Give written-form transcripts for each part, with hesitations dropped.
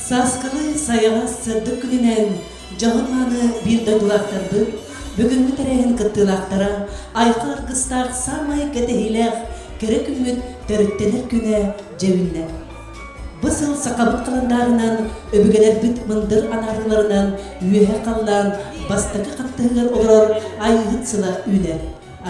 Сааскылыы сайаҕас сырдык күнүнэн дьоһун-мааны биир дойдулаахтарбыт, бүгүҥҥү тэрээһин кыттыылаахтара айхал аргыстаах саамай кэтэһиилээх кэрэ күммүт төрүттэнэр күнэ дьэ үүннэ. Бу сыл сахабыт халандаарынан өбүгэлэрбит мындыр анаарыыларынан үөһэ халлаан бастакы хаттыһыгар олорор Айыыһыт сыла үүнэр.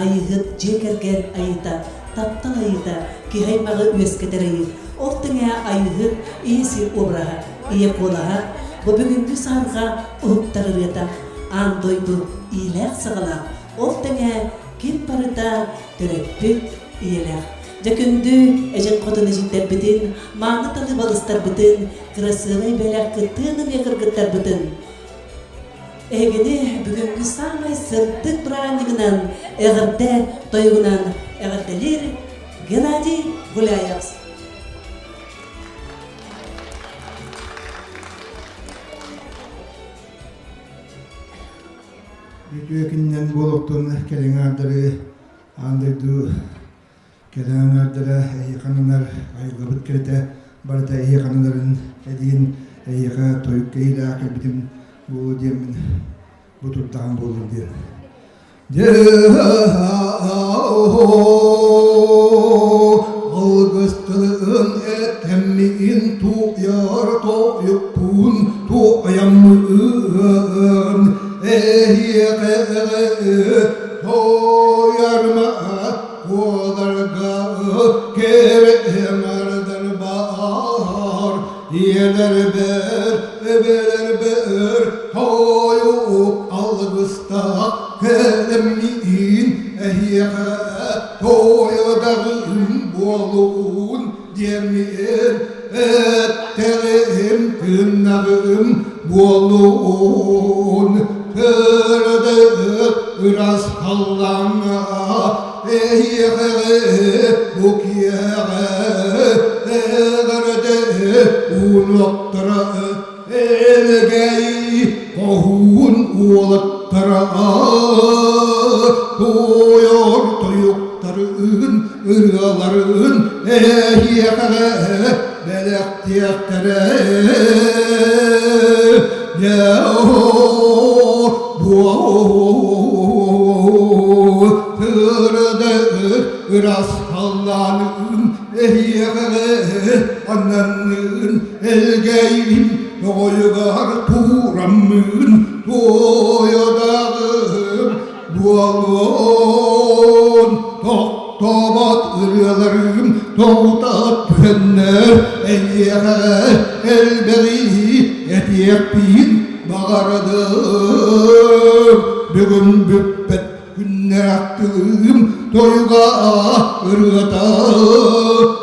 Айыыһыт дьиэ кэргэн айыыта, таптал айыыта, киһи аймаҕы үөскэтэр айыы. Ол тэҥэ Айыыһыт ийэ сир обраһа, ийэ куолаһа, бу бүгүҥҥү саһарҕа уһуктар ырыата, аан дойду иилээх-саҕалаах, ол тэҥэ ким барыта төрөппүт ийэлээх. Дьэ күндү эдьин хотун эдьиийдэрбитин, мааны талы балыстарбытын, кырасыабай бэлэх кыттыан эмиэ кыргыттарбытын Эһигини бүгүҥҥү саамай сырдык бырааһынньыгынан эҕэрдэ тойугунан эҕэрдэлиир Геннадий Гуляев. Үтүө күнүнэн буолуохтун кэлиҥ аардары аан дойду кэлэн аҥаардара эйиэхэ ананар айыллыбыт кэрэтэ барыта эйиэхэ ананарын эдиин эйиэхэ тойукка иилээх кэлбитим буолуо диэммин бу турдаҕым буоллун диэн. Алгыстылын этэммин туйар тойукпун туойаммын эһиэхэ тойарма Куоларга кэрэ эҥэрдэр баар, ийэлэрбэр, эбэлэрбэр тойук алгыстаах кэлэммиин эһиэхэ тойодаҕым буолуун диэммин эттэҕим тыыннаҕым буолуун Көрдөк ырас халлааҥҥа эһиэхэҕэ бу киэҕэ эҕэрдэ уунуохтара элэгэй хоһуун уолаттара туойор тойуктарын ырыаларын эһиэхэҕэ бэлэхтиэхтэрэ Ырас халлааныын эһиэхэҕэ аннанныын элгэйин тоҕойугар туураммыын туойодаҕым буолуон тохтобот ырыаларым тоҕута түһэннэр эйиэхэ элбэҕи этиэхпин баҕардым бүгүн бүппэт күннээх тылым тойуга ырыата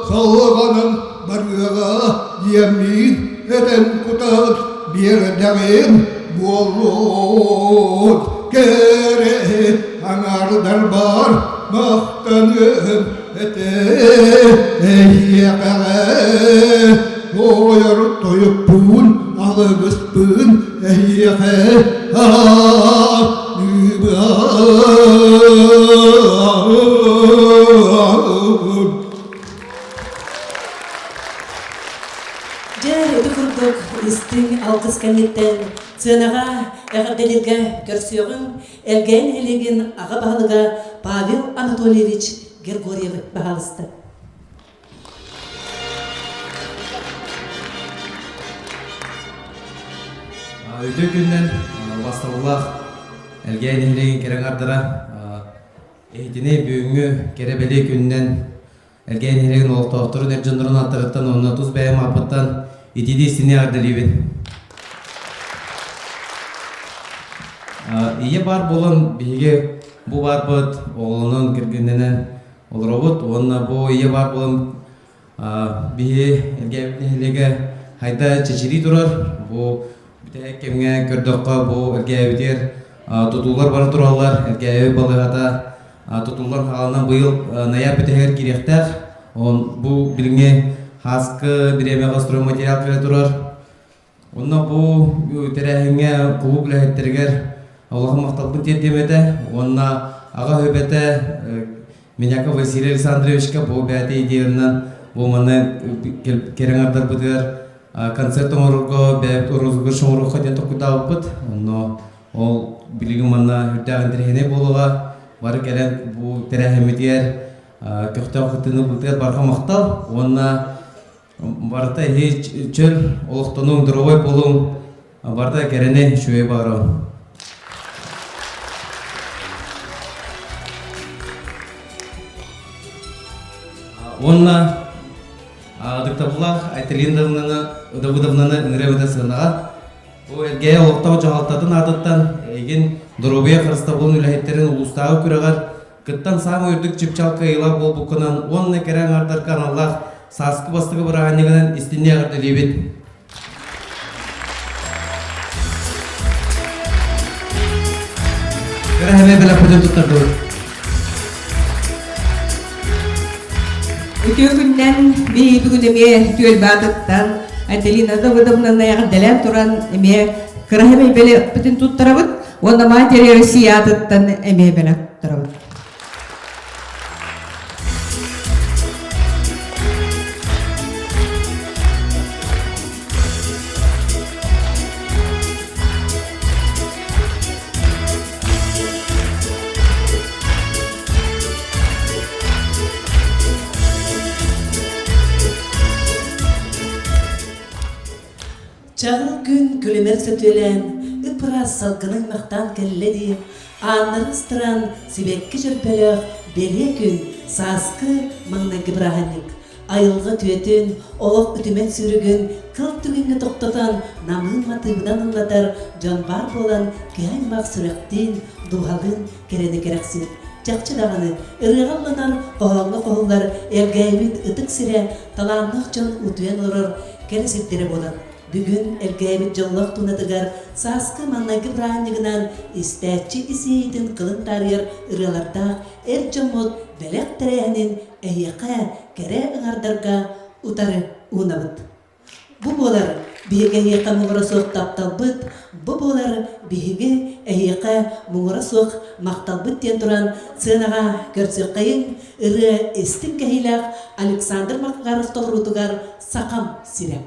салҕанан барыаҕа диэммин этэн кутат биэрдэҕим буолуон кэрэ аҥаардар бар махтаныам этэ эйиэхэҕэ туойар тойукпун алгыспын эйиэхэ Дьэ, ити курдук истиҥ алгыс кэнниттэн сыанаҕа эҕэрдэлииргэ көрсүөҕүҥ Элгээн нэһилиэгин аҕа баһылыга Павел Анатольевич Григорьев баһаалыста. Үтүө күнүнэн убастабыллаах Элгээн нэһилиэгин кэрэ аҥардара эһитини бүгүҥҥү кэрэ бэлиэ күнүнэн Элгээн нэһилиэгин олохтоохторун эр дьоннорун ааттарыттан уонна тус бэйэм ааппыттан итиитии истиҥник эҕэрдэлиибин. Ийэ баар буолан биһиги бу баарбыт оҕолонон кэргэннэнэн олоробут уонна бу ийэ баар буолан биһи Элгээбит нэһилиэгэ хайда чэчирии турар. Бу бүтэһик кэмҥэ көрдөххө бу Элгээбитигэр тутуулар бара тураллар. Элгээби балыыһата тутуллан хааланан быйыл ноябрь бүтэһигэр киириэхтээх. Он бу билиҥҥи хааскы бириэмэҕэ стройматериал кэлэ турар. Онно бу тэрээһиҥҥэ кулууп үлэһиттэригэр улахан махталбын тиэрдиэм этэ уонна аҕа сүбэтэ Меняков Василий Александровичка бу бэйэтэ идеянан бу манна кэрэ аҥардарбытыгар. Концерт оҥорорго бэйэбит розыгрыш оҥоруохха диэн толкуйдаабыппыт. Онно ол билигин манна үрдээх интэриэһинэй буолуоҕа. Бары кэлэн бу тэрээһиммитигэр көхтөөх кыттыыны ылбытыгар барҕа махтал уонна барыта эһи чөл олохтонуҥ, доруобай буолуҥ, барыта кэрэни үчүгэй баҕарабын. Уонна Ытыктабыллаах Айталина Давыдовнаны ыҥырабыта сыанаҕа. Бу Элгээйи олохтоох дьаһалтатын аатыттан эйигин доруобуйа харыстабылын үлэһиттэрин улуустааҕы күрэҕэр кыттан саамай үрдүк чыпчаал кыайыылаах буолбуккунан уонна кэрэ аҥаардарга аналлаах сааскы бастакы бырааһынньыгынан истинни эҕэрдэлиибит. Кыра хэмэ бэлэхпитин туттардыбыт. Үтүө күннэн биһиги бүгүн эмиэ түөлбэ аатыттан Аделина Давыдовнаны эҕэрдэлээн туран эмиэ кыраһыбай бэлэхпитин туттарабыт уонна Матери России аатыттан эмиэ бэлэх туттарабыт. Чаҕыл күн күлүмэр сөтүөлээн, ып-ыраас салгыны аймахтаан кэллэ дии, ааннарын ыстаран сибэкки чөрбөлөөх бэлиэ күн, сааскы маҥнайгы бырааһынньык. Айылҕа үтүөтүн, олох үтүмэн сүүрүгүн кыл түгэҥҥэ тохтотон, намыын матыыбынан ыллатар дьон баар буолан, киһи аймах сүрэхтиин, дууһалыын кэрэни кэрэхсиир. Чахчы даҕаны, ырыаҕа ылланар, хоһооҥҥо хоһуллар Элгээйибит ытык сирэ талааннаах дьон утуйан олорор кэрэ сирдэрэ буолар. Бүгүн Элгээйибит дьоллоох туунатыгар сааскы маҥнайгы бырааһынньыгынан истээччи ис иэйиитин кылын таарыйар ырыалардаах эр дьоммут бэлэх тэрээһинин эһиэхэ кэрэ ыҥардарга утары уунабыт. Бу буолар биһиги эһиэхэ муҥура суох тапталбыт, бу буолар биһиги эһиэхэ муҥура суох махталбыт диэн туран сыанаҕа көрсүөххэйиҥ ырыа истиҥ кэһиилээх Александр Макаров толоруутугар Сахам сирэ.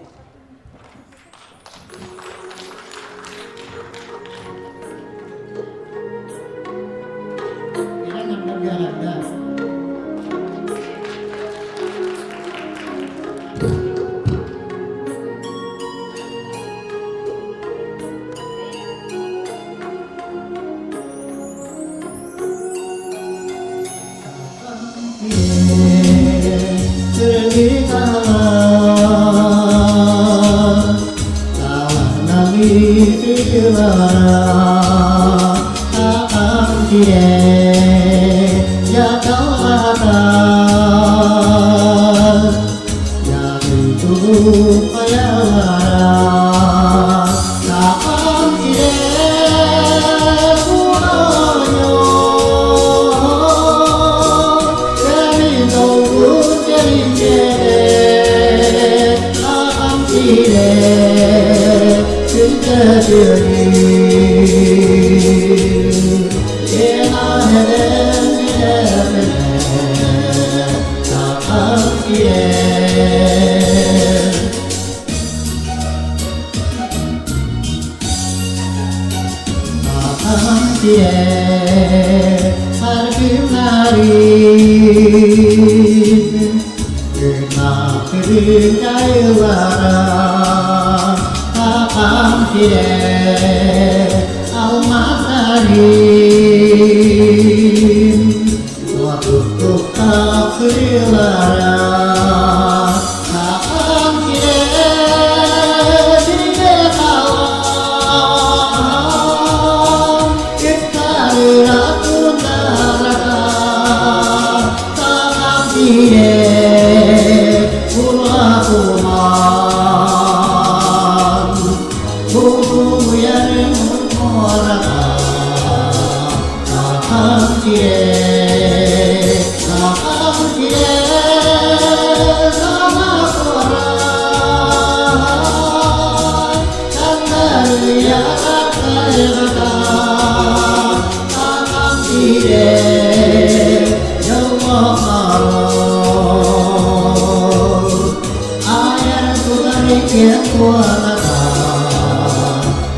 天过那大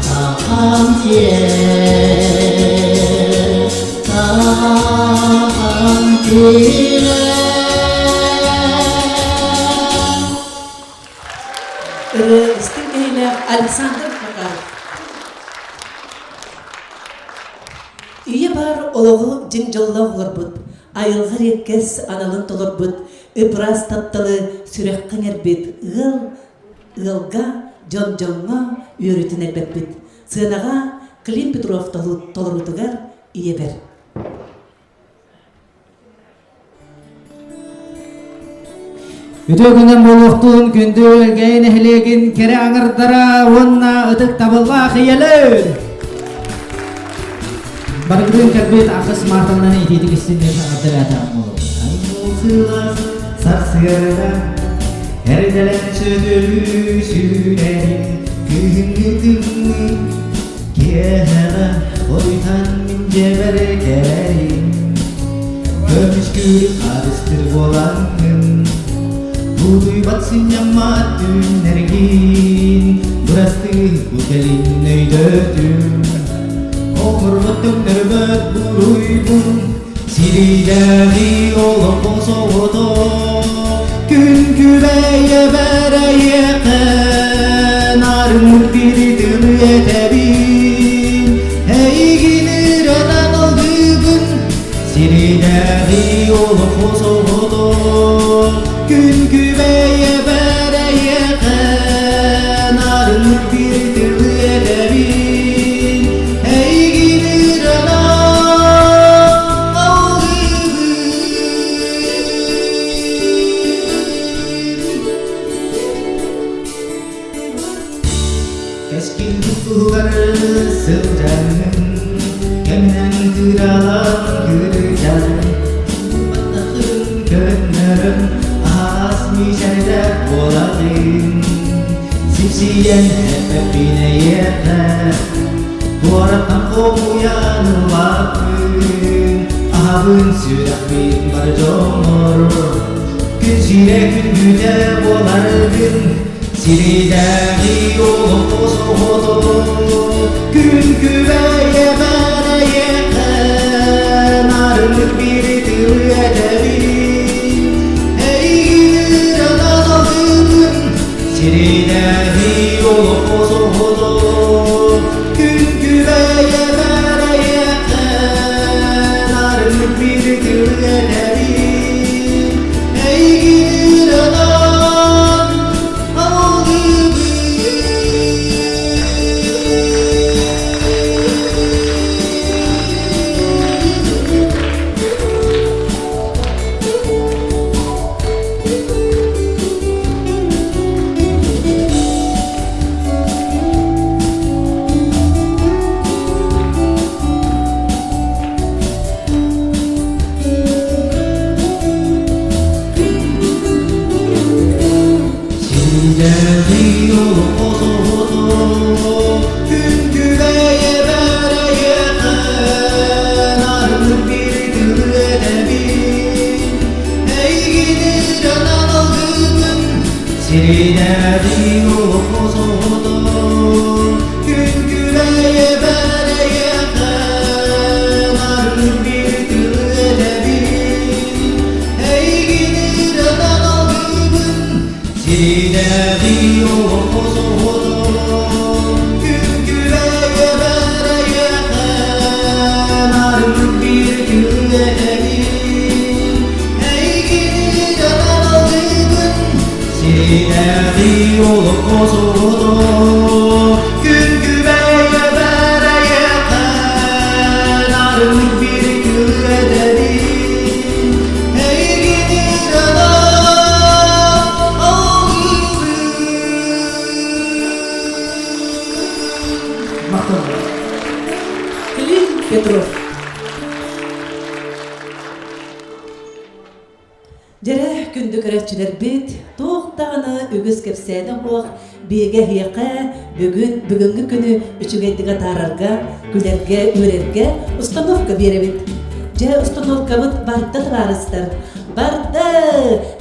大天，大天。 Ырыа истиҥ киһилээх Александр Макаров. Ийэ баар олоҕу дьиҥ дьоллоох олорбут, айылҕа эриэккэс аналын толорбут, ып-ыраас тапталы сүрэххэ иҥэрбит ыал ыалга, дьон дьоҥҥо үөрүүтүн элбэппит. Сыанаҕа Клим Петров толоруутугар ийэбэр. Үтүө күнүн буолуохтун күндү Элгээйи нэһилиэгин кэрэ аҥардара уонна ытык табыллаах ийэлэр! Барыгытын кэлбит ахыс маартанан итиитик истинник эҕэрдэлээтэ Сылаас сарсыарда эрдэлэн сөтөлүү сүүрэрин күһүҥҥү тымныы киэһэҕэ хойутан мин дьиэбэр кэлэрин көмүскүүр харыстыр буолаҥҥын Тулуйбат сынньаммат түүннэргин бырастыы бу кэлин өйдөөтүм Оҥорбот төҥнөрбөт буруйбун сирийдээҕи олоххо соҕото Күн күбэйэ бэрэйиэхэ нарыннык бири тылы этэбин Эйигин ырынан алгыыбын Сиринээҕи олоххо соҕото Күн күбэйэ бэрэйиэхэ нарыннык бири тылы этэбин Эйигин ырынан алгыыбын Кэскил туһугар сылдьаҥҥын, кэминэн кыралаан кырдьан, баттахын көннөрөн, аһаас миичэрдээх буолаҕын. Сипсийэн эппэппин эйиэхэ, туораттан хомуйан ылбаппын, аһабын сүрэхпин бар дьоммор, күн сирэ күндүтэ буоларгын, Сиридээҕи олоххо соҕото күн күбэйэ бэрэйиэхэ нарыннык биир тылы этэбин эйигин ырынан алгыыбын Сиридээҕи олоххо соҕото күн күбэйэ бэрэйиэхэ нарыннык биир тылы этэбин эйигин ырынан Синдээҕи олоххо соҕото күн күбэйэ бэрэйиэхэ нарыннык биир тылы этэбин эйигин ырынан алгыыбын Сиринээҕи олоххо соҕото күн күбэйэ бэрэйиэхэ нарыннык биир тылы этэбин эйигин ырынан алгыыбын Сиринээҕи олоххо соҕото күн күбэйэ бэрэйиэхэ нарыннык биир тылы этэбин эйигин ырынан алгыыбын Сиринээҕи олоххо соҕото күн күбэйэ бэрэйиэхэ нарыннык биир тылы этэбин эйигин ырынан алгыыбын Махтал. Клим Петров. Дьэрэ, күндү көрөөччүлэрбит, туох даҕаны үгүс кэпсээнэ суох биһиги эһиэхэ бүгүн бүгүҥҥү күнү үчүгэйдик атаарарга, күлэргэ, үөрэргэ установка биэрэбит. Дьэ, установкабыт барда табаарыстар, барда!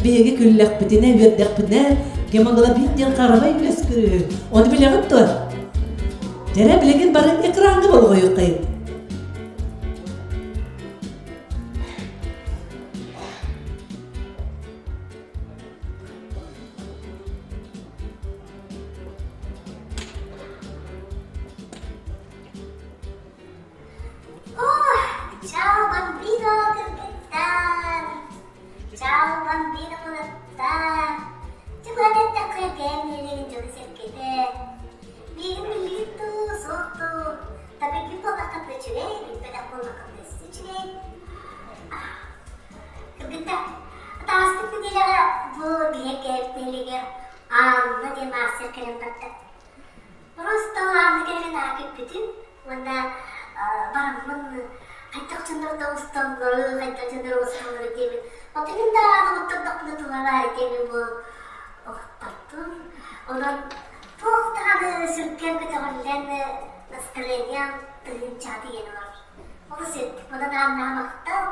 Биһиги күллэхпитинэ, үөрдэхпитинэ, Гемоглобин диэн харамай үөскүүр. Ону билэҕит дуо? Дьэрэ билигин бары экраҥҥа болҕойуоххайын. Ciao bambino кыргыттар! Ciao bambino уолаттар! Чугас эттэххэ бэйэм нэһилиэгин дьоно-сэргэтэ. Миигин билигин дуу, суох дуу, табыгын буоллаххытына үчүгэй, билбэтэх буоллаххытына өссө үчүгэй. Кыргыттар, ааспыт нэдиэлэҕэ бу биһиги нэһилиэгэр Анна диэн мастер кэлэн барда. Просто Анна кэлэрин аһа күүппүтүм уонна бараммын хайдах дьоннор да усталлары, хайдах дьоннор усталлары диэбит. Оттон мин да ааны оттордохпуна тула баар этиэмин бу оттортум. Онон туох даҕаны сүргэм көтөҕүллэн настроением тыһыынчаҕа тиийэн олорор. Олус үөрдүм. Онон Аннаҕа махтал.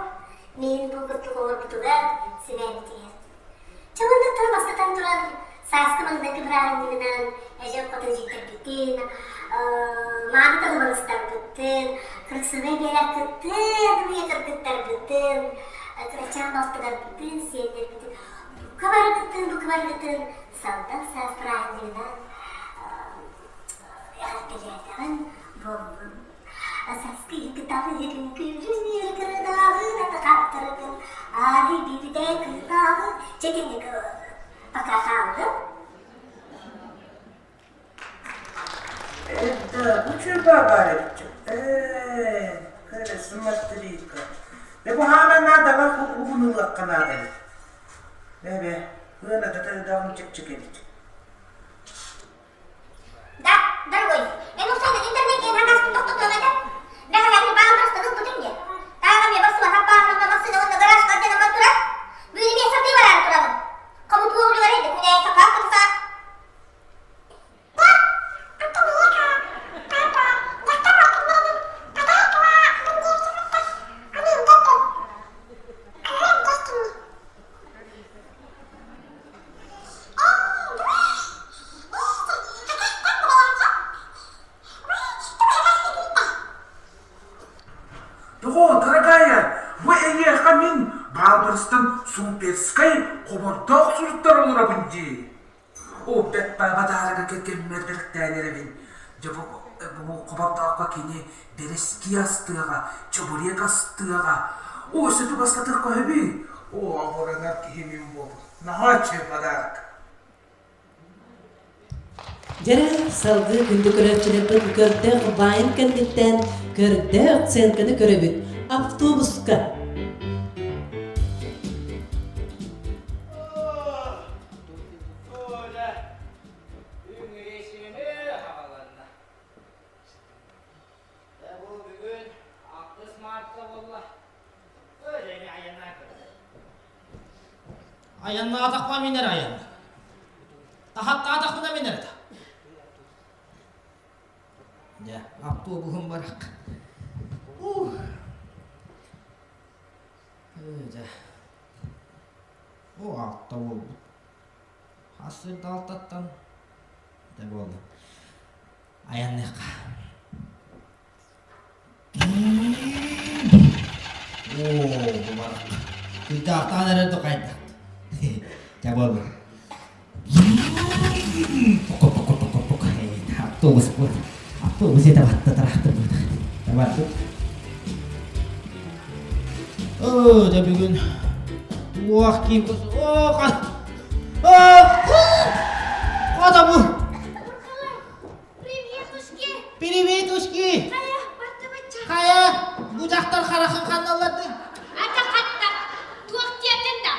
Миин бу курдук оҥорбутугар сибээбитигэр. Чылында туран бастатан туран сааскы маҥнайгы бырааһынньыгынан эдьиий хотун дьиктэрбитин, мааны тылыбарыстарбытын, кырсыбай биэрэккытын, уйа кыргыттарбытын, кырачаан балтыларбытын, сиэннэрбитин бука барыгытын, бука барыгытын салдан саас бырааһынньыгынан эҕэрдэлээтэҕин буоллун. Саскы кыталыгын күлүнүр кырынаҕын атахаттарыгын аары биирдэ кыынааҕы чэтиник пока хааллым. Это учуба баар эбит. Ээ, кэрэ смотри-ка. Да бу хаана наадалаах угун ылыахха наада эбит. Бэбэ, ыаната тыдаҕын чэпчэки эбит. Да, дорогой, мен ушаны интернетке хангаспын тохтотуом этэ. Бэҕэһээ баалбарыстан ылбытым диye. Тааҕа эмиэ барсыбатах бааһынамма массыына уонна гараж алдьанаммар турар. Бүгүн эмиэ сатыы бараары турабын. Хомутуу угулугар эйдэ күнээ сапаах кытысаат. Тоҕо, дорогая, бу эйиэхэ мин баалбарыстан суперскай хобордоох суруттар олоробун дии. О, бэт бадаарыга кэргэммэр бэлэхтээн эрэбин. Дьэ бу, бу хобордооххо кини бэрэскиэ астыаҕа, чебурек астыаҕа. О, өссө тугастатыах көһөбүй? О, абыранар киһи мин буолбут. Наһаа үчүгэй подарок. Дьэрэ, салгыы күндү көрөөччүлэрбит көрдөөх баайын кэнниттэн көрдөөх сценканы көрөбүт. Автобуска. Айаннаатахпа мин эрэ айанна. Таһаттаатахпына мин эрэ та. Дьэ, автобуһум барах. Ух. Дьэ. О, алта буолбут. Хас сырда алтаттан? Дьэ буолла. Айанныахха. Оо, бу барах. Кыйдаахтаан эрэр да хайдах. Дьэ буолла. Автобус бу. Автобус это батта тарахтырбыт. Барбыт. Оо, дьэ бүгүн туох киин Оо, Оо, бу. Приветушки! Приветушки! Хайа, бардыбычча. Хайа, бу дьахтар харахын ханналлардыҥ? Ата хатта, туох диэтин да?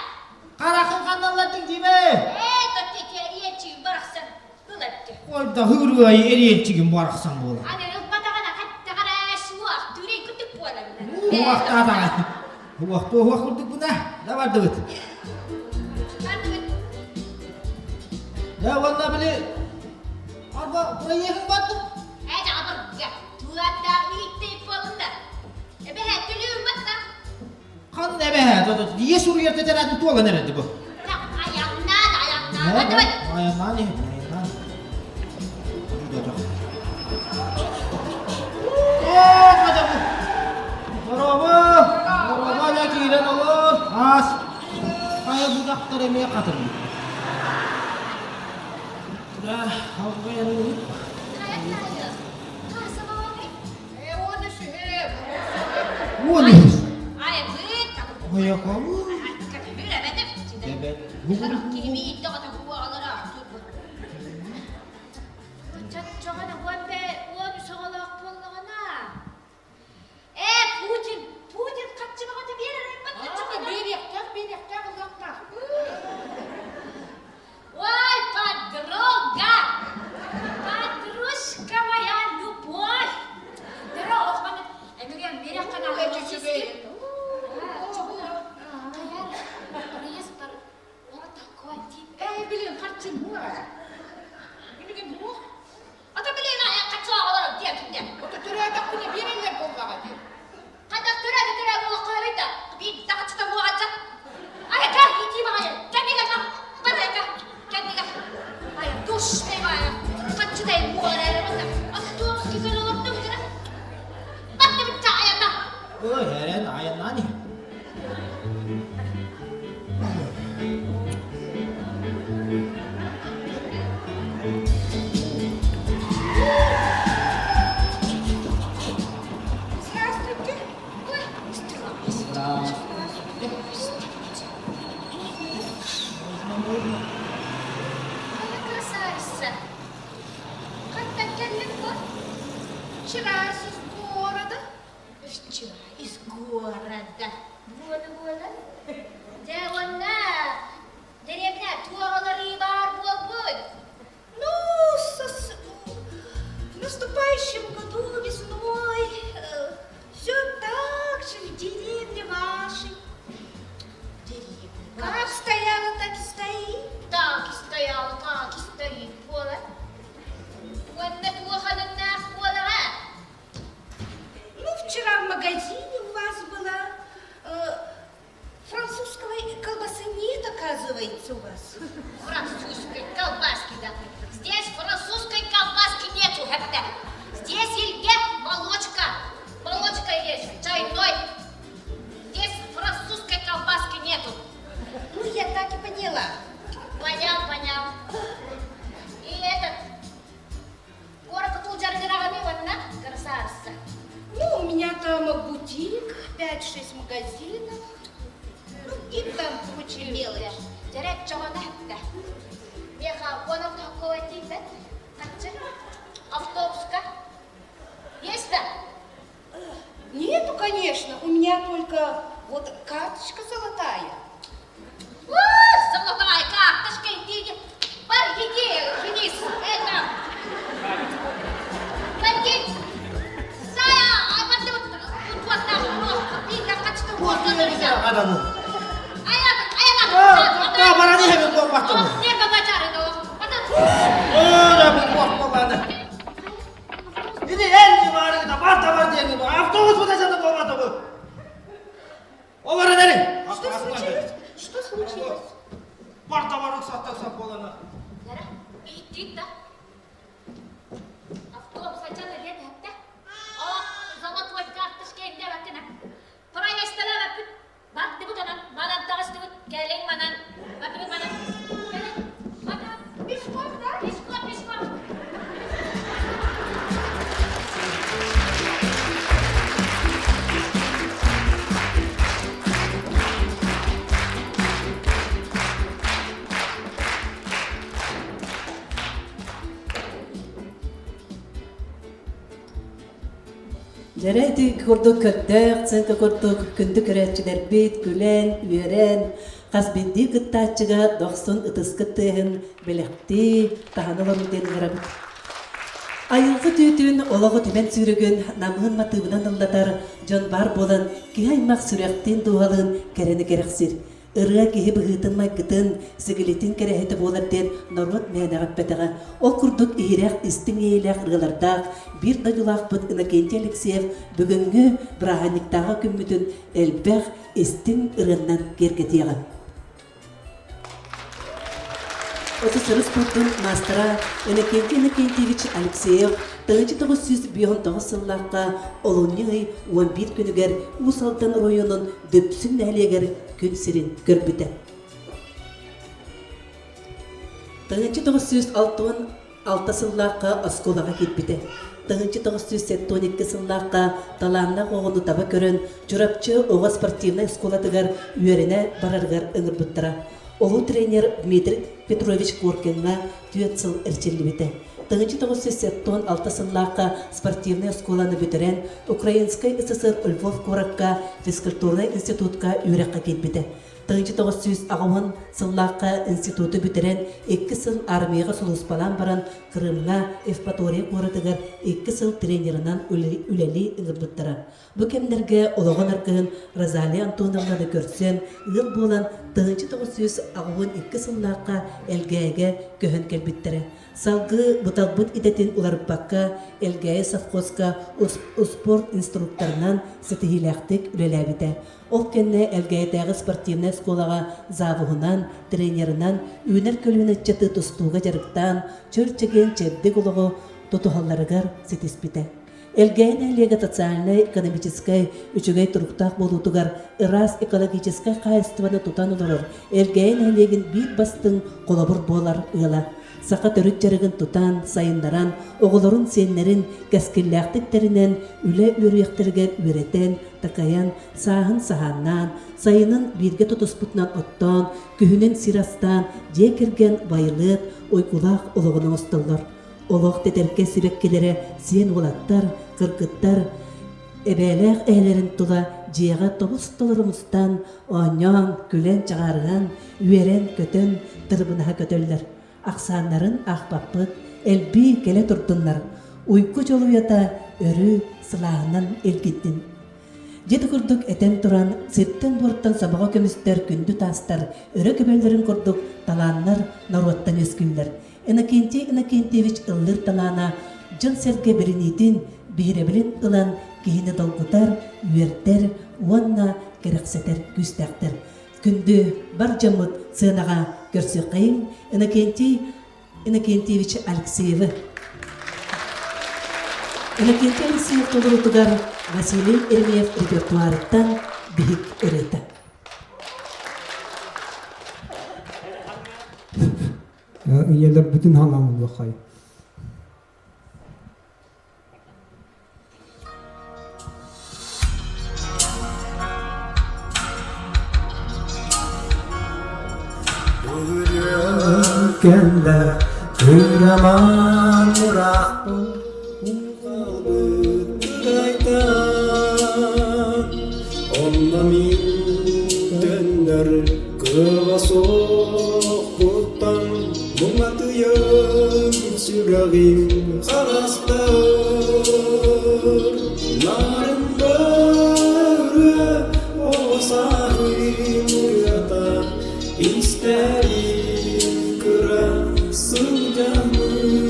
Харахын ханналлардыҥ диме? Ээ, тотти эриэнчигин барахсан ылатты. Ой, да хырыай эриэнчигин барахсан буола. Аны ылбатаҕына хаттаҕара суох, түрэй курдук буоланна. Уохтаатаҕа. Уохтуо уох курдук буна. Да бардыбыт. Бардыбыт. Да уонна били Арба проеһын бардым. Ээ, дьаҕабырга, туаттаах ииттей буолунда. Эбэһэ, төлүүм батта. Ханна эбэһэ, ийэ суруйар тэтэрээт туолан эрэрди бу. Айаннаан, айаннаан, бардыбыт. Айаннаан иһэбин, айаннаан. Дорообо! Дорообо, дьэ киирэн олор. Аас. Хайа бу дьахтар эмиэ хатырбыт. Да, алгайаныыбыт. 13. Ойокобу. Ээ, Путин, Путин харчы бөҕөтө биэрэр Биэриэхтээх, биэриэхтээх ылыахтаах. Ой, подруга! Подружка моя любовь! Ээ, билин харчын Билигин буох. Ата билин хаччаҕалар диэн диэн. Ото төрөөтөхпүнэ биэрэллэр буоллаҕа дии. Хайдах төрөөтө төрөө буолуохха эбит да биир даҕаччыта буоҕачча. Айка, иди баҕайы, кэннигэ бар айка, кэннигэ. Ай, душ бэйбаайа, хаччытай буолар эрэ автобус киһи олордум дьэ. Баттыбытта айанна. Ой, эрэн айаннаан иһ. Здравствуйте. Ой, здравствуйте. Можно. Моя красавица. Хантан кэллиҥ бу? Вчера из города. Вчера из города. Буола-буола. Дьэ, уонна дэриэбинэ туоҕаларыы баар буолбут. Ну, с, в наступающем году весной э, все так же в деревне вашей. Деревня. Как стояла, так и стоит. Так и стояла, так и стоит. Буола. Уонна туоханыннаах буолаҕа. Ну, вчера в магазине у вас была э, французской колбасы нет, оказывается, у вас. Французской колбаски, да. Здесь французской колбаски нету, это. Здесь Ильге молочка. Молочка есть, чайной. Здесь французской колбаски нету. Ну, я так и поняла. Понял, понял. И этот, Куоракка сылдьаргыраҕыный уонна красавица. Ну, у меня там бутик, 5-6 магазинов. Ну, и там куча мелочи. Дьэрэ чоҕоно эттэ. Меха уонна такого тиийбэт. Хаччы автобуска. Есть да? Нету, конечно. У меня только вот карточка золотая. Золотая карточка, иди, бар, иди, вниз, это, бандит, Сая, Баран иһэбин буолбаттым. Ини эн баарыгыта бар да бар диэҥҥин автобус бутасата буолбата бу. Олорон эрин. Что случилось? Что случилось? Бар да бар ыксатта ыксат буолана. Иттит да. Автобус ачана диэн эттэ. О, золотой карточка инде бакына. Проездтара баппыт. Бардыбыт онон, манан таҕыстыбыт, кэлиҥ манан, бардыбыт манан. Кэлиҥ, манан. Пешком, да? Пешком, пешком. Дьэрэ ити курдук көрдөөх сценка курдук күндү көрөөччүлэрбит күлэн, үөрэн, хас биирдии кыттааччыга дохсун ытыскыт тыаһын бэлэхтии, таһан олоруу диэн ыҥырабыт. Айылҕа түүтүн, олоҕу түмэн сүүрүгүн намыһын матыыбынан ыллатар дьон баар буолан, киһи аймах сүрэхтиин дууһалыын кэрэни кэрэхсиир. Ырыа киһи быһыытын-майгытын, сигилитин кэрэһитэ буолар диэн норуот мээнэҕэ эппэтэҕэ. Ол курдук иһирэх, истиҥ иэйиилээх ырыалардаах биир дойдулаахпыт Иннокентий Алексеев бүгүҥҥү бырааһынньыктааҕы күммүтүн элбэх истиҥ ырыаннан киэргэтиэҕэ. СССР спордун маастара Иннокентий Иннокентьевич Алексеев 1959 сыллаахха олунньу ый 11 күнүгэр Уус Алдан оройуонун Дүпсүн нэһилиэгэр күн сирин көрбүтэ. 1966 сыллаахха оскуолаҕа киирбитэ. 1972 сыллаахха талааннаах оҕону таба көрөн Чурапчы оҕо спортивнай оскуолатыгар үөрэнэ барарыгар ыҥырбыттара. Улуу тренер Дмитрий Петрович Коркиҥҥа түөрт сыл эрчиллибитэ. 1976 сыллаахха спортивнай оскуоланы бүтэрэн, Украинскай СССР Львов куоракка физкультурнай институтка үөрэххэ киирбитэ. 1980 сыллаахха институту бүтэрэн, икки сыл армияҕа сулууспалаан баран, Крымҥа Евпатория куоратыгар икки сыл тренерынан үлэлии ыҥырбыттара. Бу кэмнэргэ олоҕун аргыһын Розалия Антоновнаны көрсөн, ыал буолан 1982 сыллаахха Элгээйигэ көһөн кэлбиттэрэ. Салгыы быталбыт идэтин уларыппакка, Элгээйи совхозка успуорт инструкторынан ситиһиилээхтик үлэлээбитэ. Ол кэннэ Элгээйитээҕи спортивнай оскуолаҕа завуһунан, тренерынан үүнэр көлүөнэ ыччаты тустууга дьарыктаан, чөл-чэгиэн чэбдик олоҕу тутуһалларыгар ситиспитэ. Элгээйи нэһилиэгэ социальнай-экономическай үчүгэй туруктаах буолуутугар ыраас экологическай хаһаайыстыбаны тутан олорор Элгээйи нэһилиэгин биир бастыҥ холобур буолар ыала. Саха төрүт дьарыгын тутан, сайыннаран, оҕолорун, сиэннэрин кэскиллээхтик тэринэн, үлэ үөрүйэхтэригэр үөрэтэн, такайан, сааһын саһааннаан, сайынын бииргэ тутуспутунан оттоон, күһүнүн сир астаан, дьиэ кэргэн байылыат, уйгулаах олоҕун оҥостоллор. Олох тэтэркэ сибэккилэрэ сиэн уолаттар, кыргыттар эбээлээх эһэлэрин тула дьиэҕэ тобус-толору мустан, оонньоон, күлэн чаҕаарыһан, үөрэн-көтөн тырыбынаһа көтөллөр. Ахсааннарын аахпаппыт, элбии кэлэ турдуннар, уйгу дьолуйата өрүү сылааһынан илгиттин. Дьэ ити курдук этэн туран, сиртэн-буортан собоҕо көмүстэр күндү таастар өрө көбөллөрүн курдук талааннар норуоттан үөскүүллэр. Иннокентий Иннокентьевич ыллыыр талаана дьон-сэргэ билиниитин, биһирэбилин ылан киһини долгутар, үөрдэр уонна кэрэхсэтэр күүстээхтэр. Күндү бар дьоммут сыанаҕа көрсүөххэйиҥ Иннокентий Иннокентьевич Алексеевы. Иннокентий Алексеев толоруутугар Василий Еремеев репертуарыттан биһик ырыата. Ийэлэрбитин ханаан Кэллэ кыраман ыраахпын Угалбыт кырайтан Онно мин төннөр Кыаҕа суохпуттан муҥатыйан сүрэҕим харастар. Нарын бөрө оҕо сааһым ырыата истэрим кыра сылдьаммын.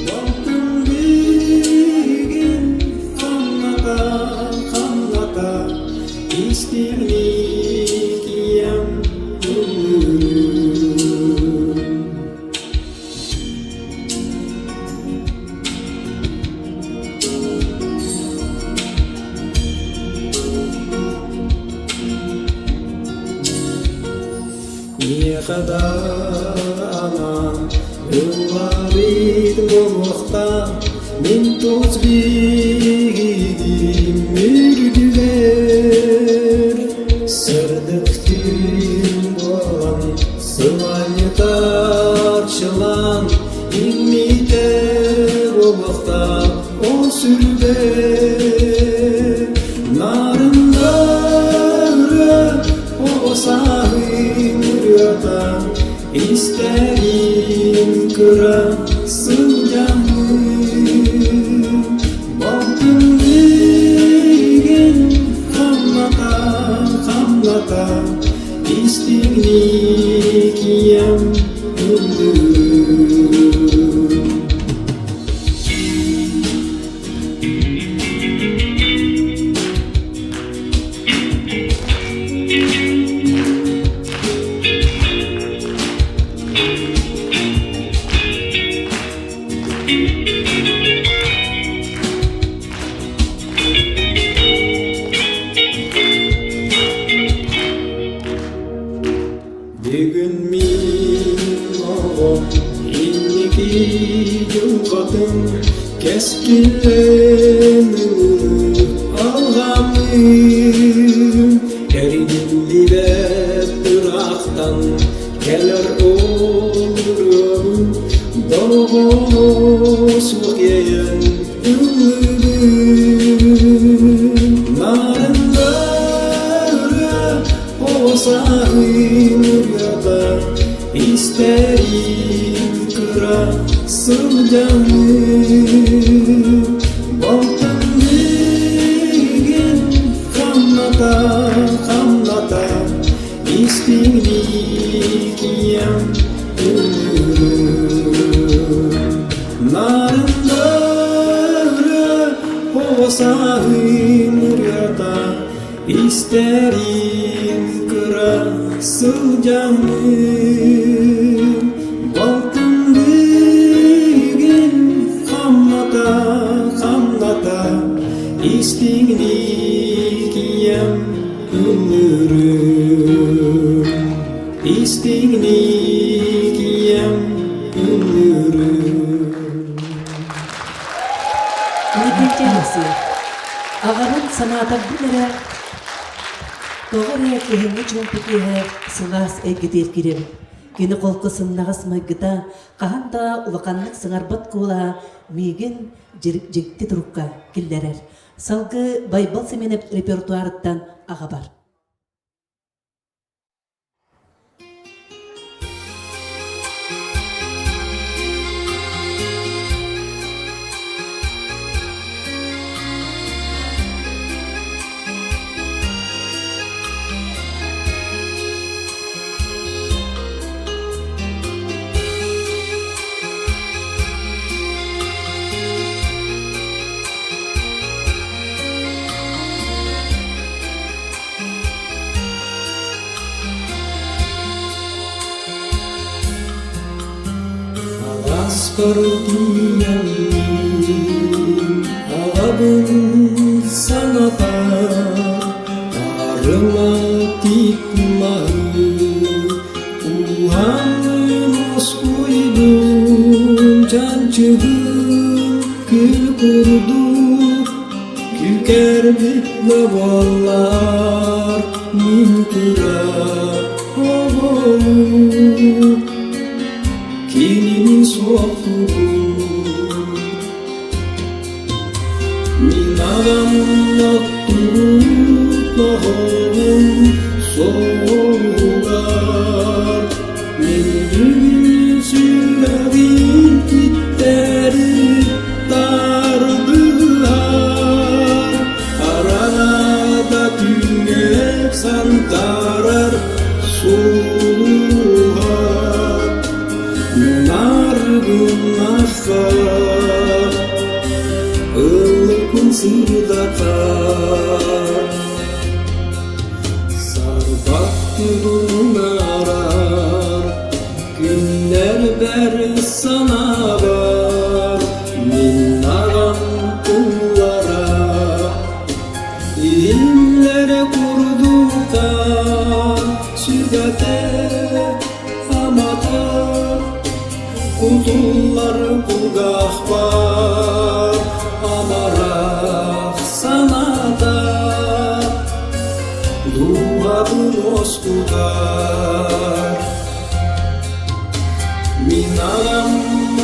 Балтым билигин хамната, хамната Истиҥник ийэм ыллыыр. Миэхэ да анаан ыллаабыт буолуохтаах мин тус биһигим үрдүгэр сырдык түүн буолан сыланньытааччылаан иҥмитэ буолуохтаах ол сүрбэ нарыннары оҕо сааһым ырыата истэрим кыра сылдьаммын балтым билигин хамната хамната истиҥник ийэм ыллыыр. Бүгүн мин оҕом инники дьылҕатын кэскиллэн ылыы алҕаммын эргиллибэт ыраахтан кэлэр олоруом дорҕооно суох иэйэн ыллыыбын нарыннара Оҕо ырыата истэрим кыра сылдьаммын Балтым миигин хамната, хамната истиҥник ийэм ыллыыр. Нарыннара оҕо сааһым ырыата Истэрин кыра сылдьаммын Балтым бүгүн хамната, хамната Истиҥник ийэм ыллыырым Истиҥник ийэм ыллыырым Иннокентий Алексеев Аҕабын санаатарбын эрэ, тоҕо эрэ кыһыҥҥы чуумпу киэһэ сылаас эйгэтигэр киирэбин. Кини холку сымнаҕас майгыта хаһан да улаханнык саҥарбат куолаһа миигин дьикти турукка киллэрэр. Салгыы Байбал Сэмэнэп репертуарыттан аҕабар. Алааспар тиийэммин аҕабын санатар Аарыма тиит маһы уһааммын уоскуйдум чанчыгым күл курдук Күкэрбит да буоллар мин кыра оҕом кинини суохтуубун Мин аҕам оттубут оһоҕун суоҕугар мин бүгүн сүрэҕим киттэрин Тардыһар араҥада түүнүк сандаарар сулуһа Наргыннахха ыллыкпын сырдатар Сарбах тылынарар Күннэрбэр санаабар мин аҕам тыллара Иһиллэрэ курдуктар сүбэтэ амата Кутуллар кулгаахпар амарах санаата Дууһабын уоскутар Мин аҕам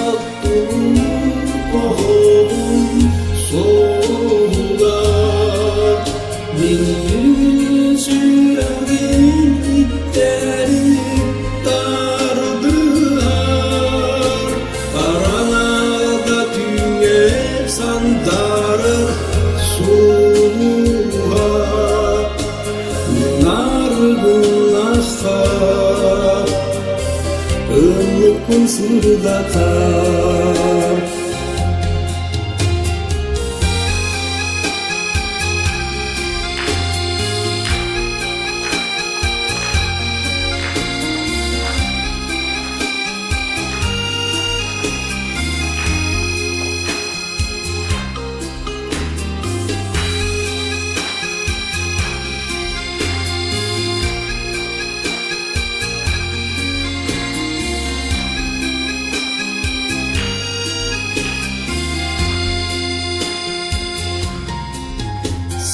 оттуун суоһугар Мин бүгүн сүрэҕим иттэри тардыһар Хараҥада түүҥҥэ сандаарар сулуһа Наргыллахха ыллыкпын сырдатар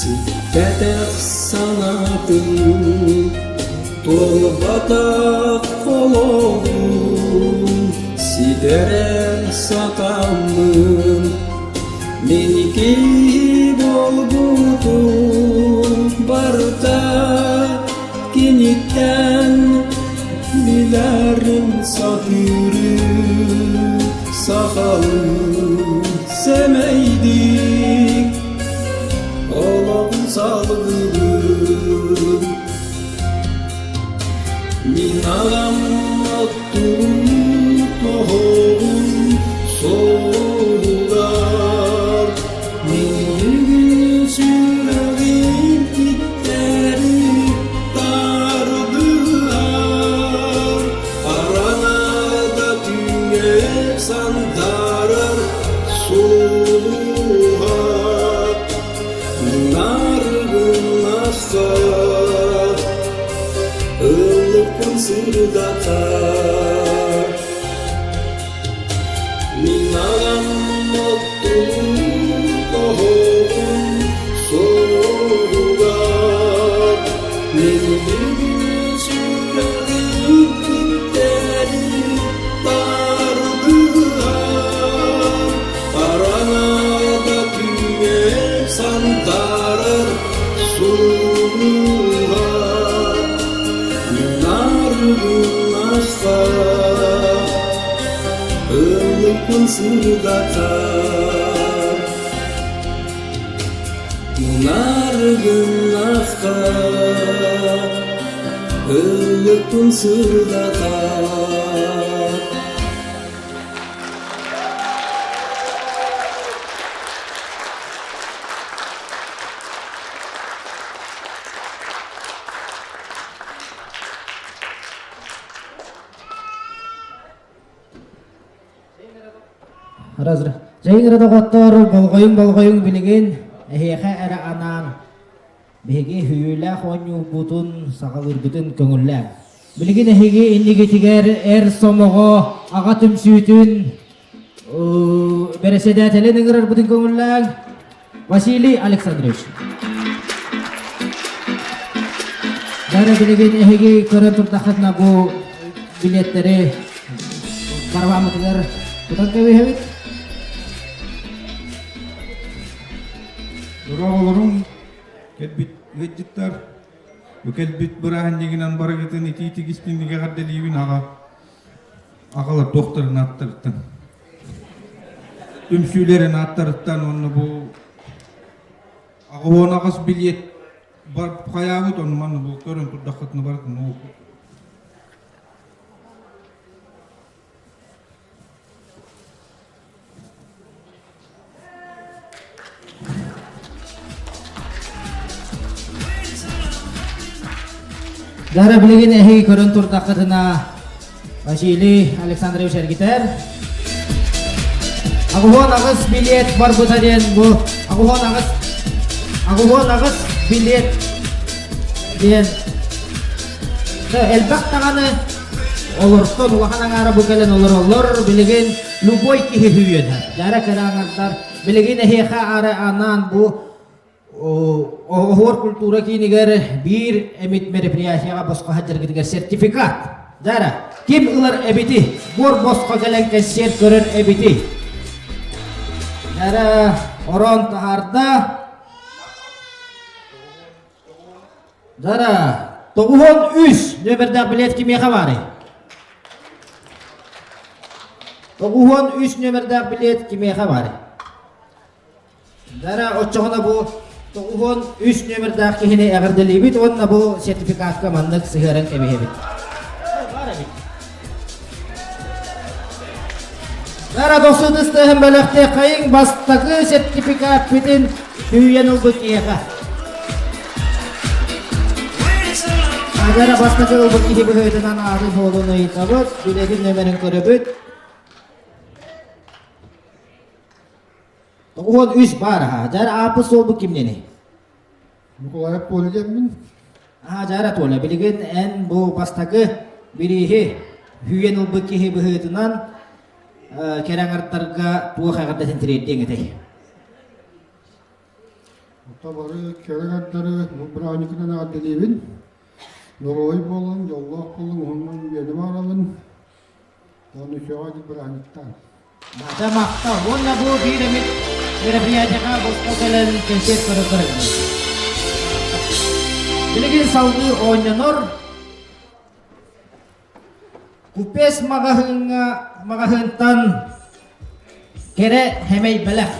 Сиппэтэх санаатын туолбатах олоҕун ситэрэ сатаммын мин киһи буолбутум барыта киниттэн билэрим сатыырым сахалыы сэмэйдик олоҕун салгылыыр Мин аҕам оттугун тоһоҕун суолугар Мин бүгүн сүрэҕим титтэри тардыһар Араҥада түүҥҥэ сандаарар сулуһа Наргыннахха ыллыкпын сырдатар Мин аҕам оттугун оһоҕун суолугар Мин бүгүн сүрэҕим титтэри тардыһар Хараҥада түүҥҥэ сандаарар сулуһа Наргыннахха ыллыкпын сырдатар Наргыннахха ыллыкпын сырдатар Разра. Дьайыҥ доҕоттор, болҕойуҥ болҕойуҥ билигин эһиэхэ эрэ анаан биһиги үһүйүүлээх оонньуурбутун саҕалыырбытын көҥүллээҥ. Билигин эһиги иннигитигэр эр сомоҕо аҕа түмсүүтүн бэрэссэдээтэлин ыҥырарбытын көҥүллээҥ. Василий Александрович. Бары билигин эһиги көрөн турдаххытына бу билеттэри барабааммытыгар тутан кэбиһэбит. Дорооболоруҥ, кэлбит ыалдьыттар. Бу кэлбит бырааһынньыгынан барыгытын итии-тик истиҥник эҕэрдэлиибин аҕа аҕалар туохтарын ааттарыттан түмсүүлэрин ааттарыттан уонна бу 88 билиэт бар хайаабыт ону манна бу көрөн турдаххытына барытын ол Дара билигин эһиги көрөн турдаххытына Василий Александрович эргитэр. Агуһуон аҕыс билиэт барбыта диэн бу агуһуон аҕыс агуһуон аҕыс билиэт диэн элбэх даҕаны олортон улахан аҥаара бу кэлэн олороллор билигин любой киһи үһүйүөнэ. Дьара кэрэ аҥардар билигин эһиэхэ ары анаан бу Оһуор культура киинигэр биир эмит мероприятияҕа босхо сылдьаргытыгар сертификат. Дара, ким ылар эбити? Буор босхо кэлэн кэнсиэр көрөр эбити. Дара, орон таһаарда. Дара, 93 нөмердээх билет кимиэхэ баарый? 93 нөмердээх билет кимиэхэ баарый? Дара, оччоҕуна бу 93 нөмердээх киһини эҕэрдэлиибит уонна бу сертификатка маннык сыһыаран кэбиһэбит. Баар эбит. Дара досудыстыһын бөлөхтүөххэйиҥ бастакы сертификат бүтүн Түүйэн ылбыт киһиэхэ. Агара бастакы ылбыт киһи быһыытынан аатын суолун ыйытабыт, билетин нөмерин көрөбүт. 93 баар аха. Дьара ааппыт суолбут кимнени? Николаев Толя диэммин. Аа, дьара Толя, билигин эн бу бастакы бирииһи үүйэн ылбыт киһи быһыытынан кэрэ аҥардарга туох эҕэрдэтин тириэрдиэҥ этэй? Бары кэрэ аҥардары бу бырааһынньыкынан эҕэрдэлиибин. Доруобай буолуҥ, дьоллоох буолуҥ, уһуннук үйэни баҕарабын. Уонна үчүгэй бырааһынньыктаан. Дьэ махтал. Уонна бу биир эмит мероприятиеҕа босхо кэлэн кэнсиэт көрө көрөбүн. Билигин салгыы оонньонор Купец маҕаһыыҥҥа маҕаһыынтан кэрэ хэмэй бэлэх.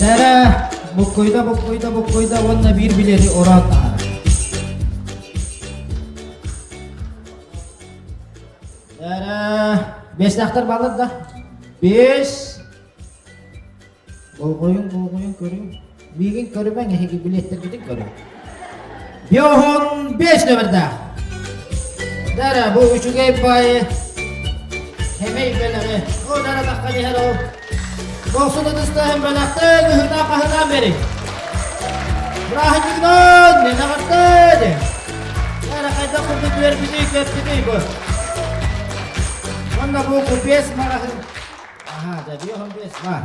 Дара буккуйда буккуйда буккуйда уонна биир билиэти ороон таһаарар. Дара бэстээхтэр бааллар да? Бес. Болҕойуҥ, болҕойуҥ, көрүҥ. Миигин көрүмэҥ, эһиги билиэттэргитин көрүҥ. Биоһун бес нөмердээх. Дара, бу үчүгэй баайы хэмэй бэлэҕи. О, дара таххан иһэр ол. Бохсун ытыстаһын бэлэхтэн ыһынаах аһынаан бери. Бырааһынньыгынан, эҕэрдэ диэн. Дара хайдах курдук үөрбүтүй, көппүтүй бу. Уонна бу купец маҕаһыын Аһаа, дьэ, биоһун бес баар.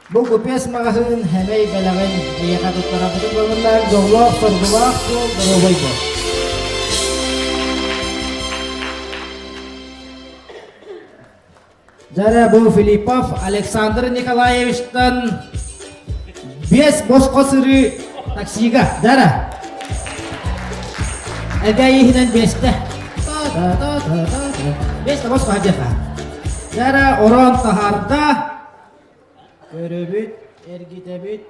Бу купец маҕаһыын хэмэй бэлэҕин эйиэхэ туттарарбытын көҥүллээн дьоллоох, соргулаах суол доруобай буол. Дьэ бу Филиппов Александр Николаевичтан биэс босхо сырыы таксига. Дьэ Эгэ иһинэн биэстэ. Биэстэ босхо диэхэ. Дьэ орон таһаарда. Көрөбүт, эргитэбит.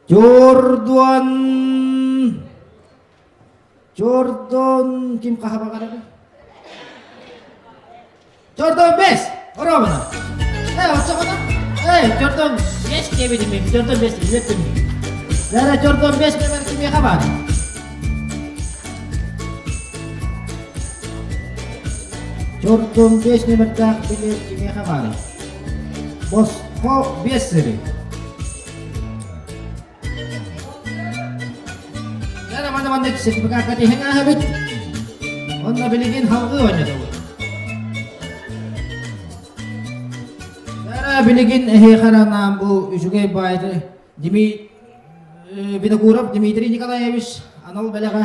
Чордуон Чордон ким хаһа баҕарар? Чордон бес! Оромуна! Э, оччоҕуна? Э, чордон бес диэбитим мин, чордон бес үөттүм. Дара чордон бес нөмер кимиэхэ баар? Чордон бес нөмердээх билиэт кимиэхэ баарый? Босхо бес сыры. Дара маны маннык сертификатка тиһэн ааһабыт. Онно билигин халгыы оонньотобут. Дара билигин эһиэхэ анаан бу үчүгэй баайты Дмитрий Винокуров Дмитрий Николаевич анал бэлэҕэ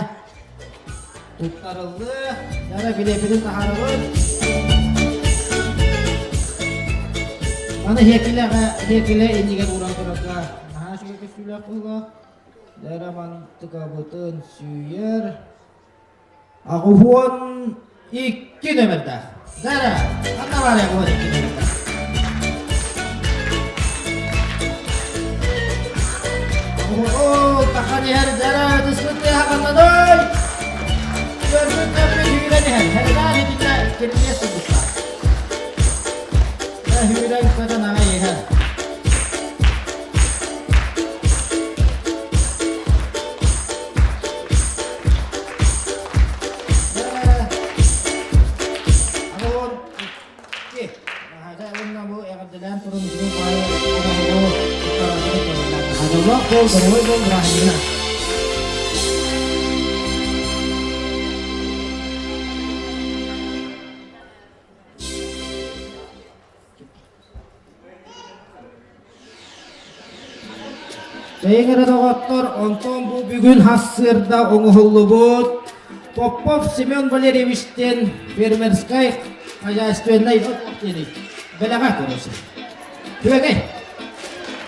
туттарыллыы. Дара билиэппитин таһаарабыт. Аны һиэкилэҕэ һиэкилэ иннигэр ууран турарга наһаа үчүгэй көстүүлээх быһыылаах. Дара мантыкабытын сүүйэр. 82 нөмердээх. Дара, ханна баар 82 нөмердээх? Оо, тахан иһэр дара, түспүт тыаһа ханнаный? Көрбүт көппүт үүрэн иһэр. Хэрэлээн итиннэ кирилиэс курдуктаах. Үүрэн көтөн аҕай иһэр. Бэйэҥ эрэ доҕоттор, онтон бу бүгүн хассыырда оҥоһуллубут Попов Семен Валерьевичтэн фермерскай хозяйственнай бэлэҕэ көрөсүн. Күөгэй!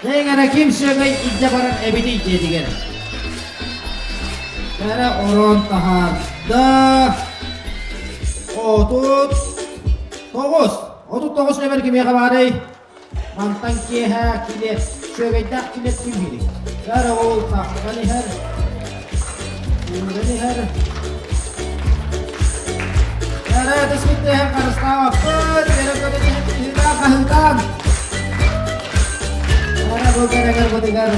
Бэйэҥ эрэ ким сүөгэй илдьэ барар эбитий диэтигэр. Кэрэ орон таһаарда. 39. 39 нөмер кимиэхэ баарый? Мантан киэһэ килиэп, сүөгэйдээх килиэп ким биирий? Кэрэ уол тахсан иһэр, үүрэн иһэр. Кэрэ түспүт иһэн харыстаабаппыт, кэрэ көтөн иһэн хаһыытаан хаһыытаан. Кэрэ бу кэрэгэр бытыгар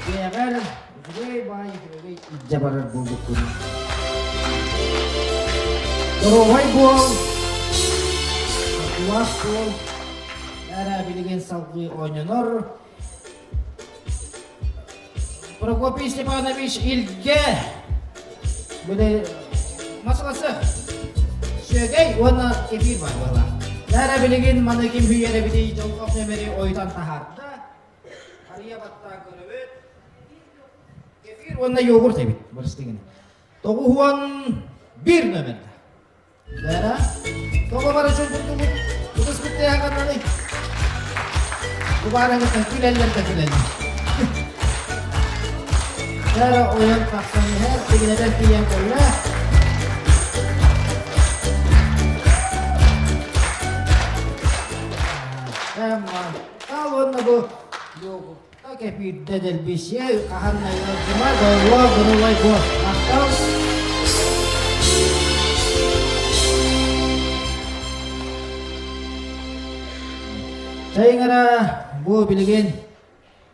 дьиэҕэр үчүгэй баай үчүгэй илдьэ барар буолбуккун. Доруобай буол, кулаах буол, эрэ билигин салгыы оонньонор. Прокопий Степанович Илгэ били масаласы сүөгэй уонна кефир бар буолла. Эрэ билигин маны ким хүйэр эбитий дьоллоох нөмери ойутан таһаарда. Арыйа баттаан көрөбүт. Кефир уонна йогурт эбит бырыстыгын. 91 нөмерде. Бара. Тоҕо бары чуҥкурдубут? Ытыспыт тыаһа ханнаный? Кубаарыҥыттан күлэллэр да күлэллэр. Бара ойон тахсан иһэр, тигинэтэн тиийэн кэллэ. Ал уонна бу йогурт Кэпиирдэ дэлбисиэ, хаһан ыалдьыма, доллоо, гырылай буо. Махтал. Чайыҥара бу билигин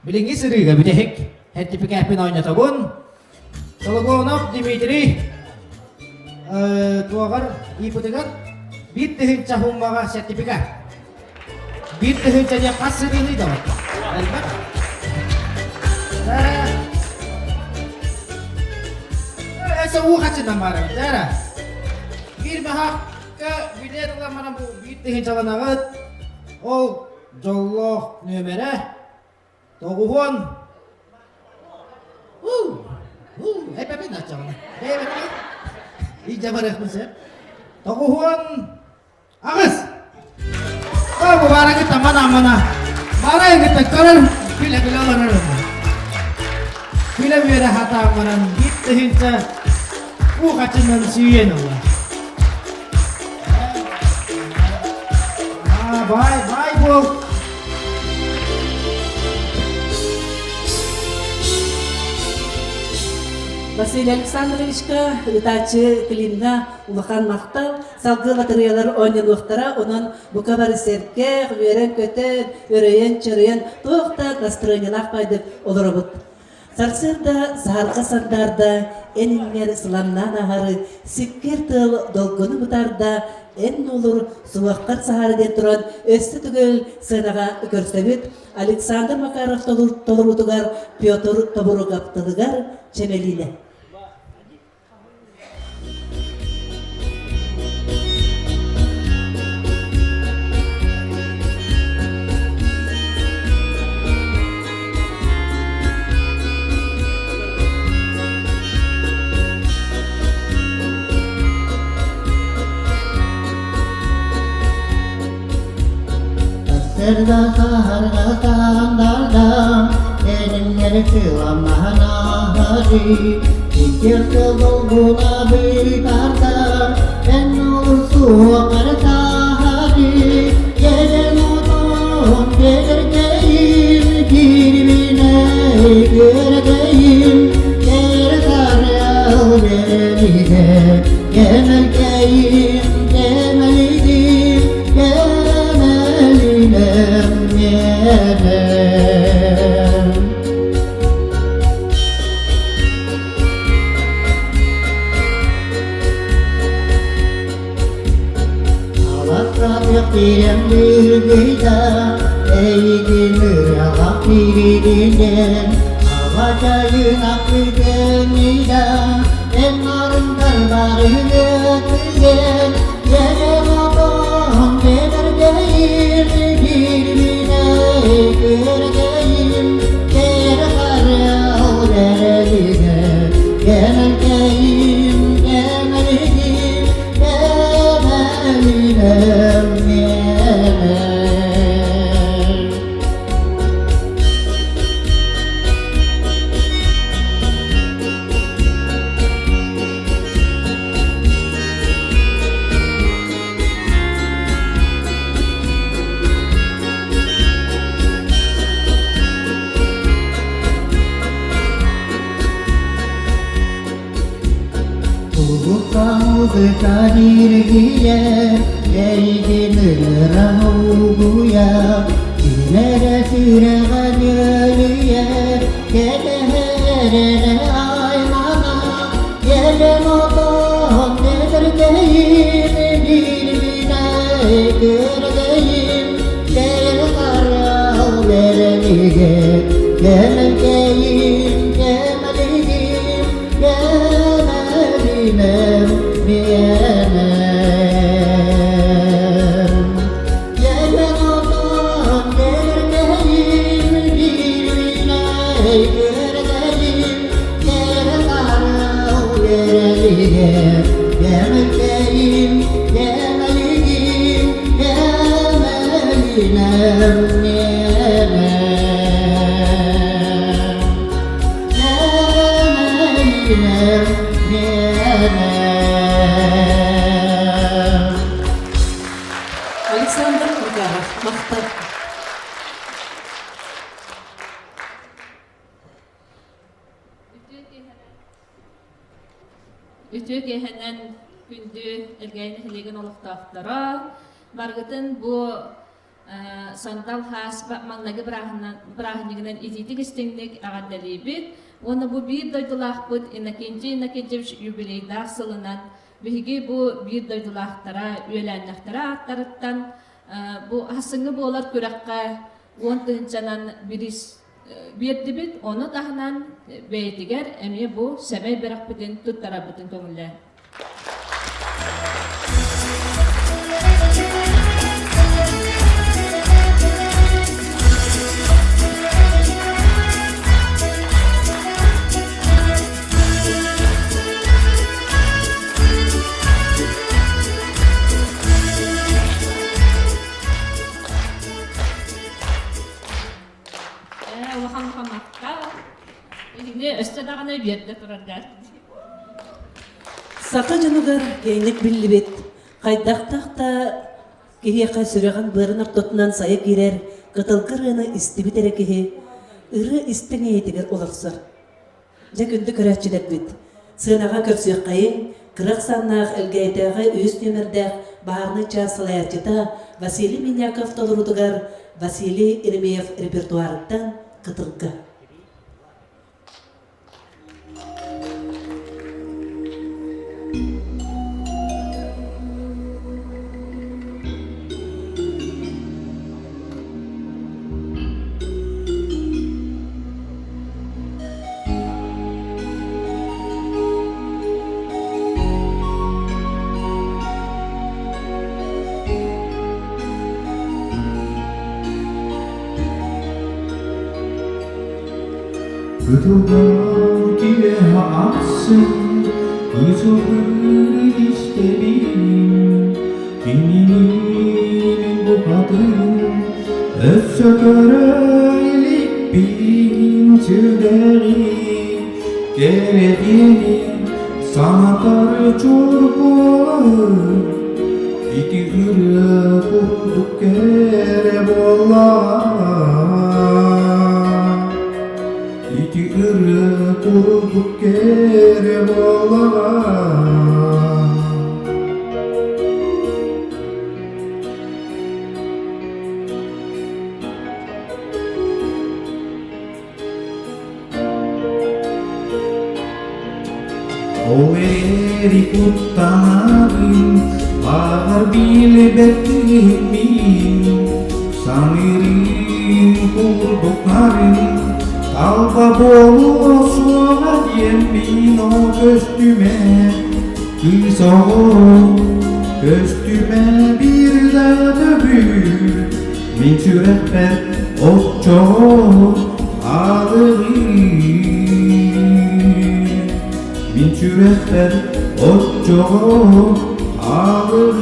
билиҥҥи сырыыга бүтэһик сэртипикээппин оонньотобун. Сологонов Дмитрий туоҕар иипытыгар 1000 хуммаҕа сертификат. 1000 диэн хас сырыыный да Элбэх. Өсө уу хачынан баар эбит, эрэ. Биир баһаакка билет ылан баран бу 1000-ланаҕыт. Ол дьоллоох нүөмэрэ Тоҕуһуон эпэпин аччаҕына. Бэйэбэтин илдьэ барыахпын сөп. 98. Оо, бу баарагыт аман амана. Баарагыт көрөр күлэ-күлэ олорор. Күлэ үөрэ хатаан баран 1000 уу хачынан сүүйэн ылла. Бай, бай бол. Василий Александровичка, ыытааччы Климҥа улахан махтал. Салгыы латырыйалар оонньонуохтара, онон бука бары сэргэх, үөрэн-көтөн, өрөйөн-чөрөйөн, туох да настроениелаах байдык олоробут. Сарсыарда саһарҕа сандаарда, эн иҥҥэр сыламнаан аһары, сиккиэр тыал долгуну бытаарда, эн нуулур суһуоххар саһаары диэн туран өссө төгүл сыанаҕа көрсөбүт Александр Макаров толоруутугар Петр Тобуруокап тылыгар Чэмэлиинэ. Сарсыарда саһарга саандарда, Энимнери сыламнаһанаһары, Икки долгуна быытарда, Эн олусуоҕар саһары, Кэлэн отон кэлэргэйим, Кирбинэ көргэйим, Кэрэ сарыал бэрэлигэ, Кэмэлкэйим, кэмэлидим, Кэмэлинэм миэнэм. Аластатык тирем бүргүйда, Эйигин ыралап тиридинен, Алачайын аккүтөмүйда, Эн нарындар барын өтүген, Ерен отон кедергейим, Кирбине көргейим, Кер харал берелиге, Кемелкейим, кемелигим, Кемелинем миэнем. Улукка ниргийэр, эйигин ыҥыран угуйар, ким эрэ сүрэҕэ нүөлүйэр, кэтэһэр эрэ аймана, Кэлэн отон этэргэйим, биирбинэ көргэйим, кэл харал бэрэлигэ, кэмэлкэйим, кэмэлигим, кэмэлинэм миэнэм. Кэлэн отон этэргэйим, биирбинэ Мэлиинэм миэнэ Мэлиинэм миэнэ Александр Макаров, махтал. Үтүө киэһэнэн күндү Элгээйи нэһилиэгин олохтоохторо, барыгытын бу Сандал хаас маҥнайгы бырааһынньыгынан итиитик истиҥник эҕэрдэлиибит уонна бу биир дойдулаахпыт Иннокентий Иннокентьевич юбилейдаах сылынан биһиги бу биир дойдулаахтара, үөлээннэхтэрэ ааттарыттан бу аһасыҥҥы буолар күрэххэ 10 тыһыынчанан бириис биэрдибит, ону таһынан бэйэтигэр эмиэ бу сэмэй бэрэхпитин туттарарбытын көҥүллээн. Улахан хамахха Итини өссө даҕаны биэрдэ тураргар. Саха дьонугар киэҥник биллибит, хайдахтаах да киһиэхэ сүрэҕин быарын ортотунан сайа киирэр кытылгы ырыаны истибит эрэ киһи ырыа истиҥ эйэтигэр олорсор. Дьэ күндү көрөөччүлэрбит, сыанаҕа көрсүөххэйиҥ, кыра ахсааннаах Элгээйитээҕи үһүс нүөмэрдээх баһаарынай чаас салайааччыта Василий Миняков толоруутугар Василий Еремеев репертуарыттан Кытылга. Кытылга киэһэ ахсын кысылгыр истэбин, кинини мин букатын өссө көрө иликпин сүрэҕин кэрэтиэнин санатар чуор ити ырыа курдук кэрэ буоллаҕа ити ырыа курдук кэрэ буоллаҕа. Ол эрээри куттанабын, баҕар билбэттииммин, саныырым курдук нарын, талба буолуо суоҕа диэммин ол көстүмэ, кыыс оҕо көстүмэ биир да төгүл, мин сүрэхпэр оччоҕо аалыыр. Мин сүрэхпэр оччоҕо аалыыр.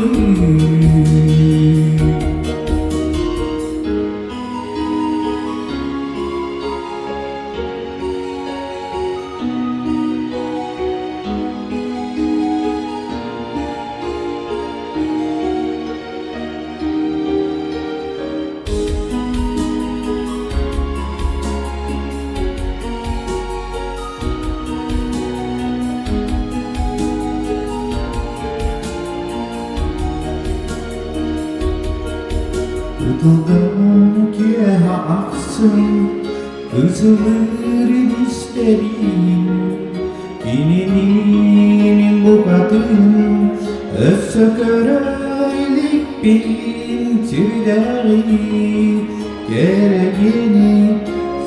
Кытылдан киэһэ ахсын кысылыырын истэбин, кинини мин букатын өссө көрө иликпин сирдээҕи кэрэгини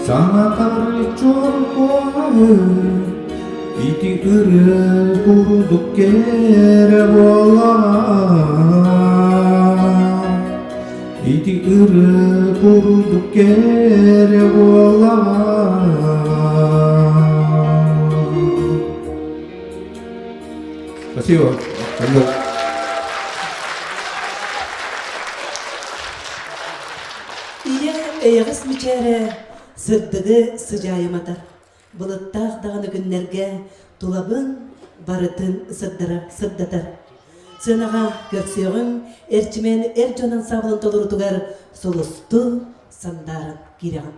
санатар чорбоҕу ити ырыа курдук кэрэ буоллаҕа ити ырыа курдук кэрэ буоллаҕа. Спасибо. Ийэ эйэҕэс мичээрэ сырдыгы сыдьаайыматар, былыттаах даҕаны күннэргэ тулабын барытын сырдара сырдатар. Сыанаҕа көрсүөҕүҥ Эрчимэн эр дьон ансаамбылын толорутугар сулустуу сандааран киирэҕин.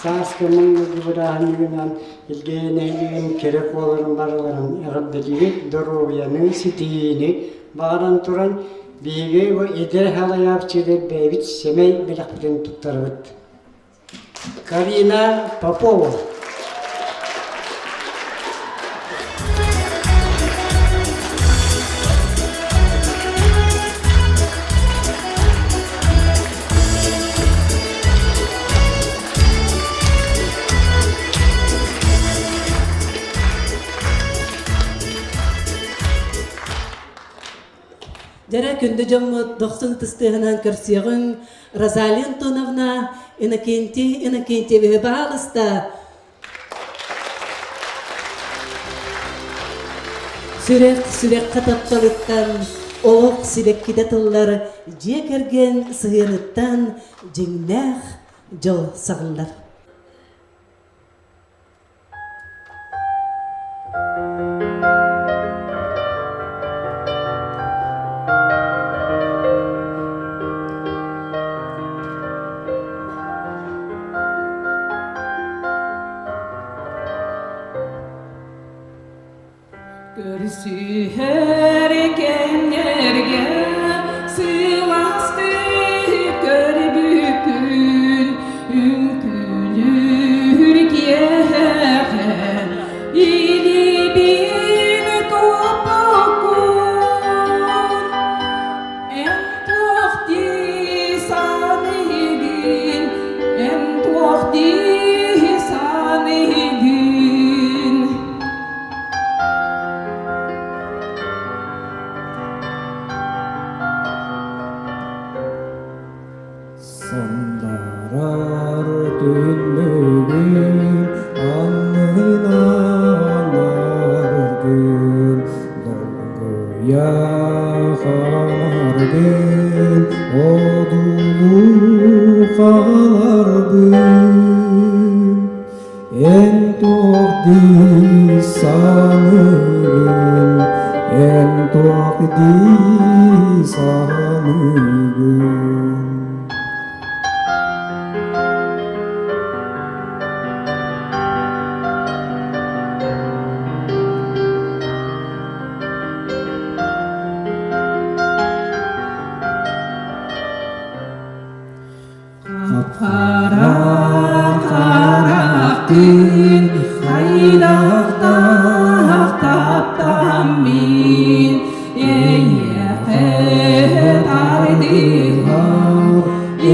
Сааскы маҥнайгы бырааһынньыгынан Илгэйэ нэһилиэгин кэрэ куоларын барыларын эҕэрдэлиибит, доруобуйаны, ситиһиини баҕаран туран, биһиги бу эдэр салайааччылар бэйэбит сэмэй бэлэхпитин туттарабыт. Карина Попова. Дьэрэ күндү дьоммут дохсун ытыстыаһынан көрсүөҕүҥ Розалия Антоновна Иннокентий Иннокентьевиһы баһаалыста Сүрэх сүрэххэ тапталыттан, олох сибэккитэ тыллар дьиэ кэргэн сыһыаныттан дьиҥнээх дьол саҕыллар. Көрсүһэр кэмнэргэ сылаас. дии саныыгын? Хара харахтын хайдахтаах таптаммын эйиэхэ тардыһар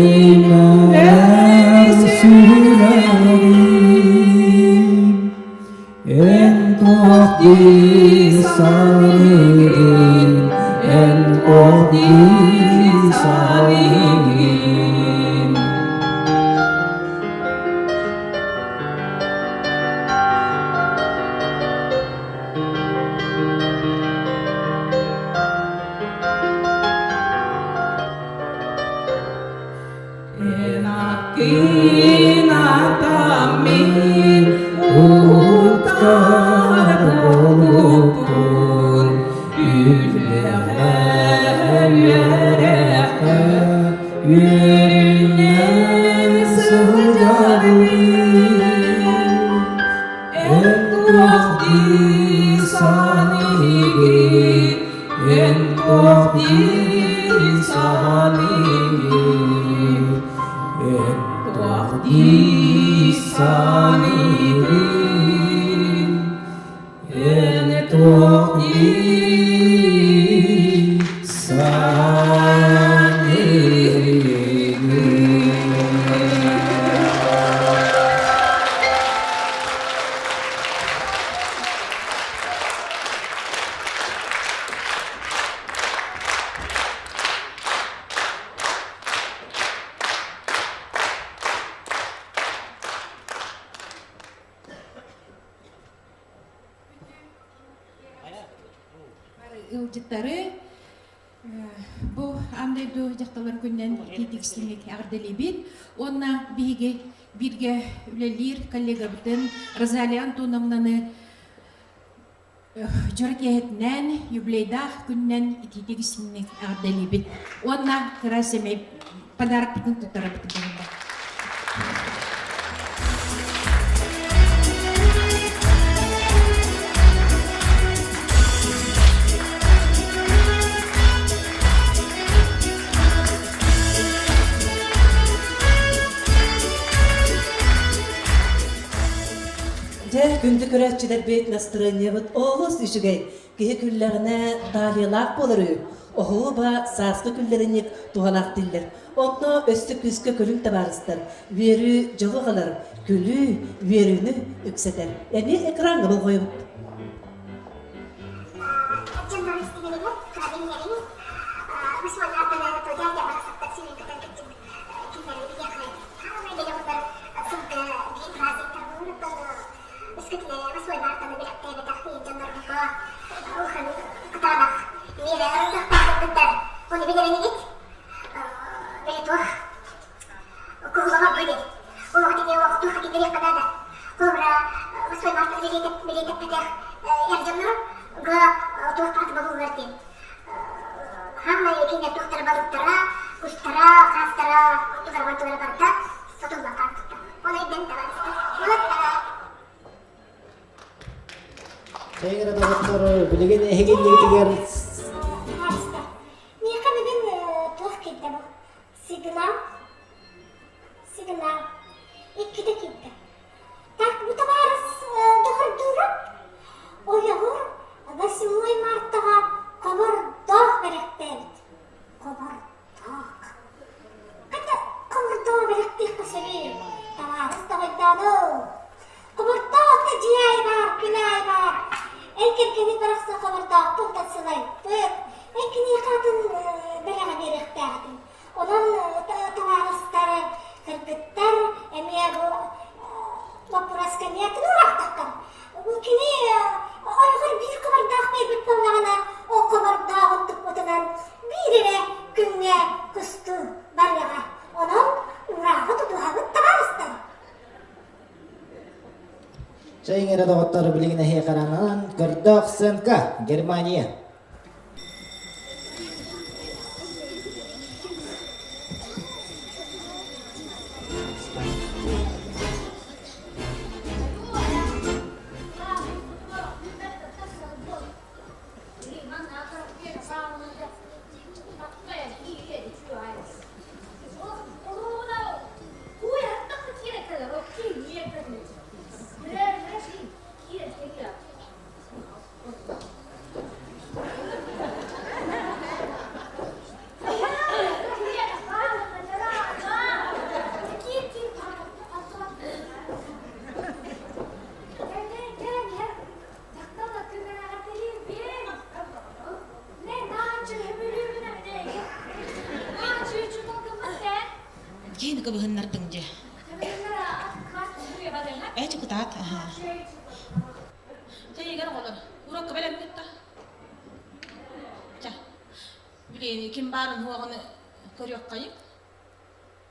иммэр сүрэҕим Эн туох дии саныыгын, эн туох дии саныыгын? Энакинатамин уктар болуттун үлэҕэ үөрэххэ үөрүнэн сылдьабын эн туох дии саныыгын Эн туох дии саныыгын, эн туох дии саныыгын, эн туох дии саныыгын. Ыалдьыттары бу аан дойду дьахталлар күнүнэн итиитик-истиҥник эҕэрдэлиибит уонна биһиги бииргэ үлэлиир коллегабытын Розалия Антоновнаны Дьоро киэһэтинэн, юбилейдаах күнүнэн итиитик истиҥник эҕэрдэлиибит уонна кыра сэмэй подарокпытын туттарабыт буолла. Дьэ, күндү көрөөччүлэрбит, настырыанньабыт олус үчүгэй. Киһи күллэҕинэ таалиялаах буолар үһү. Оһуоба сааскы күллэринник туһалаах дииллэр. Онно өссө күүскэ күлүҥ табаарыстар, үөрүү дьолу аҕалар, күлүү үөрүүнү үксэтэр. Эмиэ экраҥҥа болҕойобут. Хаамай кинилэр туохтара балыктара, кустара, хаастара, онтулара барыта сотуллан хаалбыттар. Ол өйдөн табаарыстар. Уолаттара Тэйгэрэ доҕоттор, билигин эһигиннигитигэр Табаарыстар, миэхэ бүгүн туох киирдэ бу? Сигнал. Сигнал. Иккитэ киирдэ. Так, бу табаарыс доҕордуура ойоҕор 8 мартаҕа хобордоох бэлэхтээбит. Хобордоох. Хата хобордоох бэлэхтиэххэ сөбүй? Табаарыс доҕойдоону. Хобордоох да дьиэ аайы баар, күн аайы баар. Эн кэргэнин барахсан хобордоохтун да сылайбыт. Эн киниэхэ атын бэлэҕи биэриэхтээх этиҥ. Онон табаарыстар, кыргыттар эмиэ бу боппуруоска эмиэ тыллаахтахтар. Кини ойоҕор биир хабардаах биэрбит буоллаҕына, ол хабардааҕын туппутунан биир эрэ күҥҥэ кустуу барыаҕа. Онон урааҕы тутуһабыт табаарыстар. Чэйиҥ эрэ доҕоттор билигин эһиэхэ анаан көрдөөх сценка Германия. Миигин кыбыһыннардыҥ дьэ. Ээ, кытаат, аһаа. Чэ, игэр оҕолор, урокка бэлэммит да? Чэ, билиэни ким баарын уоҕун көрүөххэйиҥ.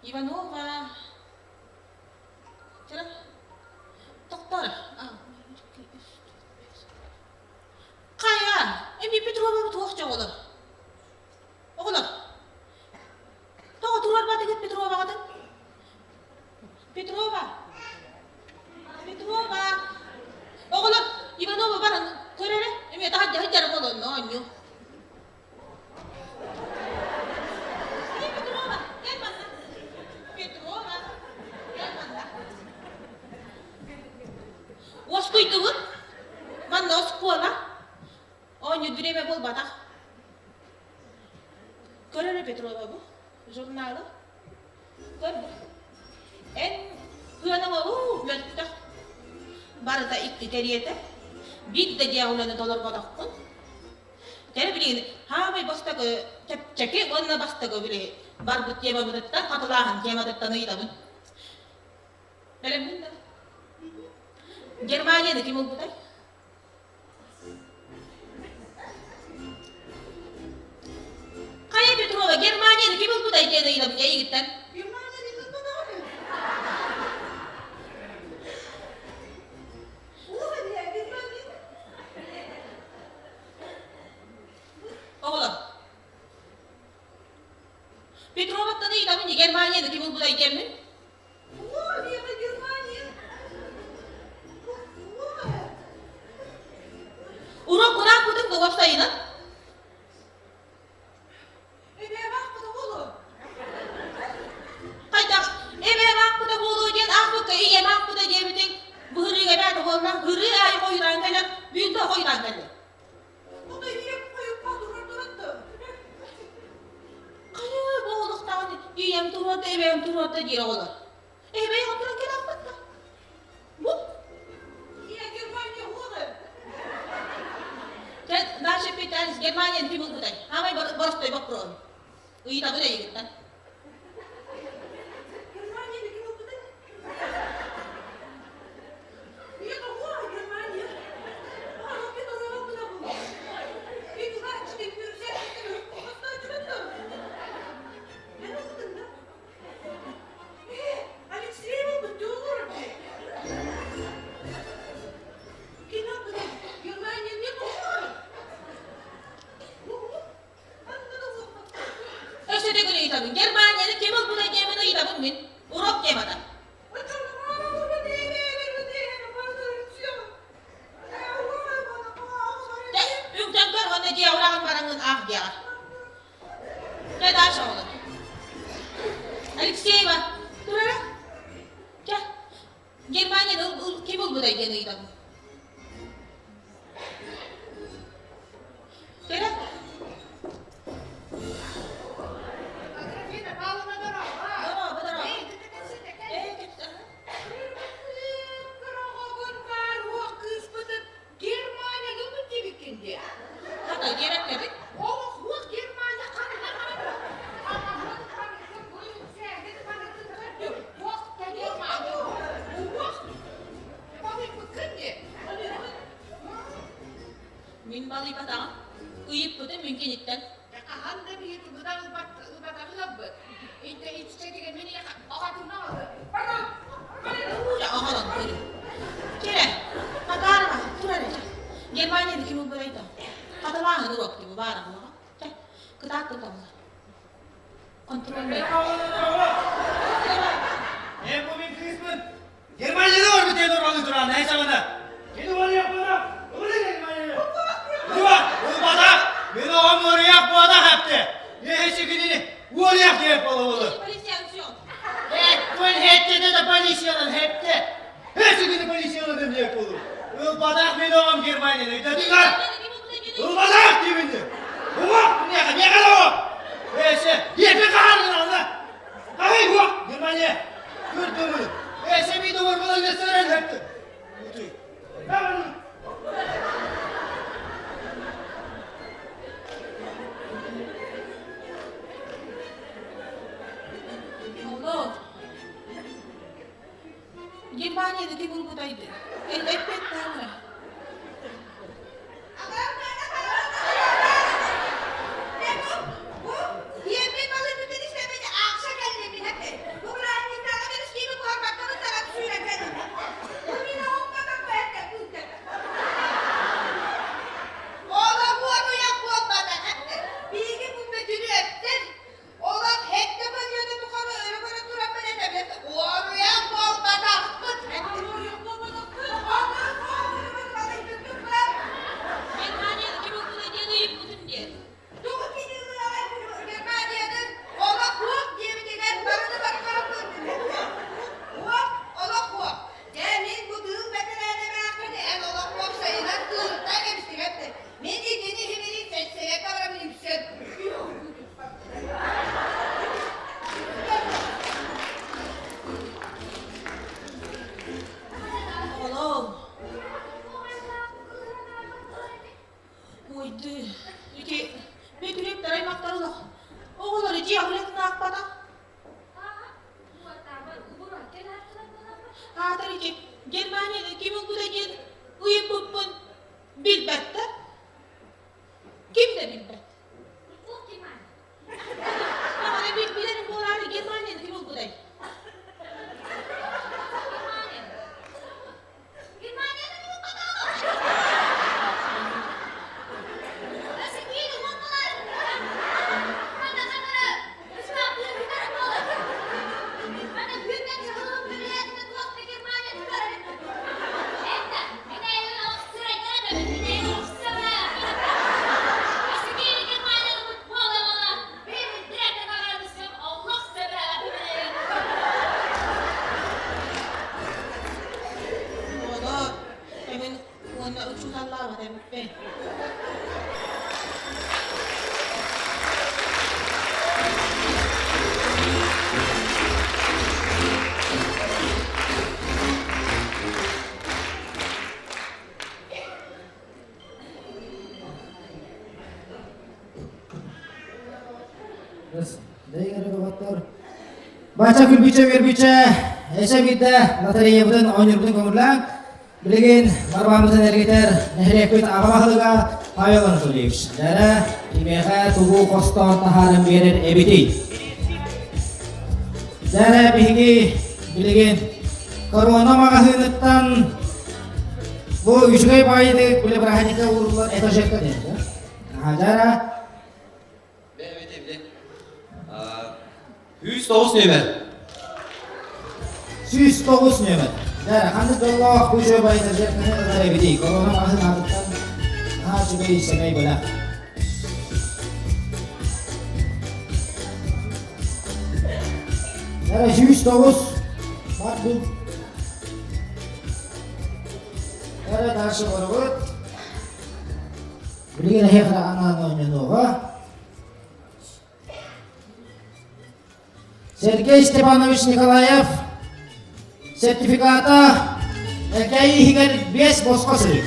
Иванова. Чэ, тохтоор. Хайа, эми Петровабыт туох дьоҕолор? Оҕолор, тоҕо туруорбатыгыт Петроваҕытын? Петрова! Петрова! Оҕолор, Иванова баран көр эрэ, эмиэ таһырдьа сылдьар буолуон оонньуу. Петрова, кэл манна. Петрова, кэл манна. Уоскуйдубут. Манна оскуола. Оонньуур бириэмэ буолбатах. Көр эрэ Петрова бу журналы. Көр бу. Эн кыанаҥ олус мөлтөх. Барыта икки кэриэтэ. Биир да дьиэҕэ үлэни толорботоххун. Кэрэ билигин хаамай бастакы чэпчэки уонна бастакы били барбыт темабытыттан хатылааһын тематыттан ыйытабын. Бэлэммин да? Германияны ким ылбытай? Хайа Петрова, Германияны ким ылбытай диэн ыйытабын эйигиттэн. Германияны ылбатаҕым. Оҕолор, Петроваттан ыйытабын Германияны ким ылбытай диэммин. Урок курааппытын да уопсайынан. Хайдах эбээм аахпыта буолуо диэн аахпыкка ийэм аахпыта диэбитиҥ быһырыыга эбээтэ буолла ырыы аайы хойутаан кэлэн бүгүн хойутаан кэллэ. Хайа буолуохтааҕын ийэм туруорда, эбээм туруорда диир оҕолор. Эбээ туран кэлэхпит да. Бу. Чэ, наша питание Германияны ким ылбытай? Хамай боростой боппуруон. Ыйытабын эйигиттэн. Өссө төгүл ыйытабын. Германияны ким ылбытай диэмин ыйытабын мин. Урок темата. Үҥтэн көр уонна дьиэ ураҕын бараҥҥын аах диэҕэр. Дьэ, Даша оҕолор. Алексеева, турара. Чэ, Германияны ким ылбытай диэн ыйытабын. Кэрэ. Дорообо, дорообо. Ээ, кэпсэ. Хата, диэбэккэбит. Мин балыйбатаҕым. Ыйыппытым мин киниттэн. Оҕолон көрү. Кэрэ, Макарова, тур эрэ. Германияны ким ылбырайда? Хатылааһын уруок дии баара буолуоҕа. Чэ, кытааттын табылар. Контрольный. Э, бу мин кыыспын. Германияда барбыт диэн оралыы туран, эй саҕана. Кини уолуйах буола, ылы Германияны. Ылба, ылбатах, мин оҕом уоруйах буолах эпте. Ехечи кинини уоруйах диэп буола Эттуэн хеттеде да полициялан хепте. Хечи кини полициялан диэп болу. Ылбатах мин оҕом Германияны өйдөдүгэр. Ылбатах диибинни. Уох, миэхэ, миэхэ да оҕо. Эше, епи хаһаргын Ай, уох, Германия. Көрдөмүн. Эше би дугар була gösteren hepti. Утуй. Оҕолоор. Германияны ким ылбытай дии? Эппиэттээн эрэ. Германияны ким ылбытай диэн ыйыппытым диэн. Оҕолоор, Уойдуу, ити Бөтүрүөптэр аймахтар олох оҕолоро дьиэ үлэтин аахпатах. Аатар ити Германияны ким ылбыта диэн ыйыппыппын билбэттэр. Ким да билбэт. Аны билэрим буолаары Германияны ким ылбытай? Оҕолор, эбин уонна учууталлаабат эбиппин. Бача күлбүчэ үөрбүчэ, эсэ биирдэ лотереябытын оонньуурбутун көҥүллээҥ. Билигин барбааммытын эргитэр нэһилиэкпит аҕа баһылыга Павел Анатольевич. Дьэрэ, кимиэхэ тугу хостоон таһааран биэрэр эбитий? Дьэрэ, биһиги билигин корона маҕаһыыныттан бу үчүгэй баайыны били бырааһынньыкка ууруллар этажерка диэн да? Дьэрэ, 109 нүөмэр. 109 нүөмэр. Дьэ, ханнык дьоллоох бу үчүгэй байыта дьиэхтэни ылар эбитий? Корона маһын аатыттан наһаа үчүгэй сэмэй бэлэх. Дьэ, 109. Бар бу. Эрэ дальше барабыт. Билигин эһиэхэ анаан оонньонуоҕа. Сергей Степанович Николаев сертификата Элгээйи иһигэр биэс босхо сырыы.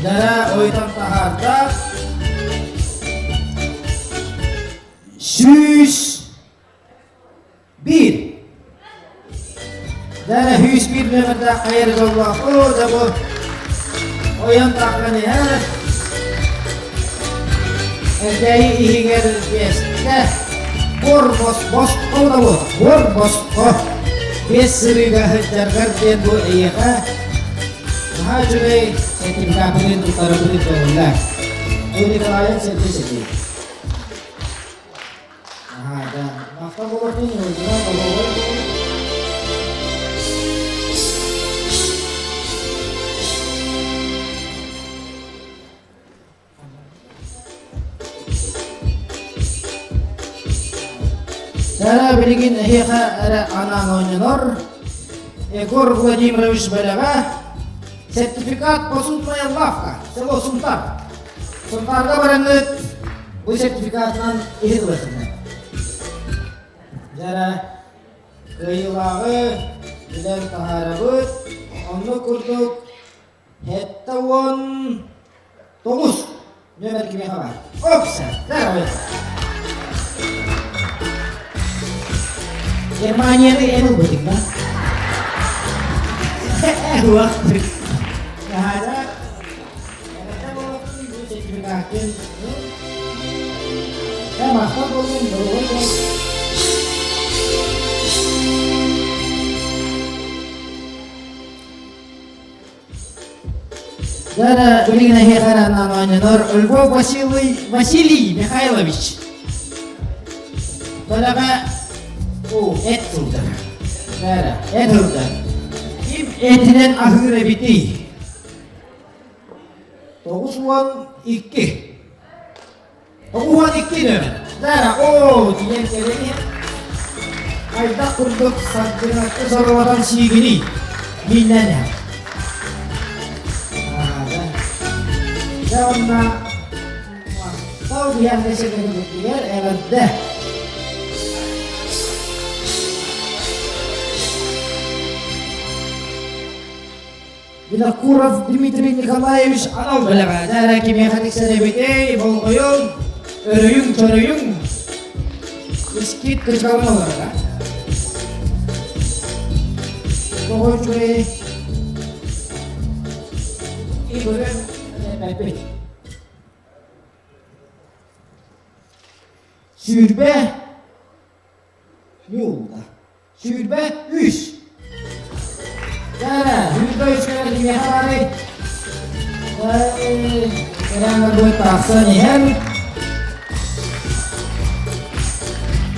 Дара ойутан таһаарда. 101. Дара 101 нөмірдаах хайар дьоллоох. Оо, да бу ойон таххан иһэр. Элгээйи иһигэр биэстэ. Буор бос босхо да бу. Буор босхо. Биэс сырыыга сылдьаргар диэн бу эйиэхэ наһаа үчүгэй сертификаппытын туттарарбытын көҥүллээ. Бу Николаев Сергей Сергеевич. Махтал болотун, Сара билигин эһиэхэ эрэ анаан оонньонор Егор Владимирович бэлэҕэ сертификат посудная лавка село Сунтар Сунтаарга бараҥҥыт бу сертификатынан иһин ылыаххына. Дьэ кыайыылааҕы билэн таһаарабыт. Оннук курдук 79 нүөмэр кимиэхэ баар? Опса! Здорово! Германияны эн ылбытыҥ ба? Уох. Наһаа сертификатын махтал буолуҥ, доруобай буол. Дара билигин эһиэхэ анаан оонньонор Львов Василий, Василий Михайлович. Бэлэҕэ о, эт сылдьар. Дара, эт сылдьар. Ким этинэн аһыыр эбитий? 92. 92 нөмер. Дара, оо, тиийэн кэлэн иһэр. Хайдах курдук сардыҥакка соролотон сиигиний? Мииннэн иһэр. Дьэ онно махтал биһиэхэ сиргэнигитигэр эҕэрдэ. Винокуров Дмитрий Николаевич анал бэлэҕэ дьэ кимиэхэ тиксэр эбитий болҕойуҥ өрөйүҥ чөрөйүҥ искит кычалын олорор тоҕо үчүгэй и көрөн эппит 23 Ньуулда. 23. Дара, 23 кэлэр кимиэхэ баарый? Кэлэн бу тахсан иһэн.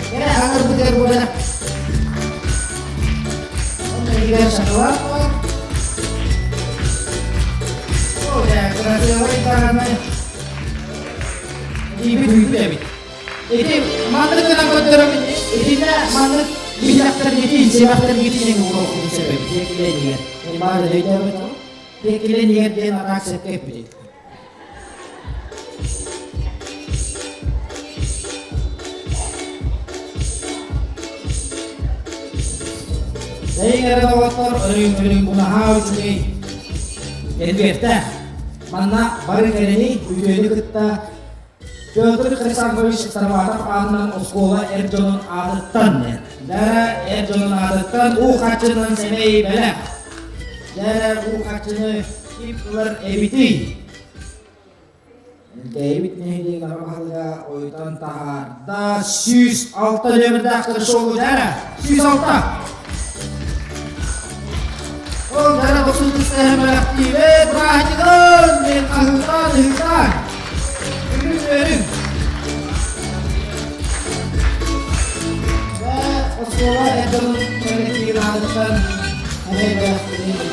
Кэлэ аҥырбытыгар буолар. Онно шоколад бар. О, дьэ, красивый даҕаны. Иибит үйбүт эбит. Ити маннык гынан көрдөрөмүн, итиннэ маннык биһилэхтэргитин, симэхтэргитин эҥин уруохпутун сөп эбит. Тиэкилэн иһэр. Баар өйдөөбөт Тиэкилэн иһэр диэн араак сөпкө эппитин. Эйиҥ эрэ доҕоттор, өрүҥ-өрүҥ бунаһаа үчүгэй. Кэлбиэртээх. Манна бары кэрэни, үтүөнү кытта Петр Хрисанфович Сарватов аатынан оскуола эр дьонун аатыттан, дьэ эр дьонун аатыттан уу харчынан сэмэй бэлэх. Дьэ уу харчыны ким ылар эбитий? Элгээйибит нэһилиэгин аҕа баһылыга ойутан таһаарда 106 нөмүрдээх кырышолу дьара 106! Ол дьара босун тыстаһын бэлэхтиибит бырааһынньыгын диэн хаһыытаан ыһыытаан Үрүҥ үөрүҥ! Оскуола эр дьонун кэллэктиибин аатыттан эмиэ бэлэхтиибин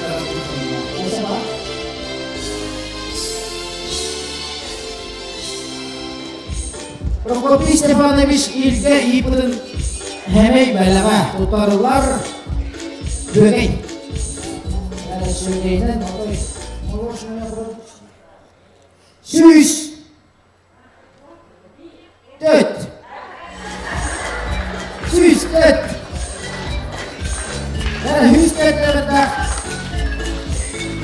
Прокопий Степанович Илгэ иипытын хэмэй бэлэҕэ тутарылар Бүөгэй. Сүөгейден 104. 104. 104 нөмердээх.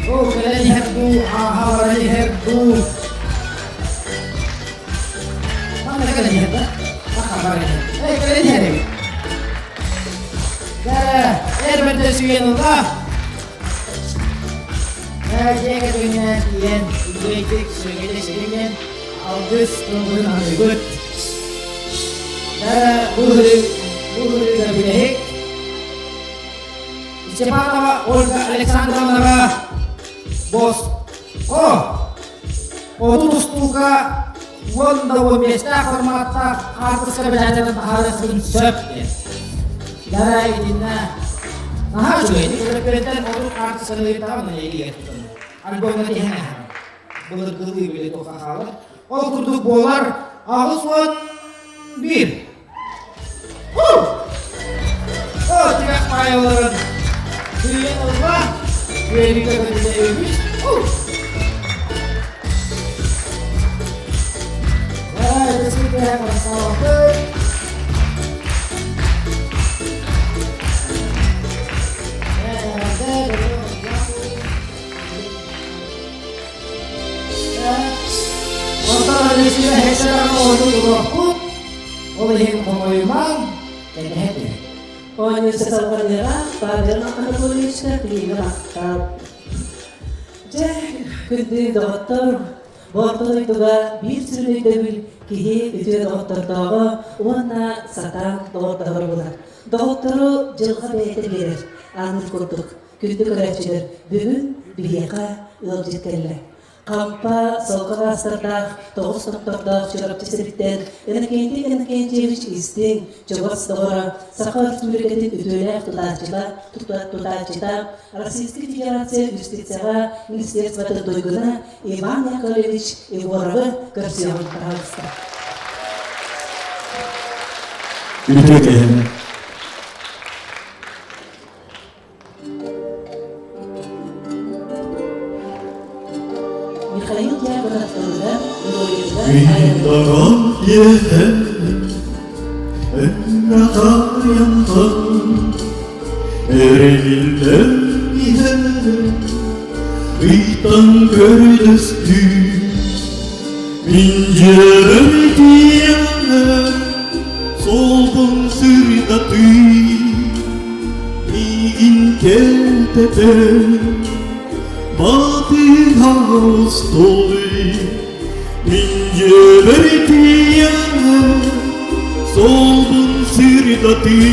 Оо, кэлэн иһэр дуу, ааһа баран иһэр дуу. Манна кэлэн иһэр да? Аха баран иһэр. Эй, кэлэн иһэр эбит. Дьэ, эр бэрдэ сүүйэн ылла. Дьиэ кэргэнинэн тиийэн, үчүгэйдик сүөгэйдик сиринэн алгыс тылбытын аныыбыт. Бу ыһыыга бүтэһик Степанова Ольга Александровнаҕа бос о 30 устууга 10 да 15-тээх форматтаах хаартыска бэчээтэнэн таһаарыахпытын сөп диэн. Дара итиннэ наһаа үчүгэйдик төлөпүөнтэн 30 хаартысканы ыйытаҕын илиигэр тутан. Альбомҥа тиһэн аһаҕын. Былыргылыы били туохха хаалар. Ол курдук буолар 81. О, тимэх маайаларын Сүүйэн ылла, үөрүүгэ көтүтэ үгүс. Онтон Алексей Хесеран оҕотун туруохпут, ол иһин хомойумаҥ, кэтэһэ түһүҥ. Оонньууса салҕаныаҕа Павел Анатольевичка киһигэ махтал. Дьэ, күндү доҕоттор, бу орто дойдуга биир сүрүн өйдөбүл киһи үтүө доҕоттордооҕо уонна сатаан доҕордоһоро буолар. Доҕоттору дьылҕа бэйэтэ биэрэр, аныыр курдук. Күндү көрөөччүлэр, бүгүн биһиэхэ ыалдьыт кэллэ. Хампа солко маастардаах, тоҕус томтордоох Чурапчы сириттэн Иннокентий Иннокентьевич истиҥ, чугас доҕоро, Саха Өрөспүүбүлүкэтин үтүөлээх тутааччыта, тутааччыта, Российскай Федерация юстицияҕа министерствотын туйгуна Иван Яковлевич Егоровы көрсүөҕүн пожалуйста. Үтүө киһини. Михаил Дьяконов тылыгар, мелодиятыгар Ыйдаран иэһэн, өҥҥө эриллэн иһэн, ыйтан көрдөстүү, мин дьиэбэр тиийэн, суолбун сырдатыы. Миигин кэлтэтэн батыһа стой Мин дьиэбэр тиийэн суолбун сырдатыы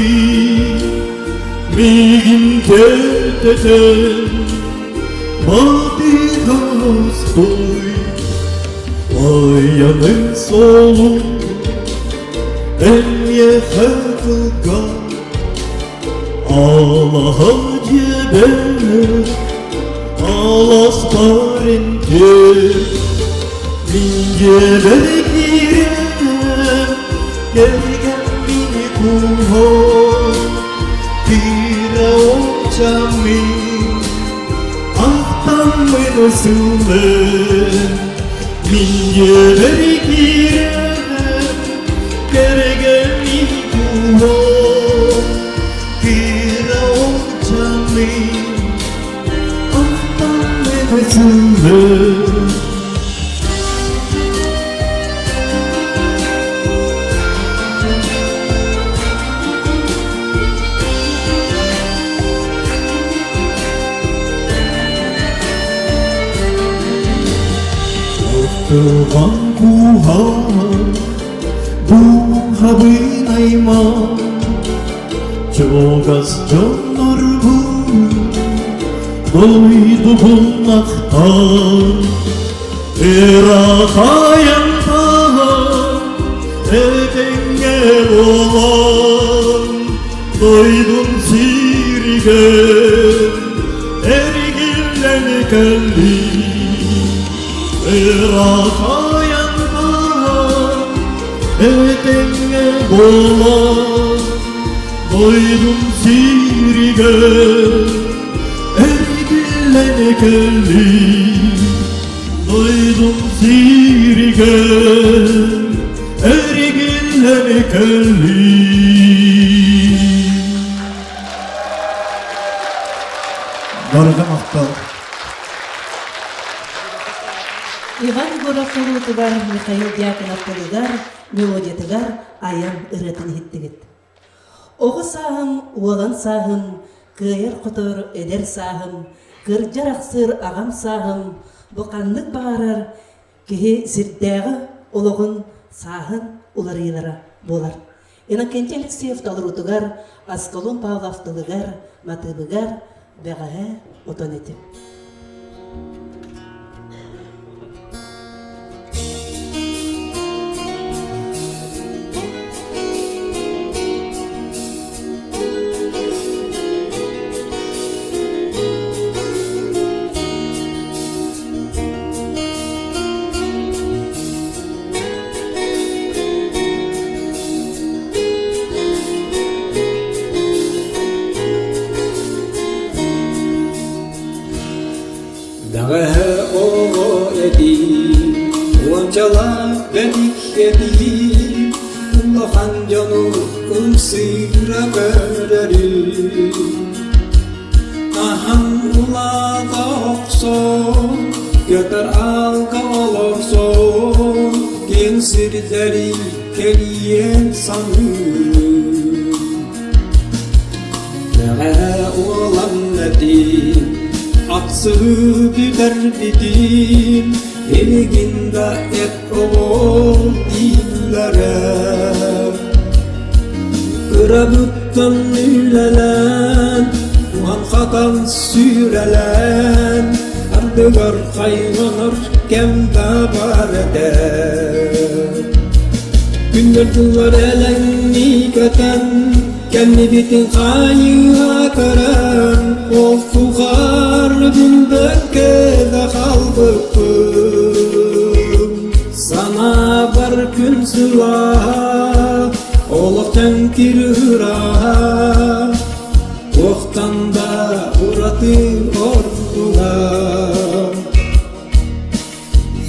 Миигин кэлтэтэн батыһа стой Айаным суолун эмиэхэ кылгас Алаһа дьиэбэр алас барынты Мин дьиэбэр киирэн кэргэммин кууһан Кыра очаммын ахтаммын сылын Мин дьиэбэр киирэн кэргэммин кууһан Кыра очаммын ахтаммын сылын Ортоҕон кууһан дууһабын аймаан чугас дьоннорбун дойдубун ахтан ыраах айантан этэҥҥэ буолан дойдум сиригэр эргиллэн кэллим ыраах айантан этэҥҥэ буолан дойдум сиригэр эргиллэн кэллим дойдум сиригэр эргиллэн кэллим Барыга махтал. Иван Егоров толуутугар Михаил Дьяконов тылыгар, мелодиятыгар айан ырыатын иһиттигит. Оҕо сааһым, уолан сааһым, кыайар-хотор эдэр сааһым, кырдьар-ахсыр аҕам сааһым, бу ханнык баҕарар киһи сирдээҕи олоҕун сааһын уларыйыылара буолар. Иннокентий Алексеев толоруутугар, Аскалон Павлов тылыгар, матыыбыгар бэҕэһээ отон этим. Даҕаһа оҕо этии, уончалаах бэдик этии, улахан дьону ымсыыра көрөрү. Аһан улаата охсон, көтөр аалга олорсон, киэҥ сирдэри кэрийэн саныырым. Бэҕэһээ уолан этим, ахсыһы бүтэрбитим, билигин да эт оҕом дииллэрэ. Кырабыттан үлэлээн, уһан-хатан сүүрэлээн, ардыгар хайҕанар кэм да баар этэ. Күннэр-дьыллар элэҥнии көтөн, кэннибитин хаайыыга көрөн, ол тухары билбэккэ да хаалбыппын. Санаабар күн сылааһа, олох тэҥкир ырааһа, туохтан да ураты ордуга.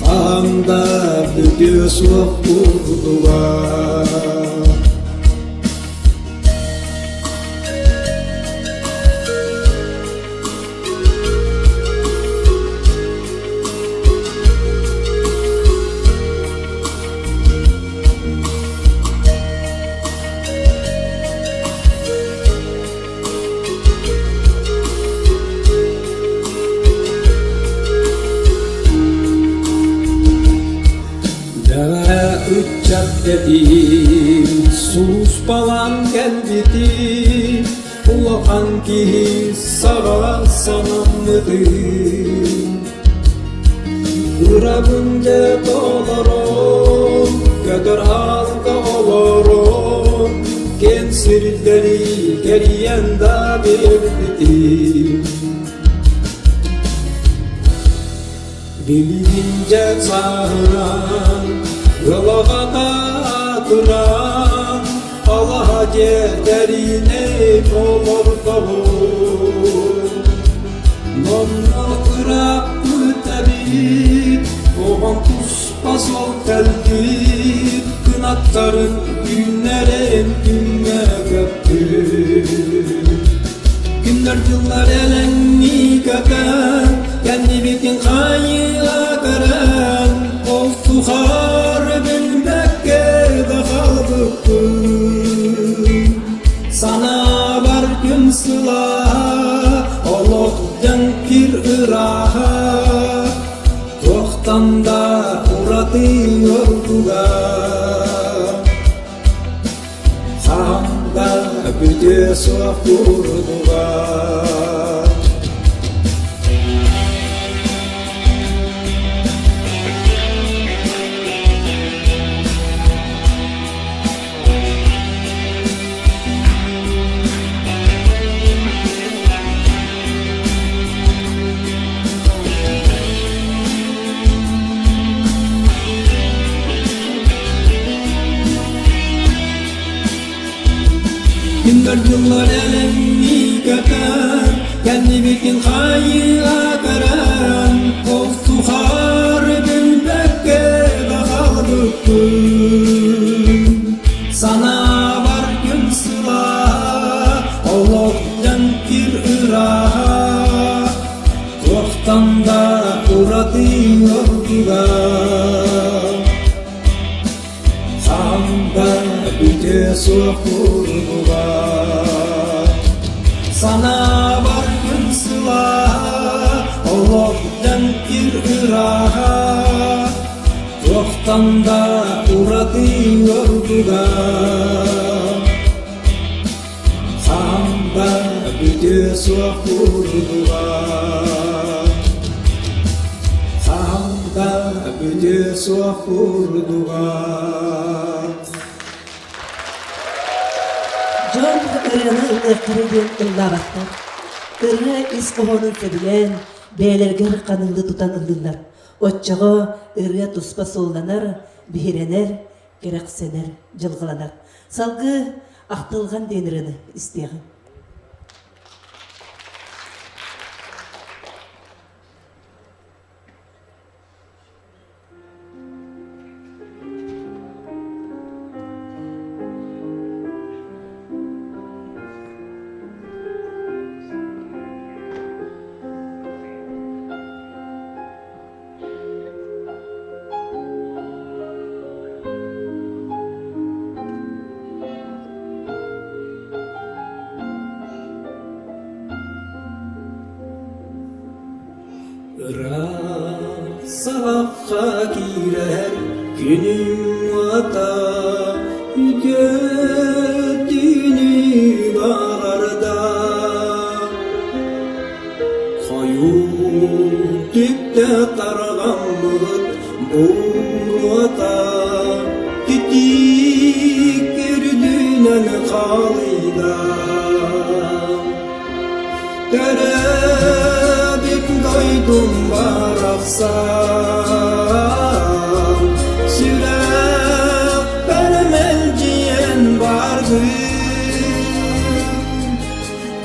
Хаһан да бүтүө суох курдуга. Дэҕэ ыччат этим, сулууспалаан кэлбитим, улахан киһи саҕа санаммытым. Ырабын дьэ толорон, көтөр аалга олорон, киэҥ сирдэри кэрийэн да биэрбитим. Билигин дьэ сааһыран, ылаҕата туран, алаһа дьиэ тэринэн олордоҕум. Онно ырааппыт эбит, оҕом туспа суол кэлбит, кынаттарын үүннэрэн күҥҥэ көппүт. Күннэр-дьыллар элэҥнии көтөн, кэннибитин хайыыга көрөн, ол тухары билбэккэ да хаалбыппын. Санаабар күн сылааһа, олох дьэҥкир ырааһа, туохтан да ураты ордуга. Хаһан да бүтүө суох курдуга. Күннэр-дьыллар элэҥнии көтөн, кэннибитин хайыыга көрөн, ол тухары билбэккэ да хаалбыппын. Санаабар күн сылааһа, олох дьэҥкир ырааһа, туохтан да ураты ордуга. Хаһан да бүтүө суох курдуга. Санаабар күн сылааһа, олох дьэҥкир ырааһа, туохтан да ураты ордуга. Хаһан да бүтүө суох курдуга. Хаһан да бүтүө суох курдуга. Дьон ырыаны ыллыахтара диэн ыллаабаттар. Ырыа ис хоһоонун сөбүлээн, бэйэлэригэр ханыылыы тутан ыллыыллар. Оччоҕо ырыа туспа суолланар, биһирэнэр, кэрэхсэнэр, дьылҕаланар. Салгыы Ахтылҕан диэн ырыаны истиэҕиҥ. Күлүмүрэр күнүм уота үтүө түүнү баҕарда. Хойуу түптэ тарҕаммыт буруота титиик үрдүнэн халыйда. Төрөөбүт дойдум барахсан, сүрэхпэр мэлдьийэн бардым.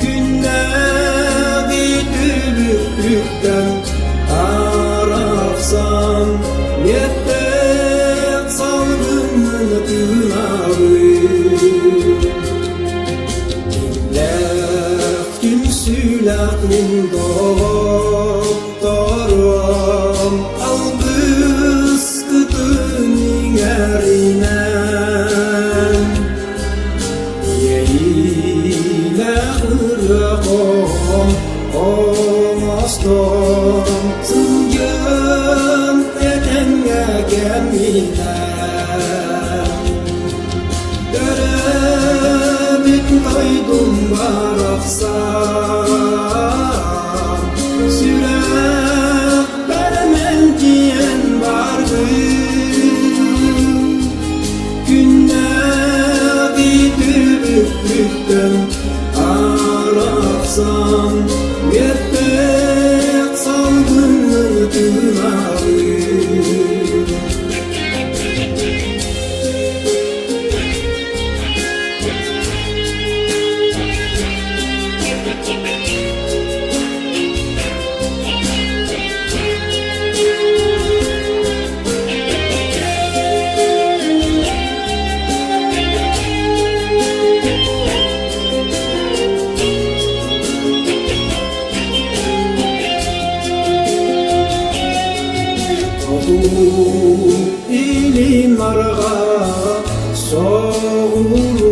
Күннээҕи түбүктэн арахсан, Миэттээх салгынын тыынабын. Иллээх түмсүүлээх мин доҕотторум, алгыскытын иҥэринэн, Иэйиилээх ырыа хоһоон оҥостон, сылдьан этэҥҥэ кэминэн. Төрөөбүт дойдум барахсан, сүрэхпэр мэлдьийэн бардым. Күннээҕи түбүкпүттэн арахсан, үөттээх салгынын тыынабын. Илин арҕаа соҕуруу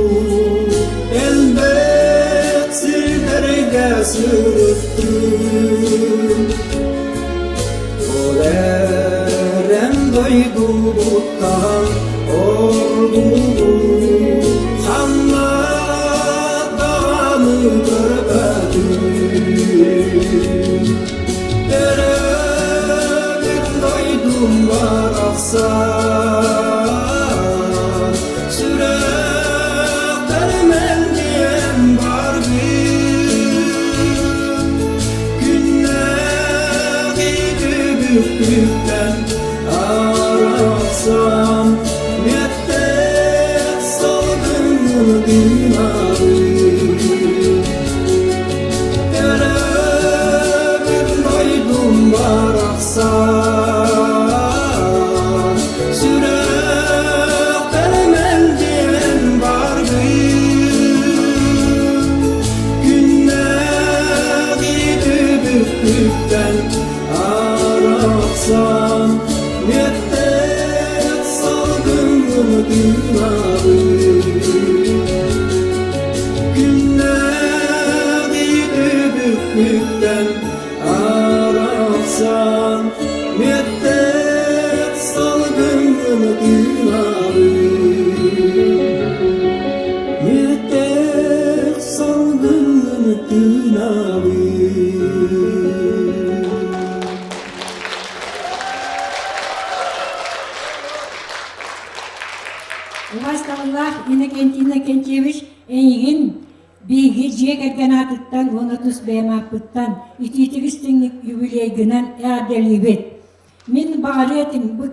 элбэх сирдэргэ сырыттым. Ол эрэн дойдубуттан ордугу ханна даҕаны көрбөтүм. Төрөөбүт дойдум барахсан, сүрэхтэр мэлдьиэн баргын. Күннээҕи түбүкпүттэн арахсан, мүөттээх салгыҥҥын тыынабын. Төрөөбүт дойдум барахсан, сүрэхпэр мэлдьиэн баргын. Күннээҕи түбүкпүттэн арахсан, мүөттээх салгыҥҥын тыынабын. Күннээҕи түбүкпүттэн арахсан, мүөттээх салгыҥҥын тыынабын. Мүөттээх салгыҥҥын тыынабын. Убаастабыллаах Иннокентий Иннокентьевич, эйигин биһиги дьиэ кэргэн аатыттан уонна тус бэйэм ааппыттан итиитик истиҥник юбилейгынан эҕэрдэлиибит. Мин баҕарыа этим бу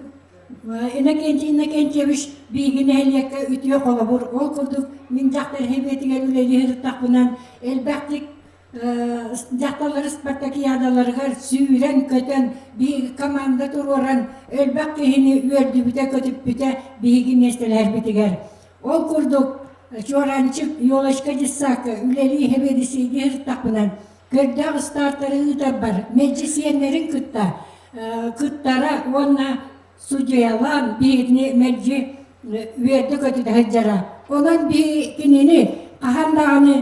Иннокентий Иннокентьевич биһиги нэһилиэккэ үтүө холобур. Ол курдук мин дьахтар сэбиэтигэр үлэлии сырыттахпынан элбэхтик дьахталлар спартакиадаларыгар сүүрэн-көтөн, биһиги команда туруоран, элбэх киһини үөрдүбүтэ-көтүппүтэ биһиги миэстэлэһэрбитигэр. Ол курдук, Чуораанчык, Елочка детсадка үлэлии сэбиэдиссэйдии сырыттахпынан, көрдөөх стартары ыытарбар мэлдьи сиэннэрин кытта кыттара уонна судьуйалаан биһигини мэлдьи үөрдэ-көтүтэ сылдьара. Онон биһиги кинини хаһан даҕаны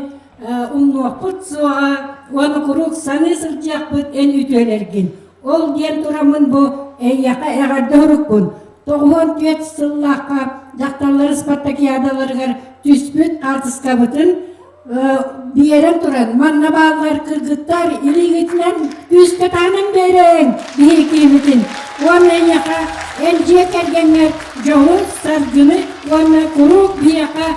умнуохпут суоҕа уонна куруук саныы сылдьыахпыт эн үтүөлэргин. Ол диэн тураммын бу эйиэхэ эҕэрдэ сурукпун. 94 сыллаахха дьахталлар спартакиадаларыгар түспүт хаартыскабытын биэрэн туран, манна бааллар кыргыттар илиигитинэн күүскэ таһынан биэрэйиҥ биһиги киһибитин уонна эйиэхэ эн дьиэ кэргэҥҥэр дьоһу, саргыны уонна куруук биһиэхэ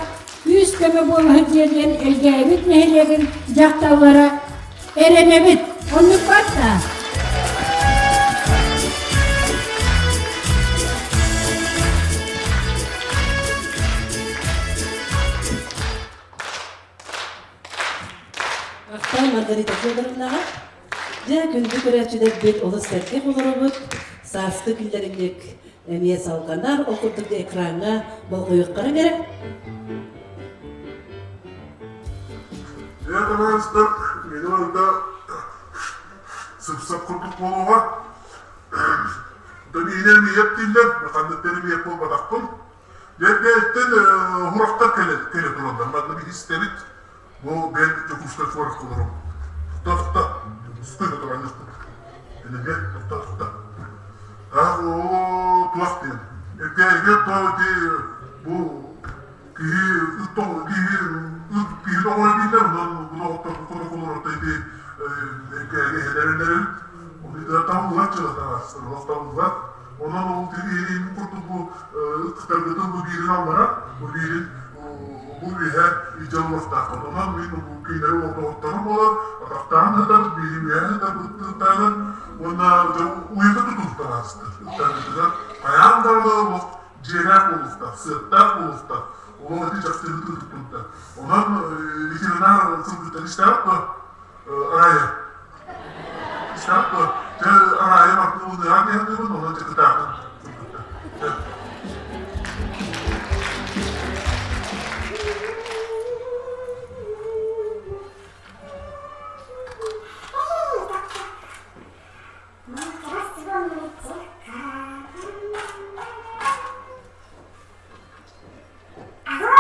күүс-көмө буола сылдьыа диэн Элгээйибит нэһилиэгин дьахталлара эрэнэбит. Оннук барта. Махтал Маргарита Федоровнаҕа. Дьэ, күндү көрөөччүлэрбит олус сэргэх олоробут. Сааскы күннэринник эмиэ салҕанар. Ол курдук экраҥҥа болҕойуоххара эрэ. Дьэ, табаарыстар, мин барыта сып-сап курдук буолуоҕа. Биһинэн эмиэ дииллэр, ханныктан эмиэ буолбатахпын. Дьэ, уһурахтар кэлэ кэлэ тураллар. Манна биһи истэбит. Бу бэл Дьокуускай куоракка олоробут. Тохто, стой туран Энеге, тохто, тохто. А, оо, туох диэн. Эргээйгэ то ити бу киһи киһи киһи тоҕо дииллэр, онон бу доҕоттор курдук ити эргээйгэ иһэлэрин Оны табыллар чыла олох табыллар. Онон ол киһи курдук бу ыттаргытын бу биирин аллара, бу биирин бу үөһэ илдьэ олоруохтааххыт. Онон мин бу кинилэри олордоҕуттарым буолар, атахтаан сытар, биирин үөһэ сытар ыттааҕын уонна уйата тутуһтараастар. Ыттаргытыгар хайаан даҕаны олох дьиэлээх буолуохтаах, сыаптаах буолуохтаах. Олох ити чахчыны тутуттунта. Онон ветеринар сылгыттан истэҕит дуо? Аайа. Истэҕит дуо? Чэ, Аайа мартыыбыныаҕа диэхтиибин, онон чэ кытаатын. Чэ. Алло,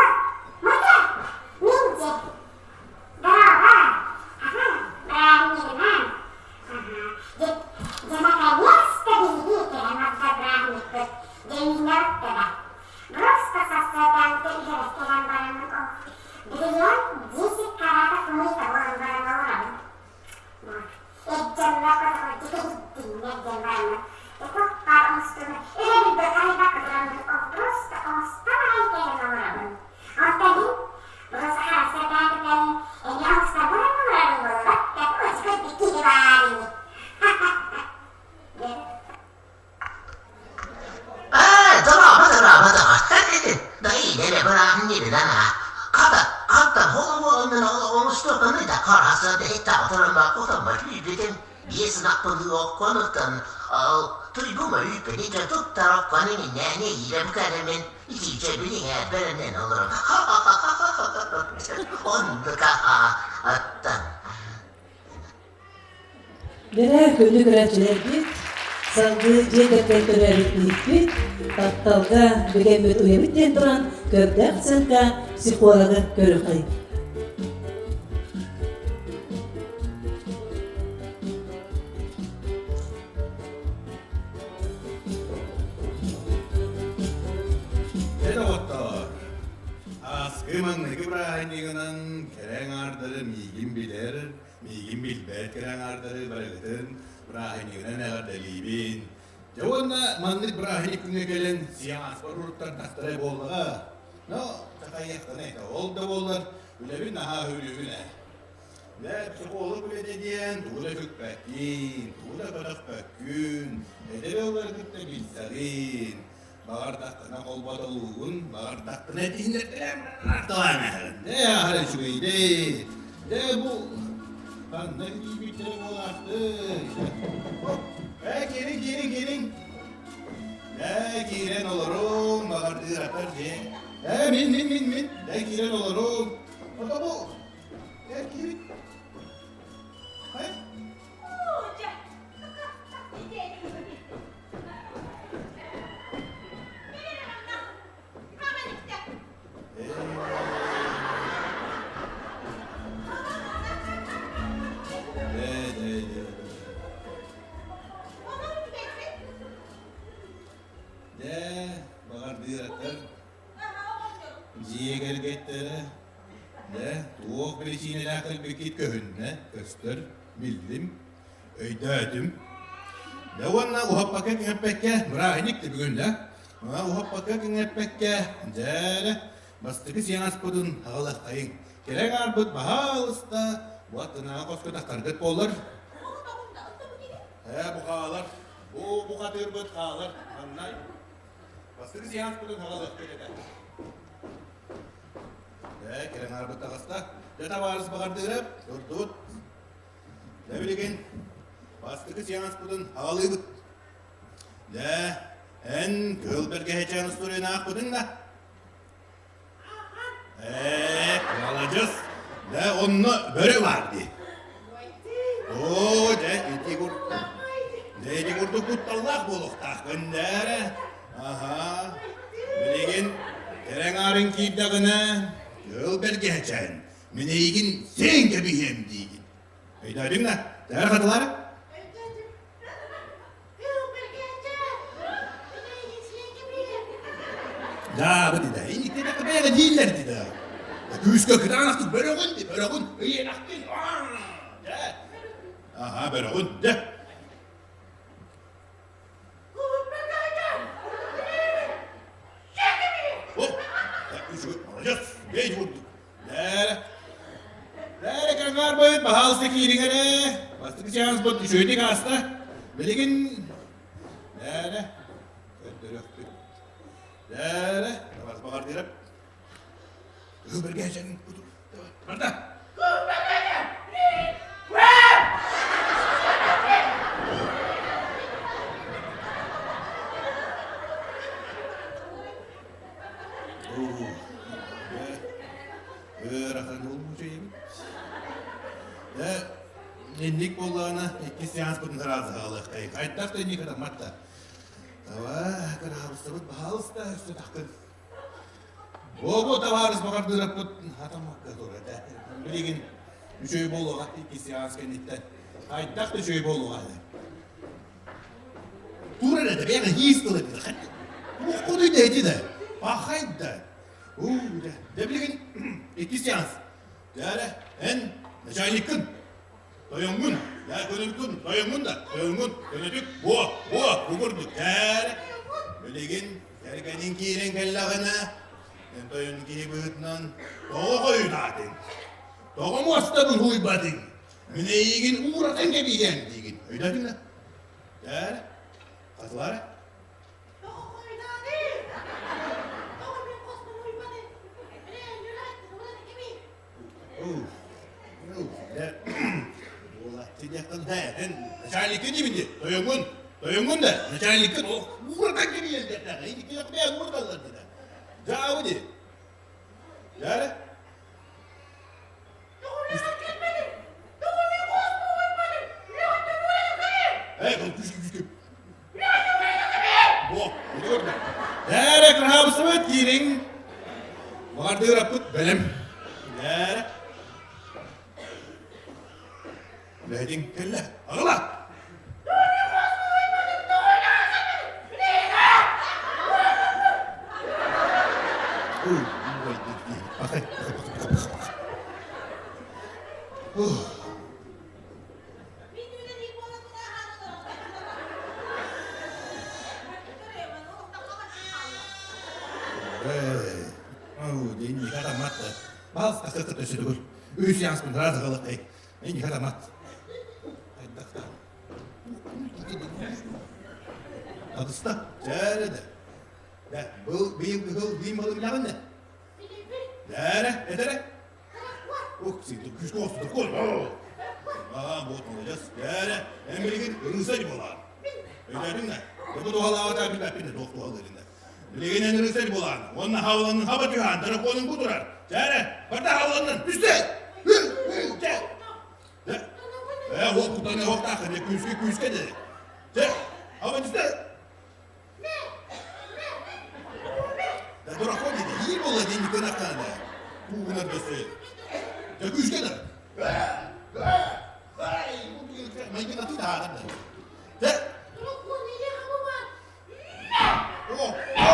Мотя, мин дьэ. Здорово. Ага, бырааһынньыгынан. Ага, дьэ, дьэ наконец-то биһиги кэлэн барда бырааһынньыкпыт. Дьэ миинэ оттода. Просто сарсыардаҥҥыта үһүрэс кэлэн бараммын ол бриллиант 10 каратов мыта буолан баран олоробун. Вот. Эрдьэммэ хотоҕо иһиттиннэр диэн бараммын туох баар оҥостууну өрөбүлгэ харайбакка тураммын ол просто оҥостон аҕай кэлэн олоробун. Оттон мин просто харахсардаатытан эмиэ оҥостон баран олорорум буоллар, такой киһи баар ини. Ээ, дорообо, дорообо, доҕор. Бэйиҥ эрэ бырааһынньыгынан аа. Хата, хантан холобуоннан оҥостуоххунуй да, хараса дэһиттээх отуран отоммор үүрбүтүм. Биэс ынахпын окконуттан туйгума үүппүн итэ туттар оккон иҥиннээн иирэн кэлэмин итиичэбин иҥээрбэринэн олорон оннук аттан Бэрэ күндү көрөөччүлэрбит, салгыы дьиэ кэргэн төрөөбүт ииппит, тапталга бигэммит уйабыт диэн туран көрдөөх сыанка психологы көрүөххэй. Дьэ доҕоттоор, ааскы маҥнайгы бырааһынньыгынан кэрэ аҥаардары миигин билэр, Миигин билбэт кэрэ аҥаардары барыгытын бырааһынньыгынан эҕэрдэлиибин. Дьэ уонна маннык бырааһынньык күҥҥэ кэлэн сеанспар уруттардахтара буоллаҕа. Но такайыахтана этэ. Ол да буоллар үлэбин наһаа үһүрүүбүн ээ. Дьэ, психолог үлэтэ диэн тугу да сүкпэккин, тугу да көтөхпөккүн, эдэр ыаллары кытта билсэҕин, Баҕардаххына холботолуугун, баҕардаххына этиһиннэртэлээн арталаан ааһаҕын. Ээ, аһара үчүгэйдэй. Дьэ, бу ханна киирбиттэрэ буолаахтый? Ээ, киириҥ, киириҥ, киириҥ. Ээ, киирэн олоруҥ, баҕардыыраттар дьиэ. Ээ, мин, мин, мин, мин. Ээ, киирэн олоруҥ. Ото бу, ээ, киирин. Ээ? Дьэ, дьиэ кэргэттэрэ, дьэ, туох биричиинэлээх кэлбиккит көһүннэ, көстөр, биллим, өйдөөтүм. Дьэ уонна уһаппакка кэҥэппэккэ, бырааһынньык да бүгүн да, уһаппакка кэҥэппэккэ, дьээрэ, бастакы сиэн аспытын аҕалыаххайыҥ. Кэрэ аҥаарбыт баһаалыста, бу аттынааҕы хоско тахтаргыт буоллар. Ээ, бу хаалар, бу бухатыырбыт хаалар, манна бастакы сиэн аспытын аҕалыахпыт этэ. Ээ, кэрэ аҥаарбыт таҕыста. Дьэ, табаарыс баҕардыырап, турдубут. Дьэ, билигин бастакы сиэн аспытын аҕалыыбыт. Дьэ, эн кыыл бэргэһэчээн устуоруйаны аахпытыҥ да? Ээ, маладьыс. Дьэ, онно бөрө баар дии. Оо, дьэ, ити курдук. Дьэ, ити курдук кутталлаах буолуохтаахпын дээрэ. Аһаа. Билигин кэрэҥ аарын киирдэҕинэ, кыыл бэргэһэчээн, мин эйигин сиэн кэбиһиэм диигин. Өйдөөтүҥ да? Дээрэ хатылаары? Даа, бу да. Инникте да бэйэҕэ дииллэр ди да. Күүскэ кытаанахтык бөрөҕүн ди, бөрөҕүн, ыйанахтын. Дэ. Аха, бөрөҕүн, дэ. Молодец, бей курдук. Дээрэ. Дээрэ каҥаарбыт, баһаалыста киириҥ эрэ. Бастакы сеанспыт үчүгэйдик ааста. Билигин дээрэ көрдөрүөхпүт. Дээрэ табаас баҕардыырап. Кыһыл бэргэһэчэн барда. Ыарахан буолбут Э, инник буоллаҕына иккис сеанспытын сразу хаалыахтай. Хайдах да инник атаммат да. Давай, кыраабыстабыт, баһаалыста, өссө тахтын. Бу табаарыс баҕардыыраппыт атаммакка турар этэ. Билигин үчүгэй буолуоҕа иккис сеанс кэнниттэн. Хайдах да үчүгэй буолуоҕа. Тур эрэ бэйэҥ иис тыл этилэ. Туох да эти да. Пахай да. Уу, дэ билигин иккис сеанс. Дээрэ, эн начальниккын, тойоҥҥун, даа көнөргүн, тойоҥҥун да, тойоҥҥун, көнөтүк, буо, буо, бу курдук, дээрэ. Билигин кэргэниҥ киирэн кэллэҕинэ, эн тойон киһи быһыытынан тоҕо хойутаатыҥ? Тоҕо муостабын һууйбатыҥ? Мин эйиигин ууратан кэбиһиэм диигин. Өйдөөтүҥ да? Дээрэ, хатылаары. Начальникка диибин дии, тойоҥҥун, тойоҥҥун да, начальниккын ууратан кэбиһиэн диэхтээх, икки бэйэҥ уураталлар диэтэ. Дьаабы дии. Дьээрэ. Эй, күс күс күс. Дээрэ кыраһаабысыбыт киириҥ. Баҕардыыраппыт бэлэм. Дээрэ. Үлэһитиҥ кэллэ. Аҕала! Үс яспын раз галакай. Инни хатамат. Атыста. Чээрэ да. Был быйыл кыһыл быйыл балык билэҕин да? Дээрэ, этэрэ. Ух, син күүскэ охсутук Аа, вот молодец. Дээрэ, эн билигин рыцарь буолаҕын. Өйдөөтүҥ да? Бу туһалаабата билбэппин да, туох туһалыырын да. Билигин эн рыцарь буолаҕын. Уонна хааланын хаба түһээн, драконун бу турар. Дээрэ, барда хааланын, түстэ! Дэ! Ээ, ол кутаны оһохтаах, күүскэ күүскэ дэ. Дэ, хаба түстэ! Да дракон диде, iyi буолла диэн гынахтана да. Куугунар дөссө. Да күүскэ да. Майгын аты таһаарар да. Дэ. О, о,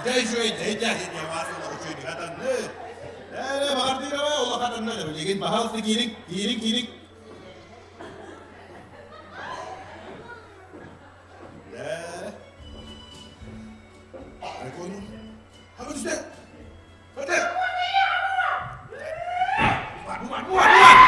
Дьэ үчүгэй дьэ дьэ диэн үчүгэй хатанны. Эрэ баҕардыыраба улахатанна да билигин баһаалыста киириҥ, киириҥ, киириҥ. Дэ. Айкону. Хаба түстэ. Өтө. Бар, бар, бар, бар.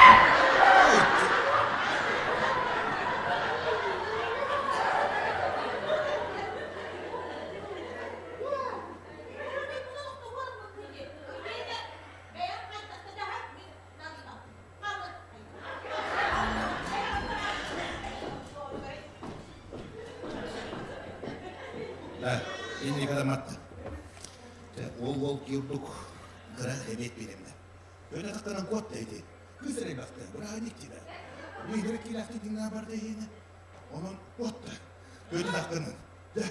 Инники адаматты. Ол ол курдук кыра эбиэт биэремдэ. Өтө тахтанан куотта ити. Кыыс эрэй бахта, бырааһынньык дии Миигэр киилэхти тиҥнаа барда иһинэ. Онон куотта. Өтө тахтанан. Дэ.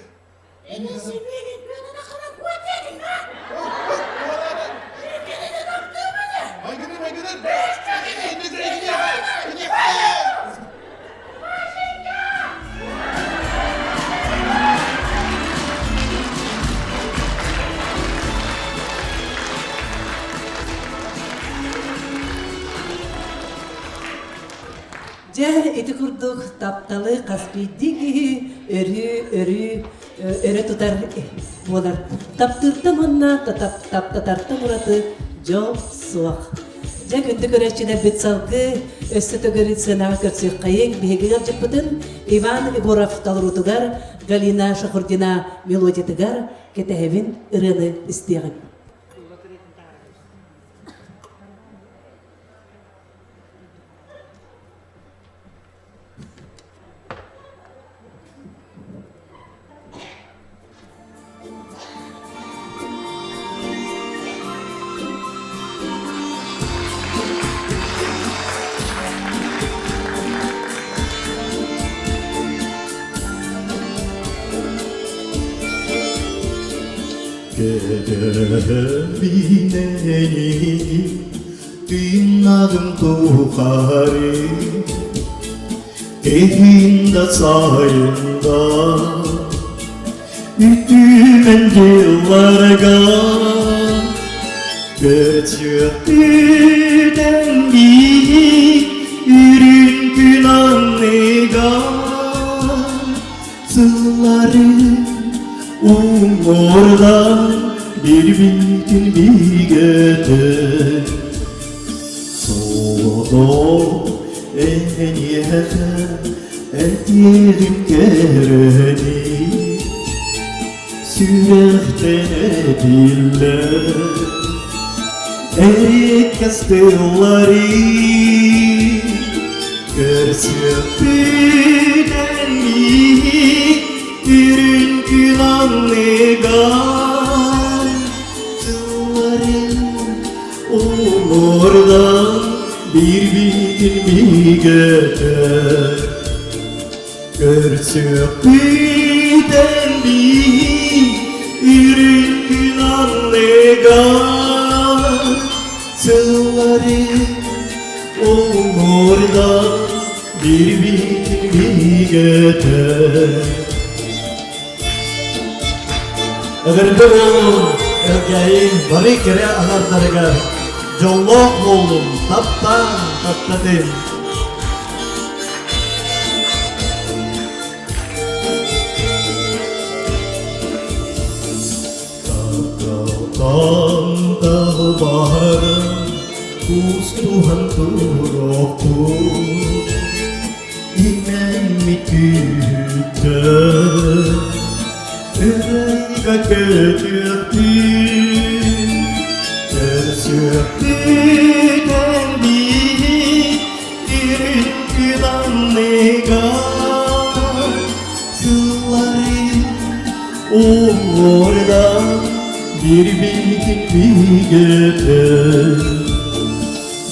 Дьэ, ити курдук тапталы хас биирдии киһи өрүү, өрүү өрө тутар буолар. Таптыыртан уонна таптатартан ураты дьол суох. Дьэ, күндү көрөөччүлэрбит салгыы өссө төгүл сыанаҕа көрсүөххэйиҥ. Биһиги ыалдьыппытын Иван Егоров толоруутугар, Галина Шахурдина мелодиятыгар кэтэһэбин ырыаны истиэҕиҥ. Кэтэһэбинэни Тыыннаҕым тухары Киһин да сайында Үтүмэн дьылларга Көрсүөхпүтэн биир Үрүҥ күн анныгар Сыллары уҥуордан Биир-бииртин бигэтэ Солото эйиэхэ этиэҕим кэрэни Сүрэхтэн этиллэр Эриэккэс тыллары Көрсүөхпүтэн Үрүҥ күн анныгар Тыллары уҥуордан биир-биирин бигэтэ Көрсүөхпүтэн үрүҥ күн анныгар Сыллары уҥуордан биир-биирин бигэтэ Эҕэрдэ буоллун, Эргээйиҥ бары кэрэ аҥардарыгар дьоллоох буоллун, таптаан таптатын! Тапталтан далбарым кустуһан туруохпун Имэммит күүттэр Ырайга көтүөхтүү Көрсүөхпүтэн биир Үрүҥ анныгар Сыллары уҥуордан Биир-биирдик бигэтэ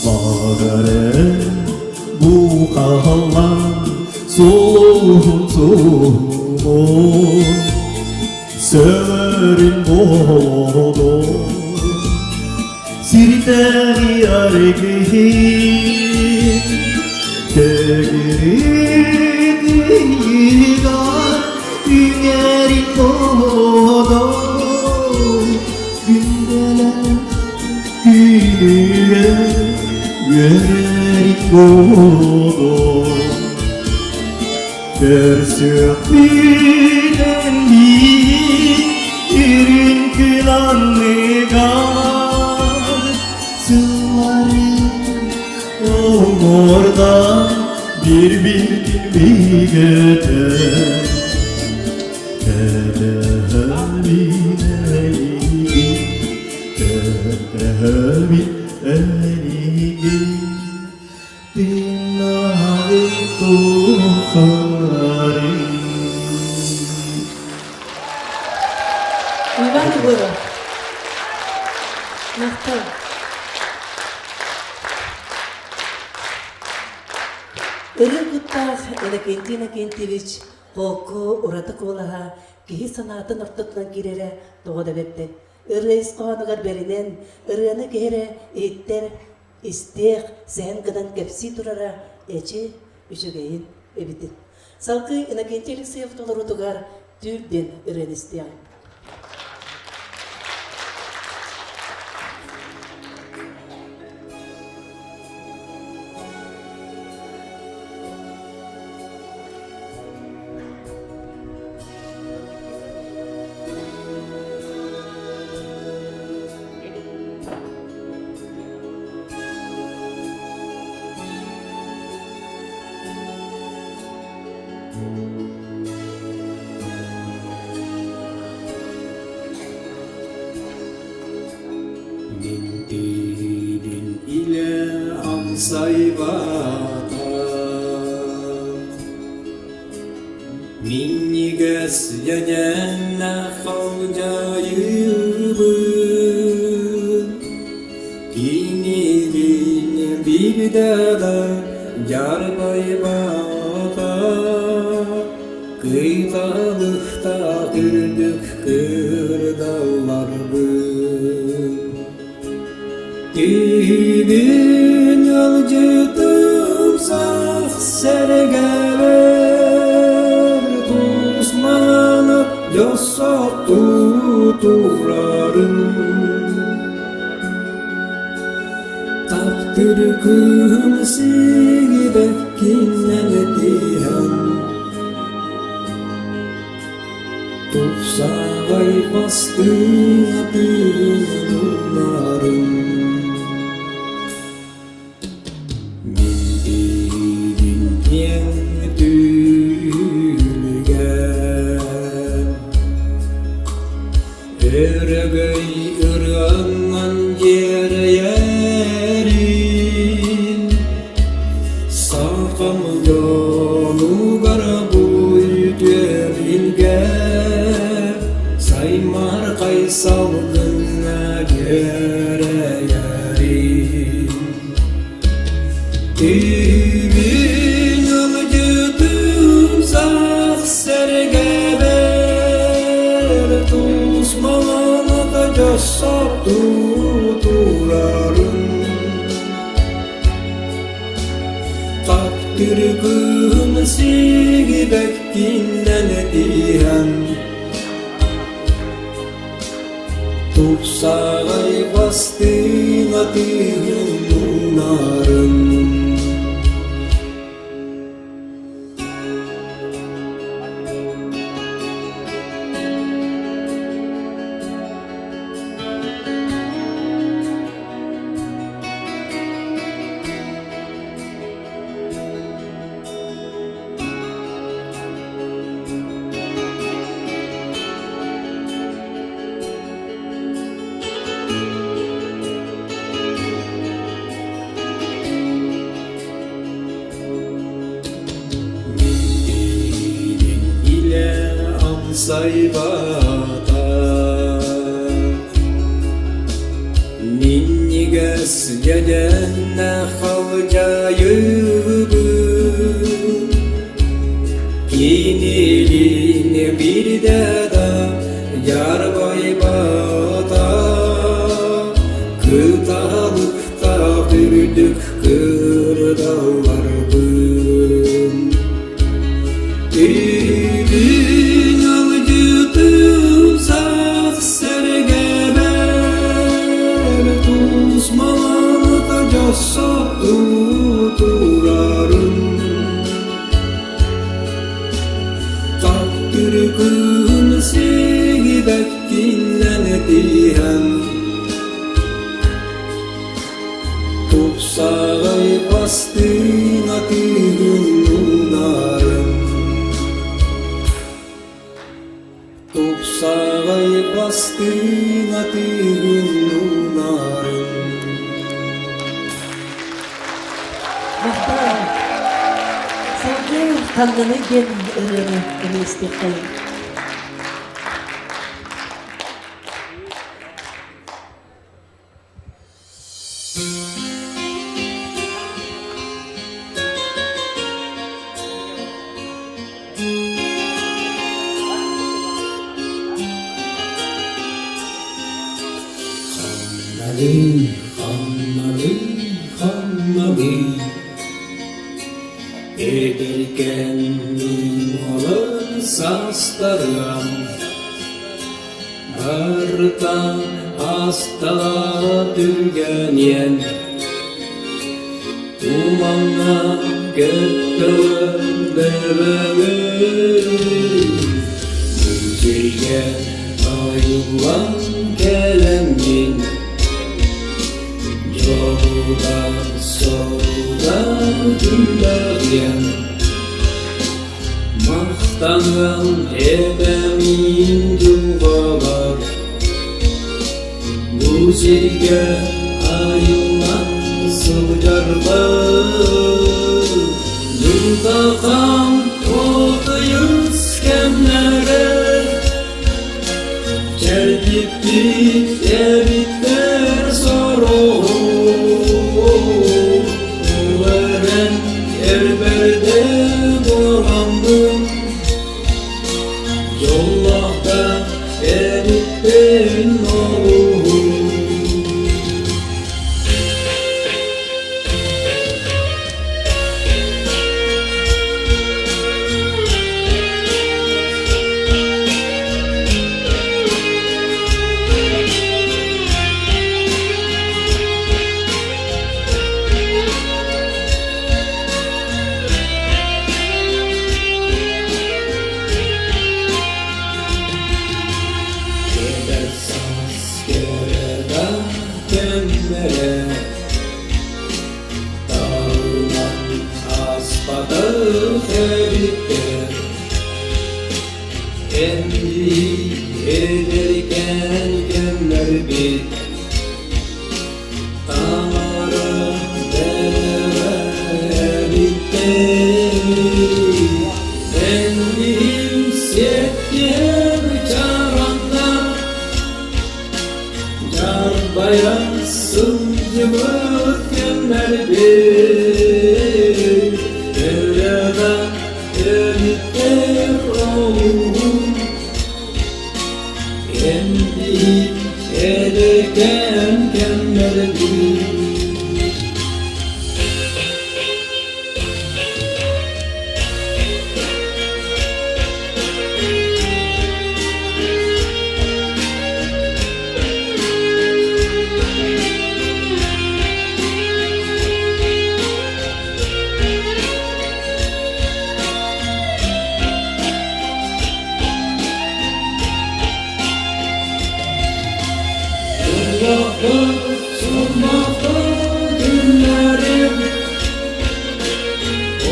Баҕарым бу хааллан сулуһун суһумун Сөрүн болодо Сирдэри аргыһы Төгүрүк ыйга үҥэрин болодо Үөрэрик буолуо Көрсүөхпүтэн үрүн күн анныгар Сыллары оҥорда bir-бирдин бигэтэ Кэтэһэбин эйигин, кэтэһэбин эйигин Тыыннаҕын тухары. Иван Егоров. Махтал. Ырыа куттаах Иннокентий Иннокентьевич Холку ураты куолаһа киһи санаатын ортотунан киирэрэ тоҕо да бэрдэй. Ырыа ис хоһоонугар бэринэн, ырыаны киһи эрэ иһиттэр, истиэх, сэһэн гынан кэпсии турара эчи үчүгэйин эбитин. Салгыы Иннокентий Алексеев толоруутугар Түүр диэн ырыаны истиэҕиҥ. Мин тиибин илэ амсайбатах Минньигэс дьэдьэннээх халдьаайыбын Кинилиин биирдэ да дьарбайбатах Кыйҕалыхтаах үрдүк кырдалларбын Түүнүн ыалдьытым сах сэргэлэр Тусманы дьоссоттуу турарын Таптыр кыһын сигибэккинэн этиһэн Тупсаҕай бастыҥ тыынарын Мин биирин киэҥ түһүлгэн Өрөгөй ырыаннан дьиэрэйэрин Сахам дьонугар буй-түөбүлгэ Саймархай салгыҥҥа дьиэрэйэрин Түүбүн ылдьытым сах сэргэбэр Тус маҥаната дьоссоттуу турарын Таптыр кыһын сигибэккинэн этиһэн Тупсаҕай бастыҥ атыыһын мунарын Миигин илэ амсайбата Минньигэс дьэдьэннэ халдьаайыбын Кинилиин биирдэ да дьарбайбата Кыталыктаах үрдүк кырдалларбын Түүнүн ылдьытым сах сэргэбэр Тус маҥата дьоссо Сибэккин лэнэтиһэн Тупсаҕай бастыҥ атыыгын уунарын Тупсаҕай бастыҥ атыыгын уунарын Махтал. Салгыы ханнаны диэн ырыаны эмиэстиэххэйиҥ. Ханналый, ханналый, ханналый, Эдэркээн уолан саастарыам Барыта астала түргэниэн Тумаҥҥа көттөҕүм дөбөҥүн Бу сиргэ айыллан кэлэммин Дьолугар соругар күллэриэм Махтаныам эбэмин дьылҕабар Бу сиргэ айыллан сылдьарбар Дьылҕахан отойус кэмнэрэ Чэрдиппит эбиттэр сороҕу Ол эрэн эрбэрдэ буоламмын Дьоллоох да эбиппин олуһун Эдэр саас кэрэ кэмнэрэ Талынан ааспатах эбиттэр Эн эдэркээн кэмнэрбит Таҥара бэлэҕэ эбиттэр Эн сиэттиһэр чараҥнар Дьарбайан сылдьыбыт кэмнэрбит Өрөҕө эбиттэр олуһун Эн эдэркээн кэмнэрбит Sunmakta günlerim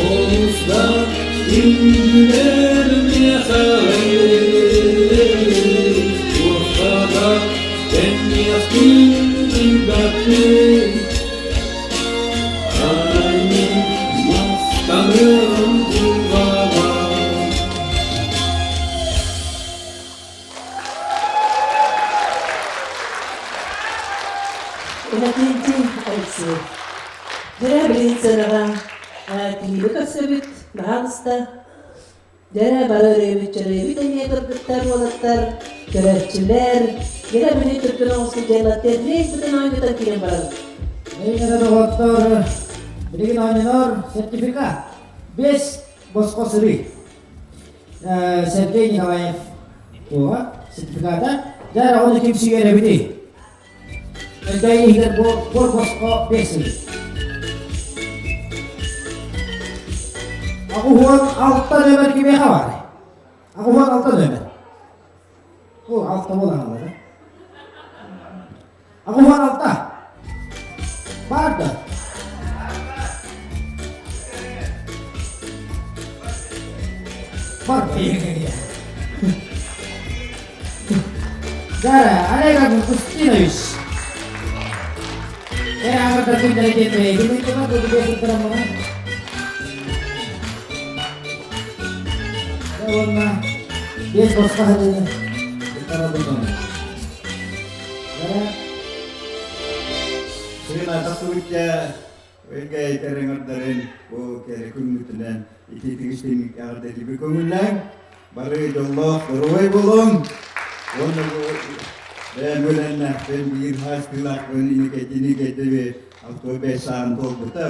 Omuzda gündüler Ortada ben yaktım baktım Arayın maftanım baba Иннокентий Алексеев. Дьэ, билигин сыанаҕа киһиби көрсөбүт, баһаалыста. Дьэ, бары өрөөбүт, чөрөөбүт эмиэ кыргыттар, уолаттар, көрөөччүлэр. Дьэ, билигин түргэн оҥостуу дьыала тэрнэй бытын оонньута киирэн баран. Эйнэрэ доҕоттор, билигин оонньонор сертификат. Бес босхо сырыы. Сергей Николаев туоҕа сертификата. Дьэ, ону ким сигэр эбитий? Элбэйи иһигэр буор босхо биэс сырыы. 86 нөмөр кимиэхэ баар? 86 нөмөр. Бу алта буолан хаалар. 86. Баар да? Бар Дара, Олег Августинович. Э, аңырда күндер кетпей. Уонна биэс босхо хадыны Сына тахсыбытча өлгөй кэрэҥэрдэрин бу кэрэ күммүтүнэн итиитигистин эҕэрдэлиби көҥүллээҥ. Бары дьоллоох доруобай буолуҥ. Уонна бу бэйэм үөрэннээхпин биир хаастыылаахпын иникэйтини кэйдэби автобус саан туолбута.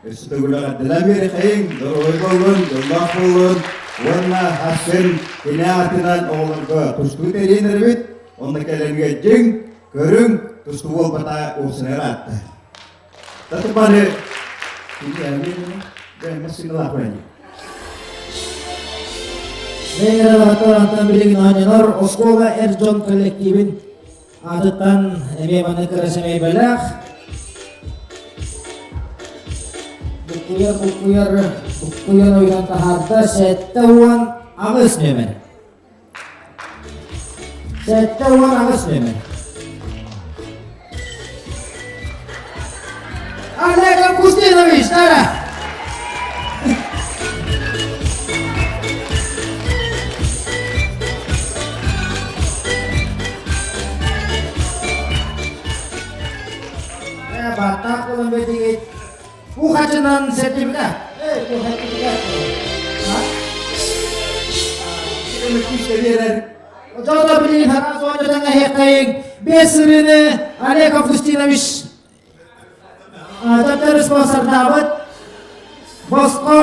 Өссө төгүл эҕэрдэлээн биэрэхэйиҥ, доруобай буоллун, дьоллоох буоллун уонна сарсын кини аатынан оҕолорго тустуу тэрийэн эрэбит. Онно кэлэн дьиҥ, көрүҥ, тустуу буолбата уопсайар аатта. Татыбары Мен билигин оонньонор оскуола эр дьон коллективин аатыттан эмиэ маннык кыра сэмэй бэлэх. Буккуйар, буккуйар, буккуйан ойон таһаарда 78 нүөмэр. 78 нүөмэр. Олег Августинович, Тара! Баттах болон бетигит. Бу хачынан сертификат. Эй, бу сертификат. Жолда билин харас оонньотон эһиэхтэйиҥ. Бес сырыыны Олег Августинович Төттөрү спонсордаабыт босхо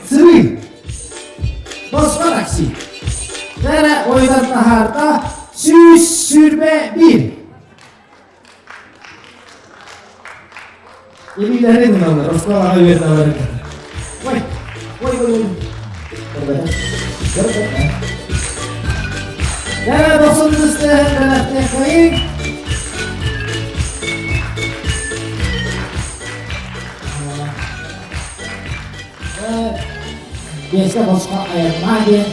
сырыы. Босхо такси. Бэрэ ойдан таһаарда 121. Илиилэрин ылаллар, оскуолаҕа үөрэнэллэр. Ой, ой, ой, ой. Бэрэ босун тыстыһын бэлэхтиэххэйиҥ. Биэскэ босхо айаннаа диэн.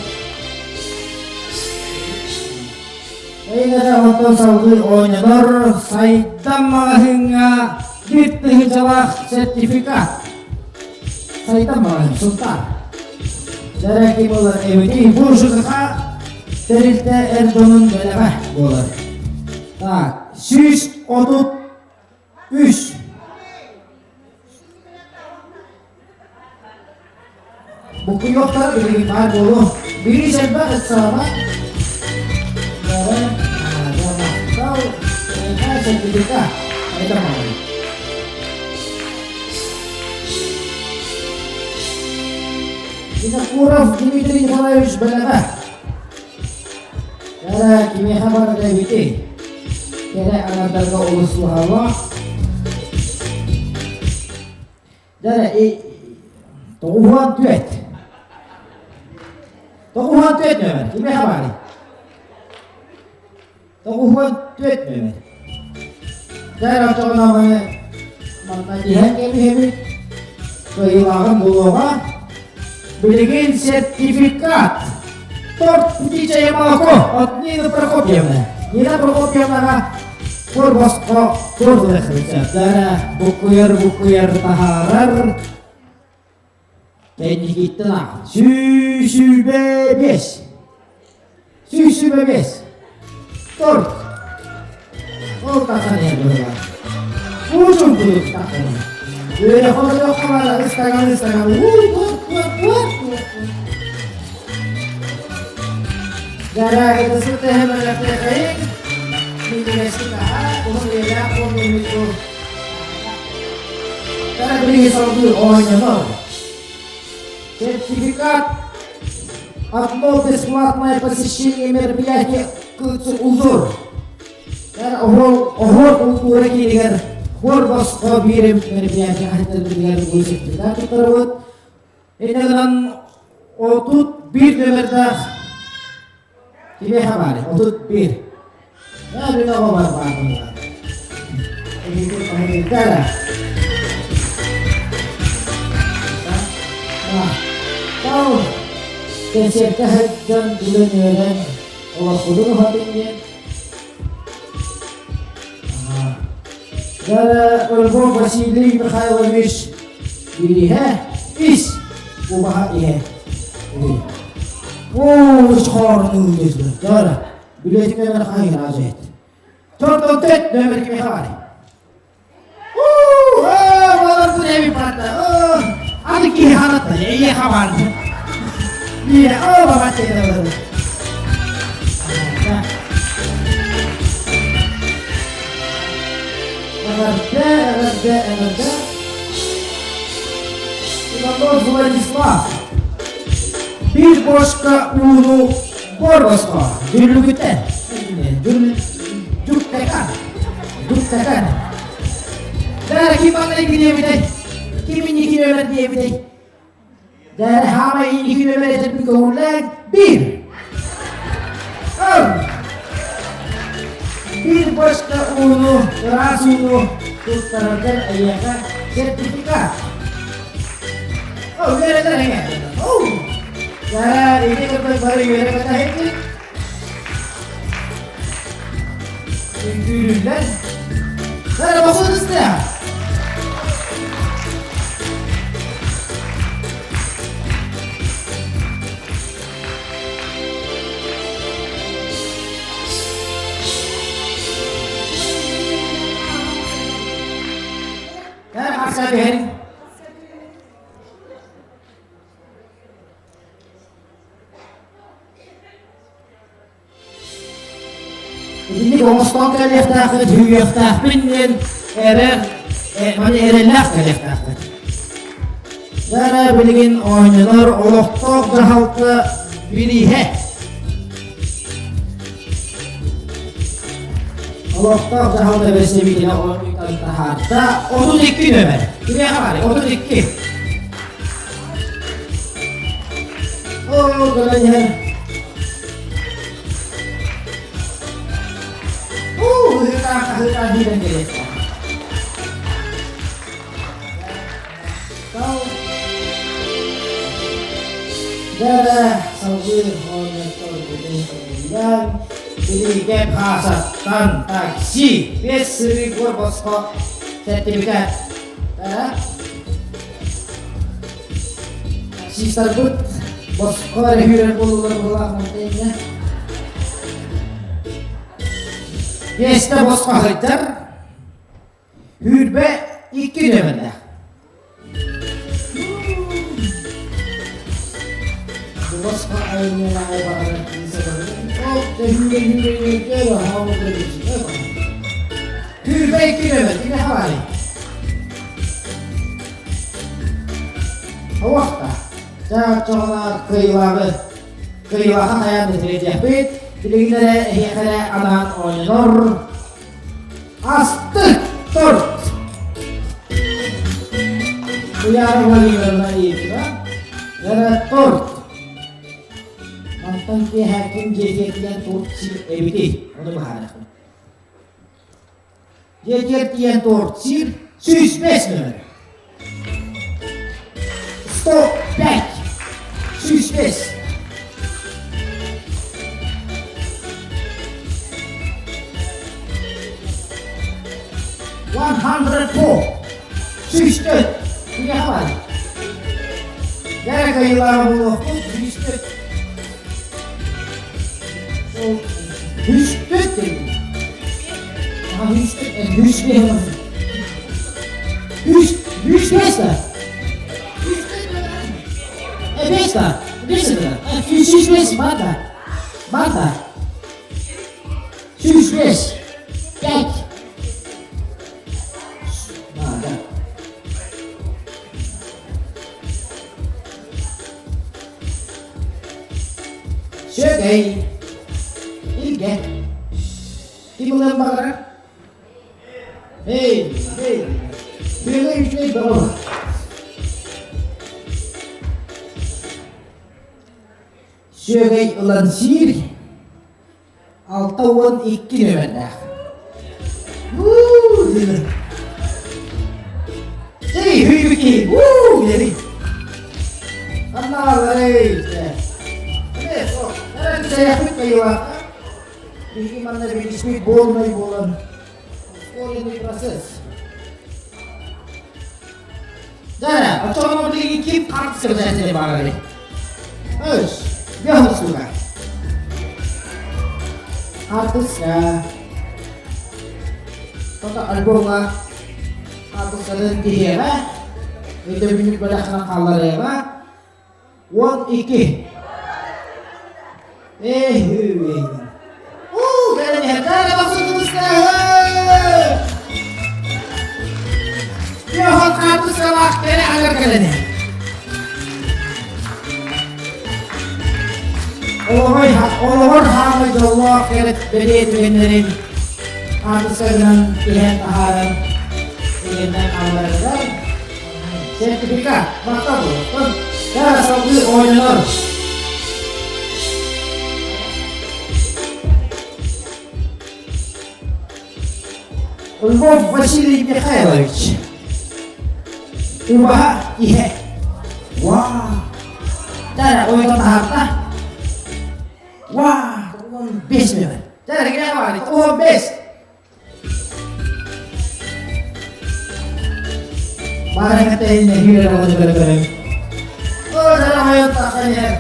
Эйгэтэ онтон салгыы оонньонор Сайдам маҕаһыыҥҥа биир тыһыынчалаах сертификат. Сайдам маҕаһыын Сунтаар. Дьэрэки буолар эбитий бу ЖКХ тэрилтэ эр дьонун бэлэҕэ буолар. Так, 133. Буккуйуохтара билигин баар буолуо. Бири сэрбэх ыксаама. Махтал, сертификат. Это мало. Винокуров Дмитрий Николаевич бэлэҕэ. Кэрэ кимиэхэ барыта эбитий? Кэрэ аҥардарга олус туһалаах. Дьэ, 94. 94 нөмер. Кимиэхэ баарый? 94 нөмер. Дьэ, оччоҕуна маны манна тиһэн кэбиһэбит. Кыайыылааҕын булуоҕа. Билигин сертификат. Торт птичье молоко от Нины Прокопьевны. Нина Прокопьевнаҕа кур босхо кур рецептара буккуйар буккуйар таһаарар кэнникиттэн аах 125 125 торт ол тахсан иһэр быһыылаах уучун курдук тахсан иһэр үөрэх олордоххо баара ыстаҥал ыстаҥал уу туот туот туот туот Дара сытыһымалахтахайын минньигэстик аһа уһун үйэлээх буолуоммут бу Дара билиги салгыы оонньонор Сертификат одно бесплатное посещение мероприятия Узор. Оһуор оһуор култуура киинигэр хор босхо биир мероприятие аһыттарбытыгар бу сертификат туттарабыт. Инньэ гынан 31 нөмердээх. Кимиэхэ баарый? 31. Ээ, мин оҕо бар баар буолла. Эһиги командирдара. Тау, кэнсиэркэ сылдьан күлэн-үөрэн олохпутун уһатын диэн. Дара Ольгов Василий Михайлович бирииһэ ис убаһа иһэ. Оо, хоорнуу диэтилэр. Дара, билетин нөмер хайын аажайт. Тортон төт нөмер кимиэхэ баарый? Уу, балар бу эби барда. Аны киһи харатта, эйиэхэ баар. Биирэ, оо, бабат диэтэ. Эҕэрдэ, эҕэрдэ, эҕэрдэ. Иванов Владислав. Биир бошка ууну Борбоско, Дүрлүгүтэн, Дьуктакан, Дьуктакан. Дара ким манна диэбитэй? Ким инники нөмер диэбитэй? Дара хаама инники нөмер этэрбин көҥүллээн биир. Биир бочка ууну, ыраас ууну туттараргар эйиэхэ сертификат. О, үөрэтэр эҥэ. Оу! Дара, ити кытта бары үөрэ көтөһүккүт. Үҥкүүлүүллэр. Дара, босун ыстыа. Дара, харса түһэриҥ. Итинник оҥостон кэлиэхтээххит, үһүйүөхтээхпин диэн эрэр, маны эрэллээх кэлиэхтээххит. Дара билигин оонньонор олохтоох дьаһалта бирииһэ. Олохтоох дьаһалта бэрэстэбиитэлэ оонньууттан таһаарда 32 нөмер. Кимиэхэ баарый? 32. Оо, көрөн иһэр. Уу, ыһыытаах хаһыытаах киирэн кэлиэхтээх. Дара салгыы оонньоттор бүтэн Билигэ Паасаттан такси без сырыы босхо сертификат. Дара Таксистарбыт босхо эрэ үүрэр буолулар буолаах мантайга. Биэстэ босхо сылдьар. Үүрбэ икки нөмердээх. Босхо айымньылааҕы баҕарар Түүрбэ икки нөмер, кини хабарый? Оһохта. Чаҕ-чаҕылаах кыайыылааҕы кыайыылааҕы хайаан да тириэрдиэхпит. Билигин эрэ эһиэхэ эрэ анаан оонньонор Астык торт! Туйаара Владимировна Иитина. Эрэ торт! Мантан киэһэ ким дьиэтигэр торт сиир эбитий? Ону быһаарыахпыт. Дьиэтигэр тиийэн торт сиир 105 нөмер. 105! 105! 104! 104! Кимиэхэ баар? Дьэ, кыайыылааҕа буолуохпут. 104. 104 дедим. Aha 104, 105 105 да. 5 да. 5 да. 105 бар да. Бар да. 105. 5. Да, да. Сүөгэй. Илгэ. Ким ылыан баҕарар? Эй, эй, Сүөгэй үчүгэй бөҕө. Сүөгэй ылан сиир. 62 нүөмэрдээх. Эй, hүйбүки! Уу, дери. Аннааларай. Биһиги манна билишпит буолмай буолан ускоренный процесс. Да, очоҕуна билигин ким хаартыска бэчээттэнэ баарарый? Өс, биэс сука. Хаартыска. Тота альбомҥа хаартысканы тиһиэҕэ, өйдөбүнньүк бэлэхинэн хаалларыаҕа. 12. Эй, Уу, кэлэн иһэр. Кэлэн Йохан хаартыскалаах кэлэ агар кэлэн иһэр. Олоҕор хаамай дьоллоох кэрэ бэлиэ түгэннэрин хаартысканан иһэн таһааран игэннэн хаалларыгар сертификат махтал буолуохтун. Кара салгыы оонньонор. Львов Василий Михайлович. Убаһа иһэ. Вау! Дара ойдон таһаарда. Вау! 15 нөмір. Дара кире бар. 15. Баарыҥа тэйинэ хүүрэр оҕону көрө-көрө. Оо, дара ойон тахсан иһэр.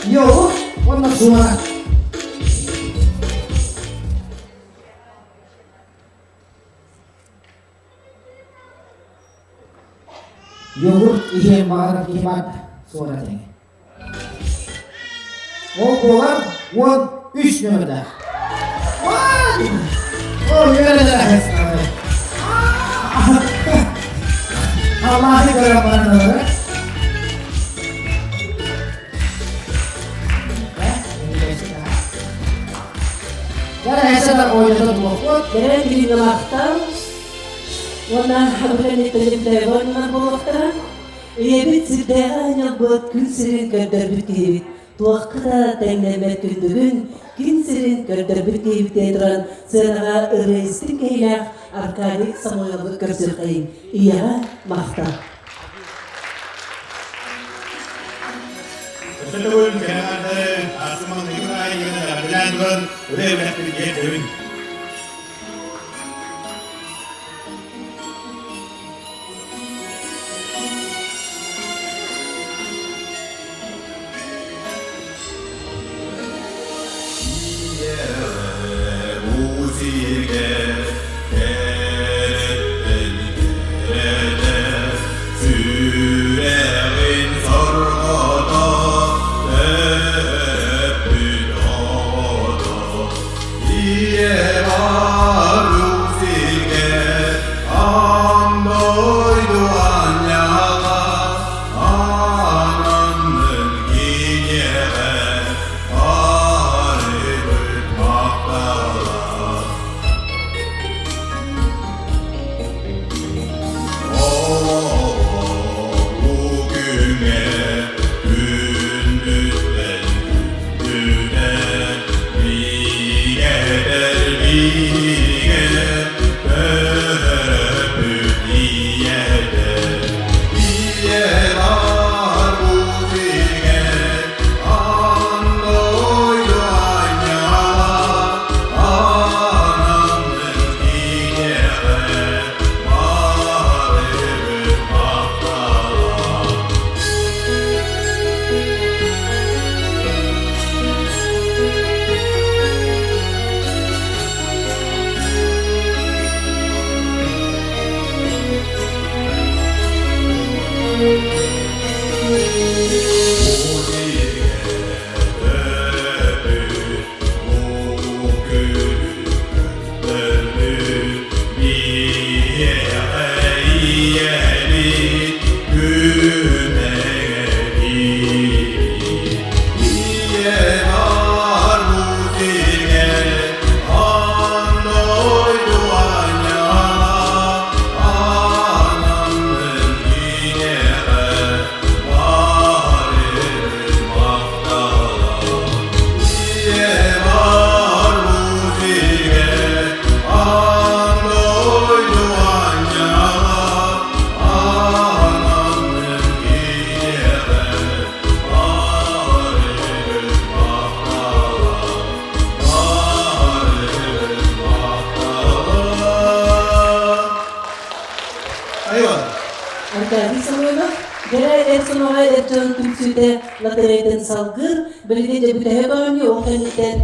Йоо, онно суора. Йогурт иһиэн баҕарар киһи баар суора тэҥэ. Ол буолар 13 нөмірдээх. Ол үөрэнэр Аллаһы көрө баранылар. Кэрэн Гринылаахтан уонна Хабыханиталиптаеваннар буолуохтара. Ийэбит сирдээҕи аанньалбыт күн сирин көрдөрбүт киһибит. Туохха да тэҥнэммэт күндүгүн күн сирин көрдөрбүт киһибит диэн туран сыанаҕа ырыа истиҥ киһилээх Аркадий Самойловы көрсүөххэйиҥ. Ийэҕэ махтал. Өссө төгүл кэнэҕэрдэ Арсыман Николаевичны эҕэрдэлээн туран ырыа бэлэхпитигэр тиэрдэбин. Сүрэҕин сорҕото төрөппүт оҕото Ийэ баруу сиргэ аан дойду аанньала ананнын киниэхэ барыбыт махтала. Олоҕу күҥҥэ күндүттэн күндүнэ бигэ бигэ төрөппүт ийэтэ ийэ бар бу сиргэ аан дойду аанньала ананнын киниэхэ барыбыт махтала. Кэрэ эр сомоҕо эр дьон түмсүүтэ лотереятын салгыыр. Билигин дьэ бүтэһик оонньуу ол кэнниттэн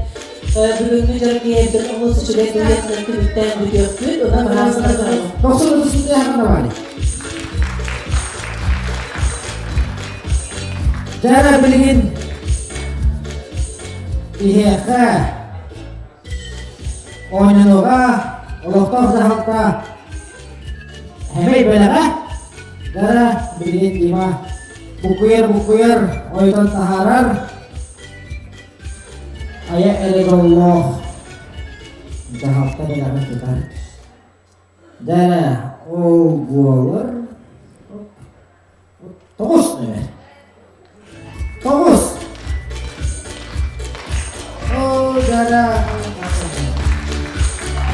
бүгүҥҥү дьоро киэһэбитин олус үчүгэй дуйатынан түмүктээн бүтүөхпүт. Онон баһаалыста барабын. Тохсун ытыс баали. Дьэ билигин биһиэхэ оонньонуга олохтоох дьаһалта Хэмэй бэлэҕэ дара билигин Дима буккуйар-буккуйар ойутан таһаарар айа эрэ дьоллоох дьаһалта бэлэҕин тутар. Дара ол буолар Тоҕус нөмер. Тоҕус. Оо, дара.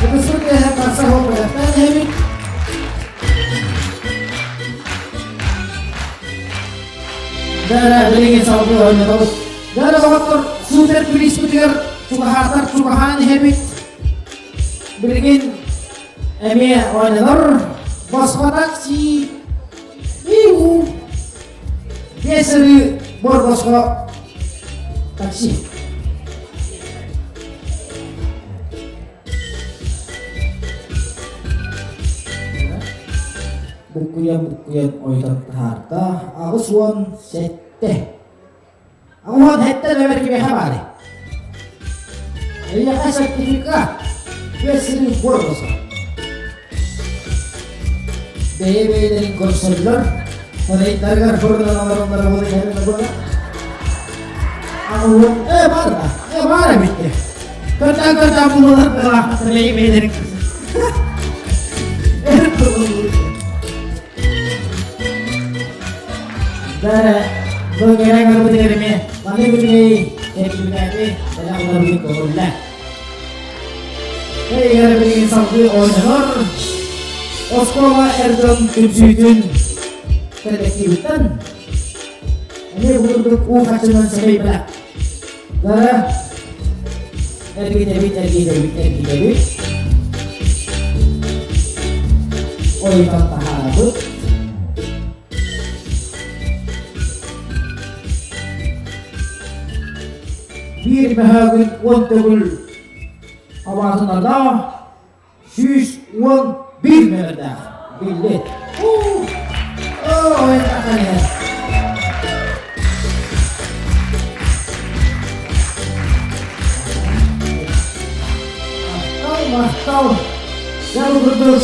Ытыспыт үөһэ тахса буолбатахтан иһэбит. Дара билигин салгыы оонньотобут. Дара доҕоттор супер приспытыгар чугаһаатар чугаһаан иһэбит. Билигин эмиэ оонньонор босхо такси Иу! Биэс сырыы бор-босхо такси. Буккуйан-буккуйан ойутан таһаарда 87. 87 нөмер кимиэхэ баарый? Эйиэхэ сертификат. Биэс сырыы бор-босхо. Бэйэ-бэйэлэрин көрсөллөр, Рейдарыгар фурунан олороннор буола иһэрин буола. Аҕуһун э бар э бар эбитте. Көрдөөн көрдөөн булалар былаахата бэйэ-бэйэлэрин көрсөр. Дара бу кэрэ көрбүтүгэр эмиэ маннык үчүгэй сертификаты бэлэх ыларбыт көҕүллэ. Эйигэр билигин салгыы оонньонор оскуола эр дьон түмсүүтүн коллективыттан эмиэ бу курдук уу харчынан сэмэй бэлэх. Дара эргитэбит, эргитэбит, эргитэбит. Ойутан таһаарабыт. Биир мөһөөгүн 10 төгүл абаатынарда 111 мөһөрдөөх биллит. Ой, таххан Махтал, махтал. Дьэ бу курдук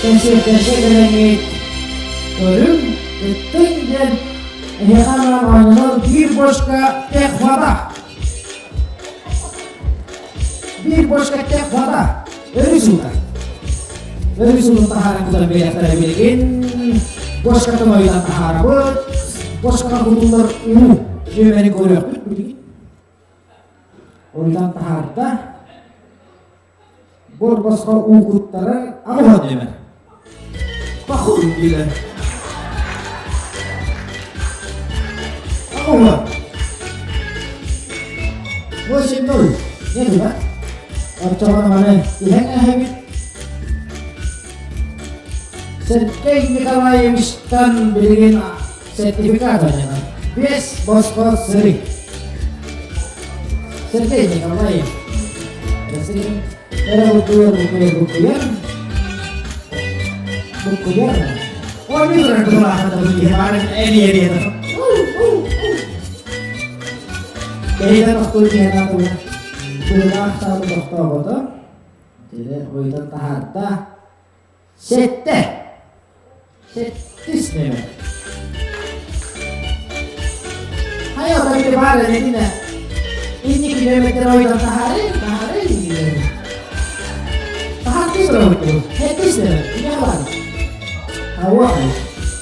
кэнсиэртэргэ кэлэҥҥит көрүҥ, кыттыҥ диэн эһиэхэ анаан оонньонор биир бочка тех вода. Биир бочка тех вода. Өрүс уута. Өрүс уутун таһааран кутан биэрэхтэрэ билигин. Бочкатын ойутан таһаарабыт. Бочкаҕа кутуллар уу нүөмэрин көрүөхпүт билигин. Ойутан таһаарда. Бор босхо уу куттарар аҕыһа диэмэр. Паху диилэр. Аҕыһа. 8-0. Не дуба? Оччоҕуна маны иһэн эһэбит. Сергей Николаевичтан билигин сертификат оонньонор. Биэс босхо сырыы. Сергей Николаев. Эрэ буккуйар, буккуйар, буккуйар. Буккуйар. Ой, ми турар кылаахата бу баарын эри эри Кэһиитэ тохтуу киһи тула. Тыллаах таалы тохтообото. Дьэ, ойутан таһаарда. Сэттэ. Сэттис нөмер. Хайа отон баар этинэ. Инники нөмердер ойутан таһаарый, таһаарый дииллэр. Таһаартыы турабыт. Сэттис нөмер. Кимиэхэ баар? Ауа.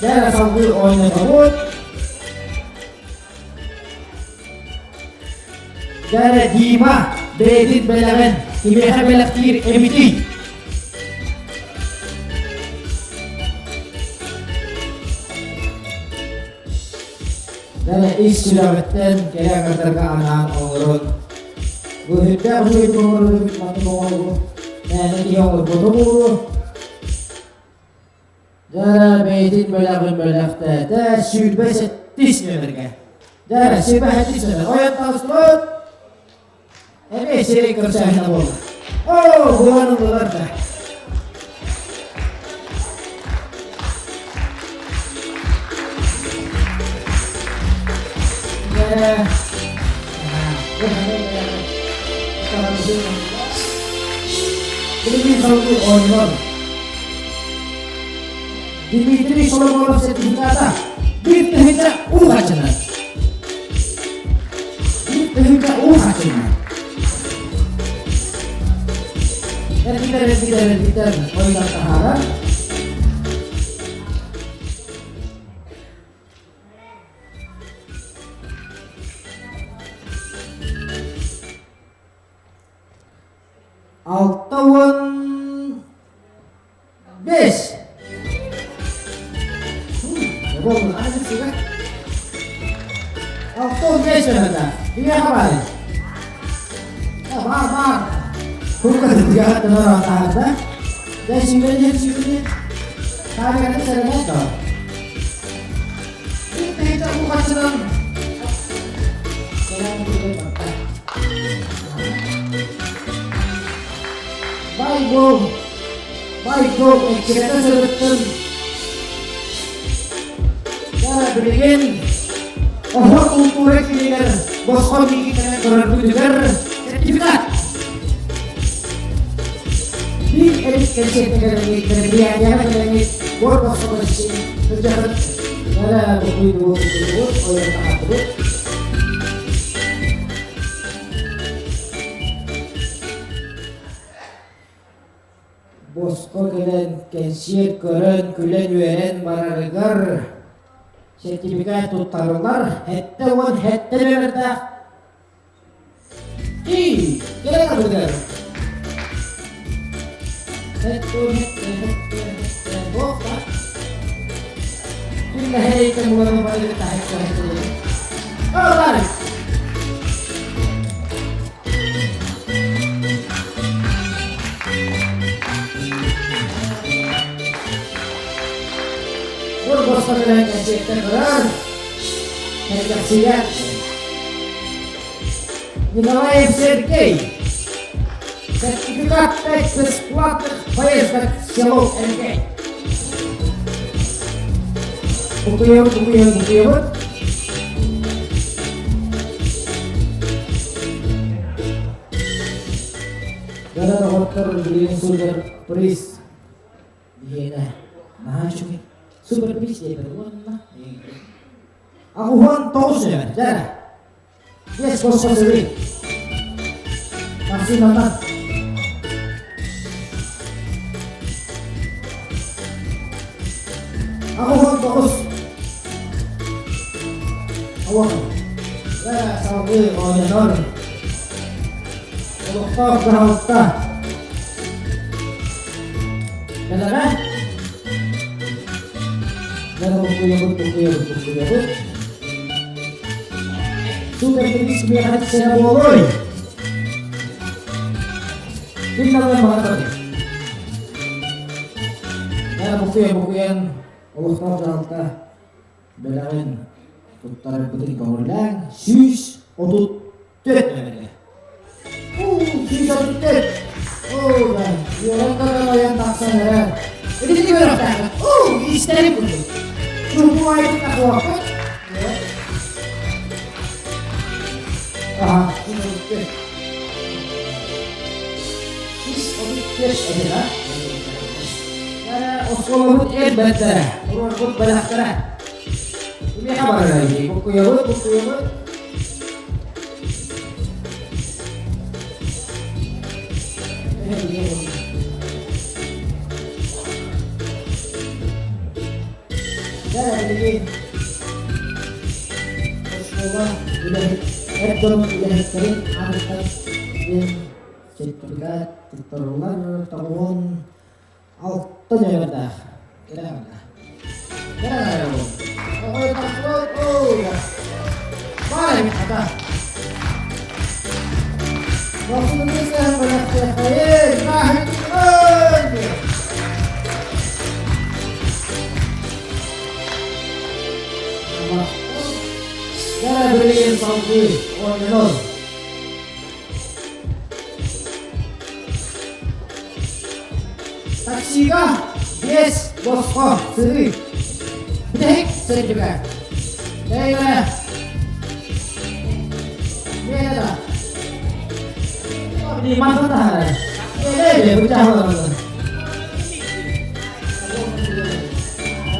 Дьэ, салгыы оонньотобут. Дьэ, Дима бэйэтин бэлэҕин кимиэхэ бэлэхтиир эбитий? Дьэ, ис сүрэҕиттэн кэрэ аҥардарга анаан оҥорон, бу сүрдээх үчүгэйдик оҥорбут маннык оҥорбут мээнэ киһи оҥорбото буолуо. Дьэ, бэйэтин бэлэҕин бэлэхтээтэ 27 нүөмэргэ. Дьэ, 27 нүөмэр. Ойон таҕыстыбыт. Эмиэ сирэй көрсөөһүнэ буолла. Оо, буолан ыллылар да. Дьэ, Билигин салгыы оонньоон. Дмитрий Соломонов сертификата 1000 уу хачынан. 1000 уу хачынан. Эргитэр, эргитэр, эргитэр, ойдан таһаарар. 65. 65 öhötä. Mikä havari? Vaan vaan. Kuinka tiedätte täältä? Ja syvennä syvennä. Täällä servettä. Sitten heitä ukatsanan. Бай-бог, бай-бог, эккирэтэ сырыттын. Дара билигин оһор култуура киинигэр босхо миигин көрөрбүтүгэр сертификат. Биир эбит кэнсиэртигэр мероприятияҕа кэлэҥҥит буор босхо көрсүн сылдьаҕыт. Дара букуйдубут, букуйдубут, ойон таһаардыбыт. Босхо кэлэн кэнсиэр көрөн, күлэн-үөрэн барарыгар сертификат туттарыллар 77 нөмердээх Ии, кэлэн барбытыгар 77 7 7 буолла. Күн нэһилиэктэн булан барыгы таһыччы Олар! Бу босхо кэлэн кэнсиэртэн көрөр, сэргэхсийэр. Николаев Сергей. Сертификат 5 бесплатных поездок в село Элгей. Букуйабыт, букуйабыт, букуйабыт. Дара доҕоттор билигин супер приз диэнэ наһаа үчүгэй. Супер приз диэбит уонна 89 нөмер дьэ Биэс босхо сырыы. Максиманнан. 89. Ауа. Салгыы оонньонор. Олохтоох дьаһалта. Бэлэҕэ. Бэлэ буккуйабыт, буккуйабыт, буккуйабыт. Супер миэхэ сэрэ буолуой? Ким даҕаны баҕарбат. Ээ, букуйа букуйан олохтоох дьаһалта бэлэҕин туттарарбытын көҕүлээн 134 нөмергэ. 134! Оо, да, үөрэн көрөн ойон тахсан эрэр. Итини көрөхтөөххүт. Оо, истэрим курдук. Чугуайдык такуохпут. Аха, 134. 134 эбит, а? Оскуолабыт эр бэртэрэ, туруорбут бэлэхтэрэ. Кимиэхэ барарай? Буккуйабыт, буккуйабыт. Дьэ, билигин оскуола үлэһит эр дьонун үлэһиттэрин аатыттан диэн сертификат туттарыллар 96 нөмердээх. Кэлэ барда. Кэлэ Баар эбит хата. Дара билигин салгыы оонньонор. Таксига биэс босхо сырыы. Бүтэһик сырдыга. Дэйрэ. Лена. Мантан таһаарар. Лена, бу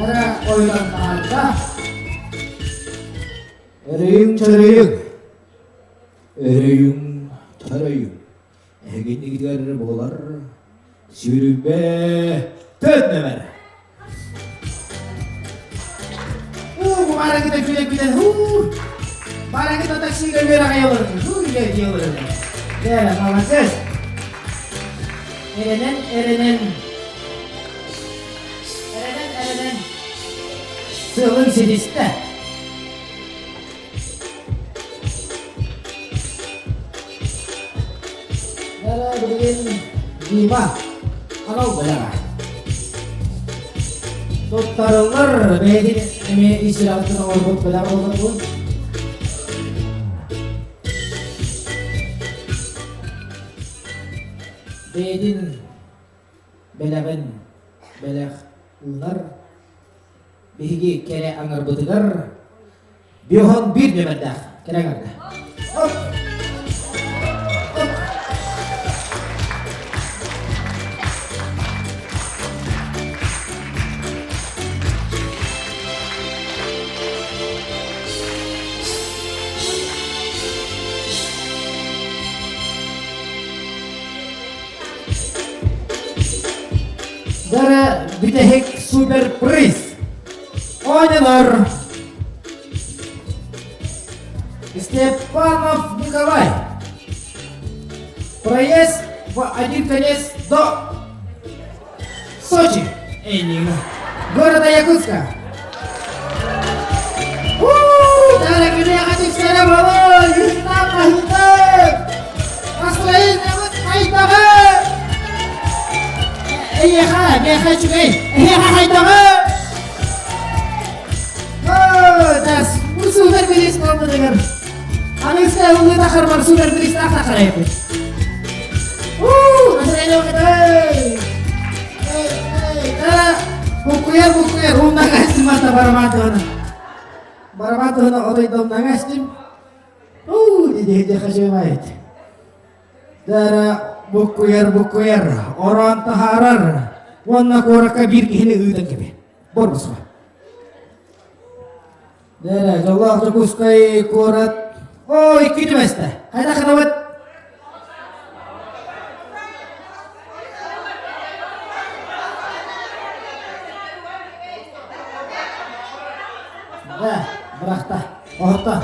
Эрэ ойутан таһаарда. Өрөйүҥ чөрөйүҥ, өрөйүҥ чөрөйүҥ, эһигиннигитигэр буолар сүүрүбэ төннөмөр. Уу, барагыта күлэ-күлэ, уу, барагыта таксига үөрэ аҕай олорор, уу, ийэ дии олорор. Дээрэ, молодец. Эрэнэн, эрэнэн, эрэнэн, эрэнэн, сыалын ситистэ. Дээрэ, билигин Дима анал бэлэҕэ. Туттарыллар бэйэтин эмиэ ис сүрэҕиттэн оҥорбут бэлэх буолар Бэйэтин бэлэҕин бэлэх уунар биһиги кэрэ аҥарбытыгар биоһон биир нүөмэрдээх кэрэ аҥарда. Дара бүтэһик суперприз. Оонньонор Степанов Николай. Проезд в один конец до Сочи. Энигма. Города Якутска. Эйиэхэ, миэхэ үчүгэй, эһиэхэ хайдаҕы? Тас, бу супер бириис буолбутугар. Аныгыска ыллыы тахарбар супер бириистээх тахарайбыт. Уу, настроение Буккуйар, буккуйар, умнаҥастым ата барабан туһана. Барабан туһана отойдо умнаҥастым. Уу, диди хачымайт. Дара буккуйар, буккуйар, ороон таһаарар. Уонна куоракка биир киһини ыытан кэби. Борбусма. Дара, дьоллоох Дьокуускай куорат. О, икки түбэстэ. Хайдах гынабыт? Да, бырахта. Оһотто.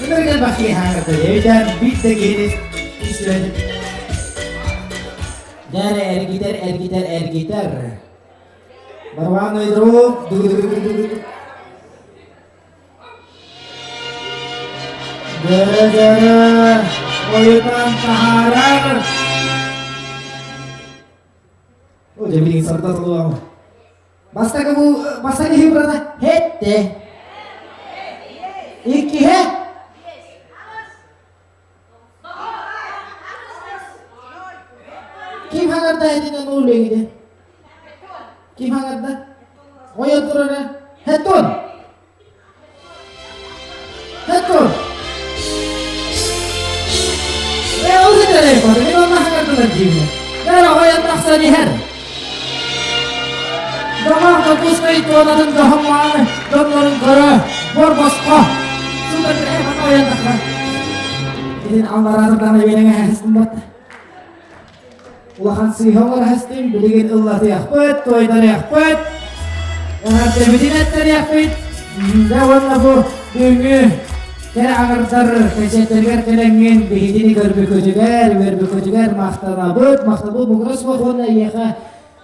Өмөргө бахиһаарда өйдөөн биир да киһини истибэтим. Дээрэ эргитэр, эргитэр, эргитэр. Барабанный друг. Дөрө-дөрө ойутан таһаарар. О, дьэ билигин сарда толуом. Бастакы бу бастакы киһи брата хетте. Иккиһэ Ким хаҥарда этинэн ууллегиде? Ким хаҥарда? Ойон турара. Хеттон! Хеттон! Э, ол ситэрэй бар, мен онно хаҥардылар диибин. Бэр ойон тахсан иһэр. Доҕор Дьокуускай туонатын дьоһуммааны дьоннорун көрө, бор босхо. Супер ойон тахсан. Итин аллараатырдаан эбиэҥэ эһэстин Улахан сыыһа оҥорһастым, билигин ыллатыахпыт, туойдарыахпыт, эҕэрдэбитин эттэриэхпит. Дьэ уонна бу бүгүҥҥү кэрэ аҥардар кэсиэттэригэр кэлэҥҥин биһигини көрбүккүтүгэр, үөрбүккүтүгэр махтанабыт, махтабыл муҥура суох уонна эйиэхэ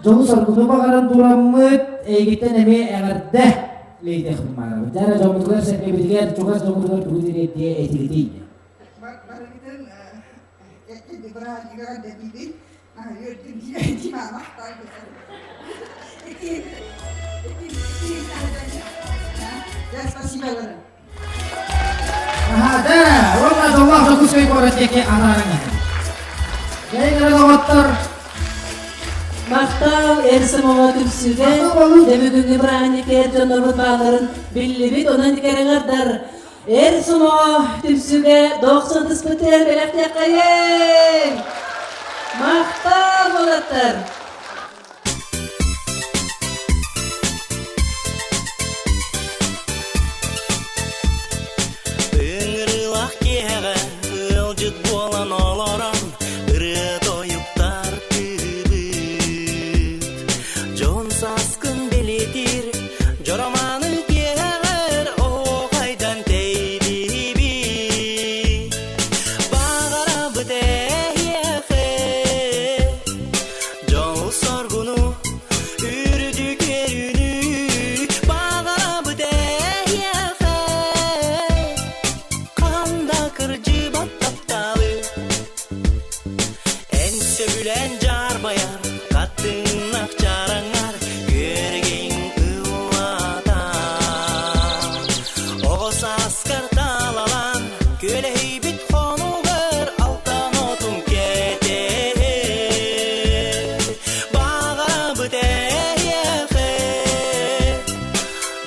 дьолу-соргуну баҕаран тураммыт, эйигиттэн эмиэ эҕэрдэ лейдиэхпин баҕарабыт. Дьэ эрэ дьоммутугар-сэргэбитигэр, чугас дьоммутугар тугу тириэрдиэ этигитий? Барыгытын бырааһынньыгар дэбиибит. Үөрдүм дии махтал Ити ити ити спасибо. Аха, уонна дьоллоох Дьокуускай куорат диэки анаарыҥ. Дьэ, доҕоттор, Махтал эр сомоҕо түмсүүгэ дьэ бүгүҥҥү бырааһынньык эр дьоннорбут баалларын биллибит, онон кэрэҥэрдар эр сомоҕо түмсүүгэ дохсун тыспытын бэлэхтиэххэйиҥ! Махтал уолаттар! Ыҥырыылаах киэһэҕэ ыалдьыт буолан олорон ырыа тойуктар тыыбыт. Дьон сааскын бэлиэтиир дьороманы киэһэҕэр оһуохайдан тэйдиибит. Баҕарабыт эһиэхэ дьол-соргуну үрдүк үөрүүнү баҕарабыт эһиэхэ ханда кырдьыбат тапталы эн сөбүлээн дьаарбайар хатыҥнах чараҥар күөрэгиҥ ыллатар оҕо сааскар таалалаан күөлэһийбит хонугар алтан отун кэтэһэр баҕарабыт эйиэхэ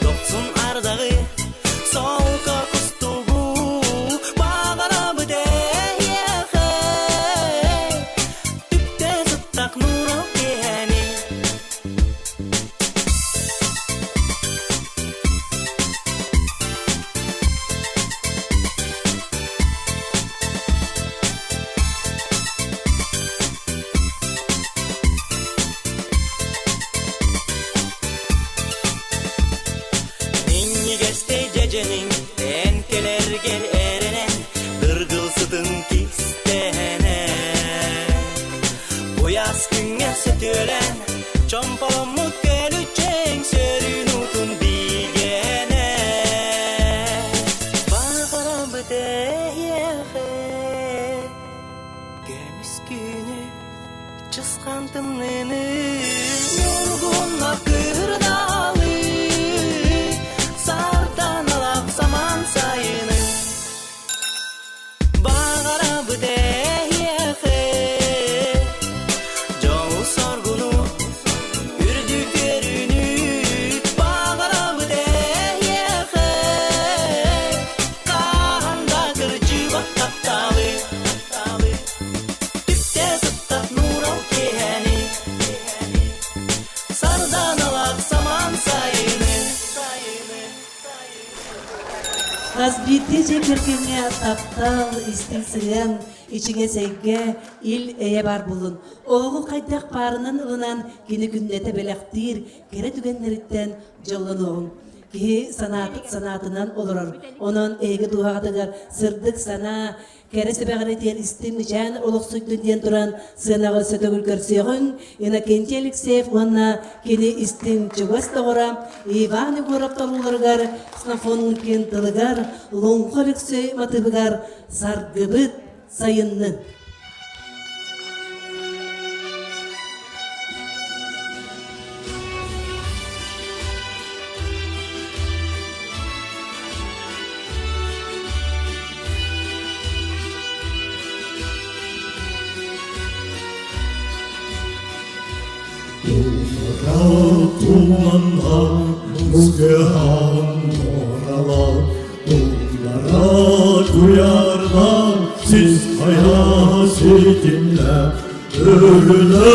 дохсун ардаҕы солко кустугу баҕарабыт эйиэхэ түптэ сыттах нуурал киэһэни. Минньигэстэй дьэдьэниҥ эн кэлэргэр эрэнэн дыргыл сытын кистэнэн Куйаас күҥҥэ сөтүөлээн чомполоммут көлүччэҥ сөрүүн уутун биигэнэ Баҕарабыт эһиэхэ көмүс күнү чысхаан тымныыны ньургунна кырдаалы сарданалаах самаан сайыны Баҕарабыт эһиэхэ дьолу-соргуну, үрдүк үөрүүнү. Баҕарабыт эһиэхэ хаһан да кырдьыбат тапталы, түптэ сыттах нуурал киэһэни, сарданалаах самаан сайыны. Хас биирдии дьиэ кэргэҥҥэ таптал, истиҥ сыһыан, ичигэс эйгэ, ил-эйэ баар буоллун. Оҕоҕу хайдах паарынан ылынан кини күннэтэ бэлэхтиир кэрэ түгэннэриттэн дьоллонуоҕуҥ. Киһи санаатынан олорор. Онон эһиги дууһаҕытыгар сырдык санаа, Кэрэ сүбэҕин этиэн истиҥ мичээн олохсуйдун диэн туран сыанаҕа өссө төгүл көрсүөҕүҥ Иннокентий Алексеев уонна кини истиҥ чугас доҕоро Иван Егоров толууларыгар Ксенофонтин тылыгар Луҥха Өлөксөй матыыбыгар Саргыбыт сайыннын. Туманна музгыхан оралар, Bunlara duyarlar siz kaya sitimle Ölüne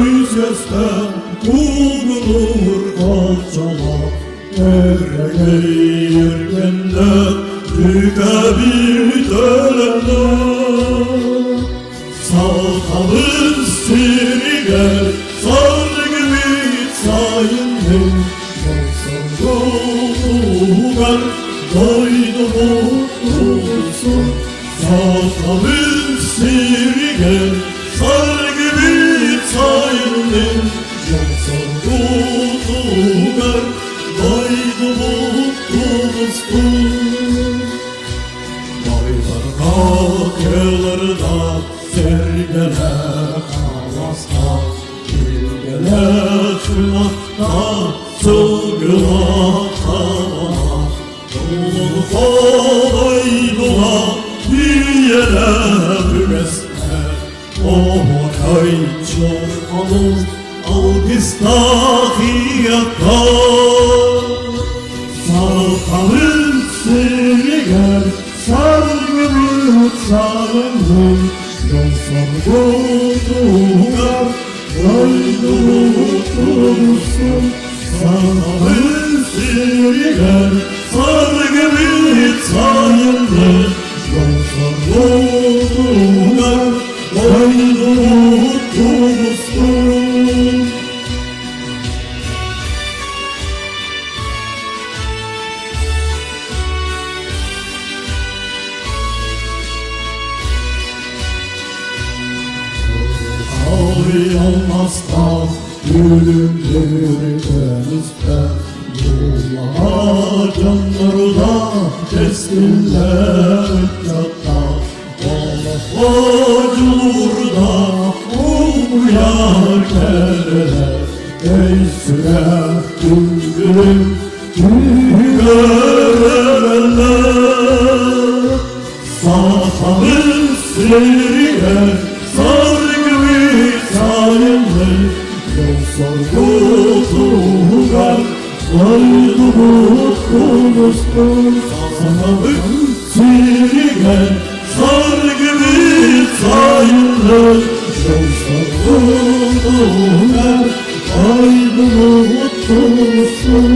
yüzestem vurulur kalçalar Ergende tükebil törenler Saltanın siriger sargı sayının Yolsan doydu mutlusun Saltanın siriger sargı sayının Yolsan doydu mutlusun Baylar kalkılırda sergeler. Сылгылаах Олоҥхо үйэлээх үгэстэр, Оһуокай чуолкалын алгыстаах ийэххэ. Сахабыт сиригэр саргыбыт саргы, Дьон-соргутугар дойдубут тубустун, Сахабыт сиригэр саргыбыт сайынны, Дьон-соргутугар дойдубут тубустун. Алмастан үлүмнүрүтэнистэ Була дьонноруда кэскиллэр ыччатта Олоххо дьулуурда улуйар кэрэлэр Өй сүрэх күндүлүн күүгэрэллэр Сахабыт сиригэр саргыбыт сайынны Дьол-соргу туһугар дойдубут тубустун Сахабыт сиригэр саргыбыт сайынны Дьол-соргу туһугар дойдубут тубустун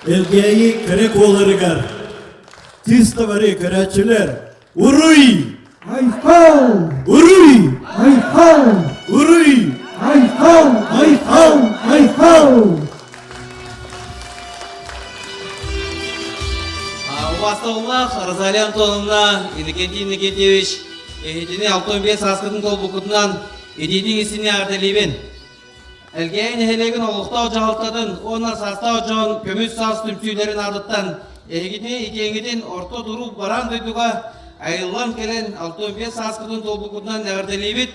Элгээйи кэрэ куоларыгар тыс табары көрөөччүлэр Уруй! Айхал! Уруй! Айхал! Уруй! Айхал! Айхал! Айхал! Убастабыллаах Розалия Антоновна, Иннокентий Иннокентьевич, эһитини 65 сааскытын толбуккутунан итиитин истини эҕэрдэлиибин. Элгээйи нэһилиэгин олохтоох дьаһалтатын уонна саастаах дьон көмүс саас түмсүүлэрин аатыттан эһигини икиэҥҥитин орто туруу бараан дойдуга айыллан кэлэн 65 сааскытын туолбуккутунан эҕэрдэлиибит.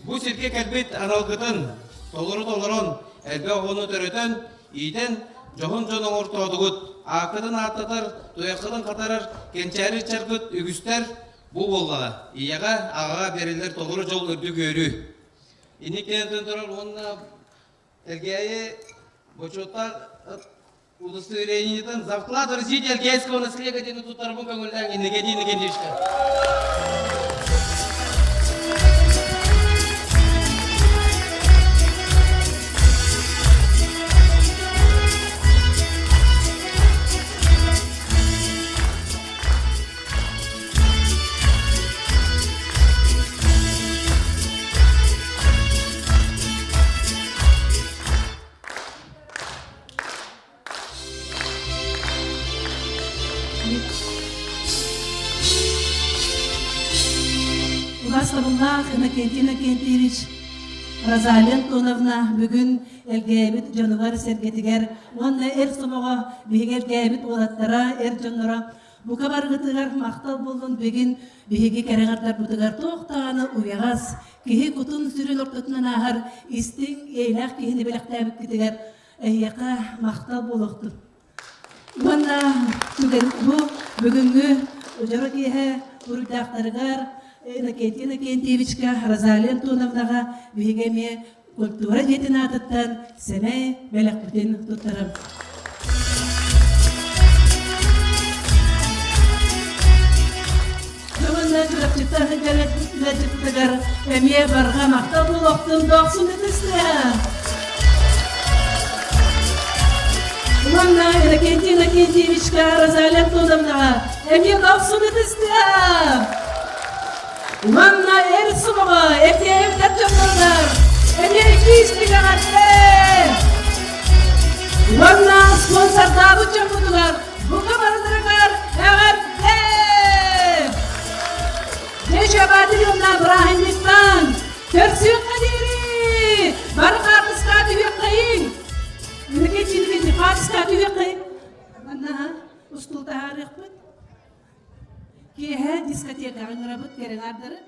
Бу сиргэ кэлбит аналгытын толору толорон, элбэх оҕону төрөтөн, иитэн, дьоһун дьон оҥортоодугут. Ааккытын ааттатар, туйаххытын хатарар кэнчээри ыччаргыт үгүстэр бу буоллаҕа. Ийэҕэ, аҕаҕа бэриллэр толору дьол үрдүк үөрүү. Инникинэн турар уонна Элгээйи бочуоттаах удостоверениетын за вклад в развитие Элгээйского наследия диэн туттарбын көҥүллээн Иннокентий Иннокентьевичка. Убастабыллаах Иннокентий Иннокентьевич, Розалия Антоновна бүгүн Элгээбит дьонугар-сэргэтигэр уонна эр сомоҕо биһиги Элгээбит уолаттара, эр дьонноро Бука барыгытыгар махтал буоллун бүгүн биһиги кэрэҕэрдарбытыгар туох даҕаны уйаҕас, киһи кутун-сүрүн ортотунан ааһар истиҥ, эйэлээх киһини бэлэхтээбиккитигэр эһиэхэ махтал буолуохтун. Уонна түгэн бу бүгүҥҥү дьоро киэһэ буруйдаахтарыгар Иннокентий Иннокентьевичка, Розалия Антоновнаҕа биһиги эмиэ культура дьиэтин аатыттан сэмэй бэлэхпитин туттарабыт. Уонна Чурапчыттан сылдьар эмиэ барҕа махтал буолуохтун дохсун ытыстыа. Уонна Иннокентий Иннокентьевичка, Розалия Антоновнаҕа эмиэ дохсун ытыстыа. Уонна эр сомоҕо эрдээбитэр дьонноругар эмиэ киистик эҕэрдэ! Уонна спонсордаабыт дьоммутугар бука барыларыгар эҕэрдэ! Деча Бадырьевна бырааһынньыктаан көрсүөххэ диэри! устуу таһаарыахпыт. Киэһэ дискотекаҕа ыҥырабыт кэрэҥ аардары.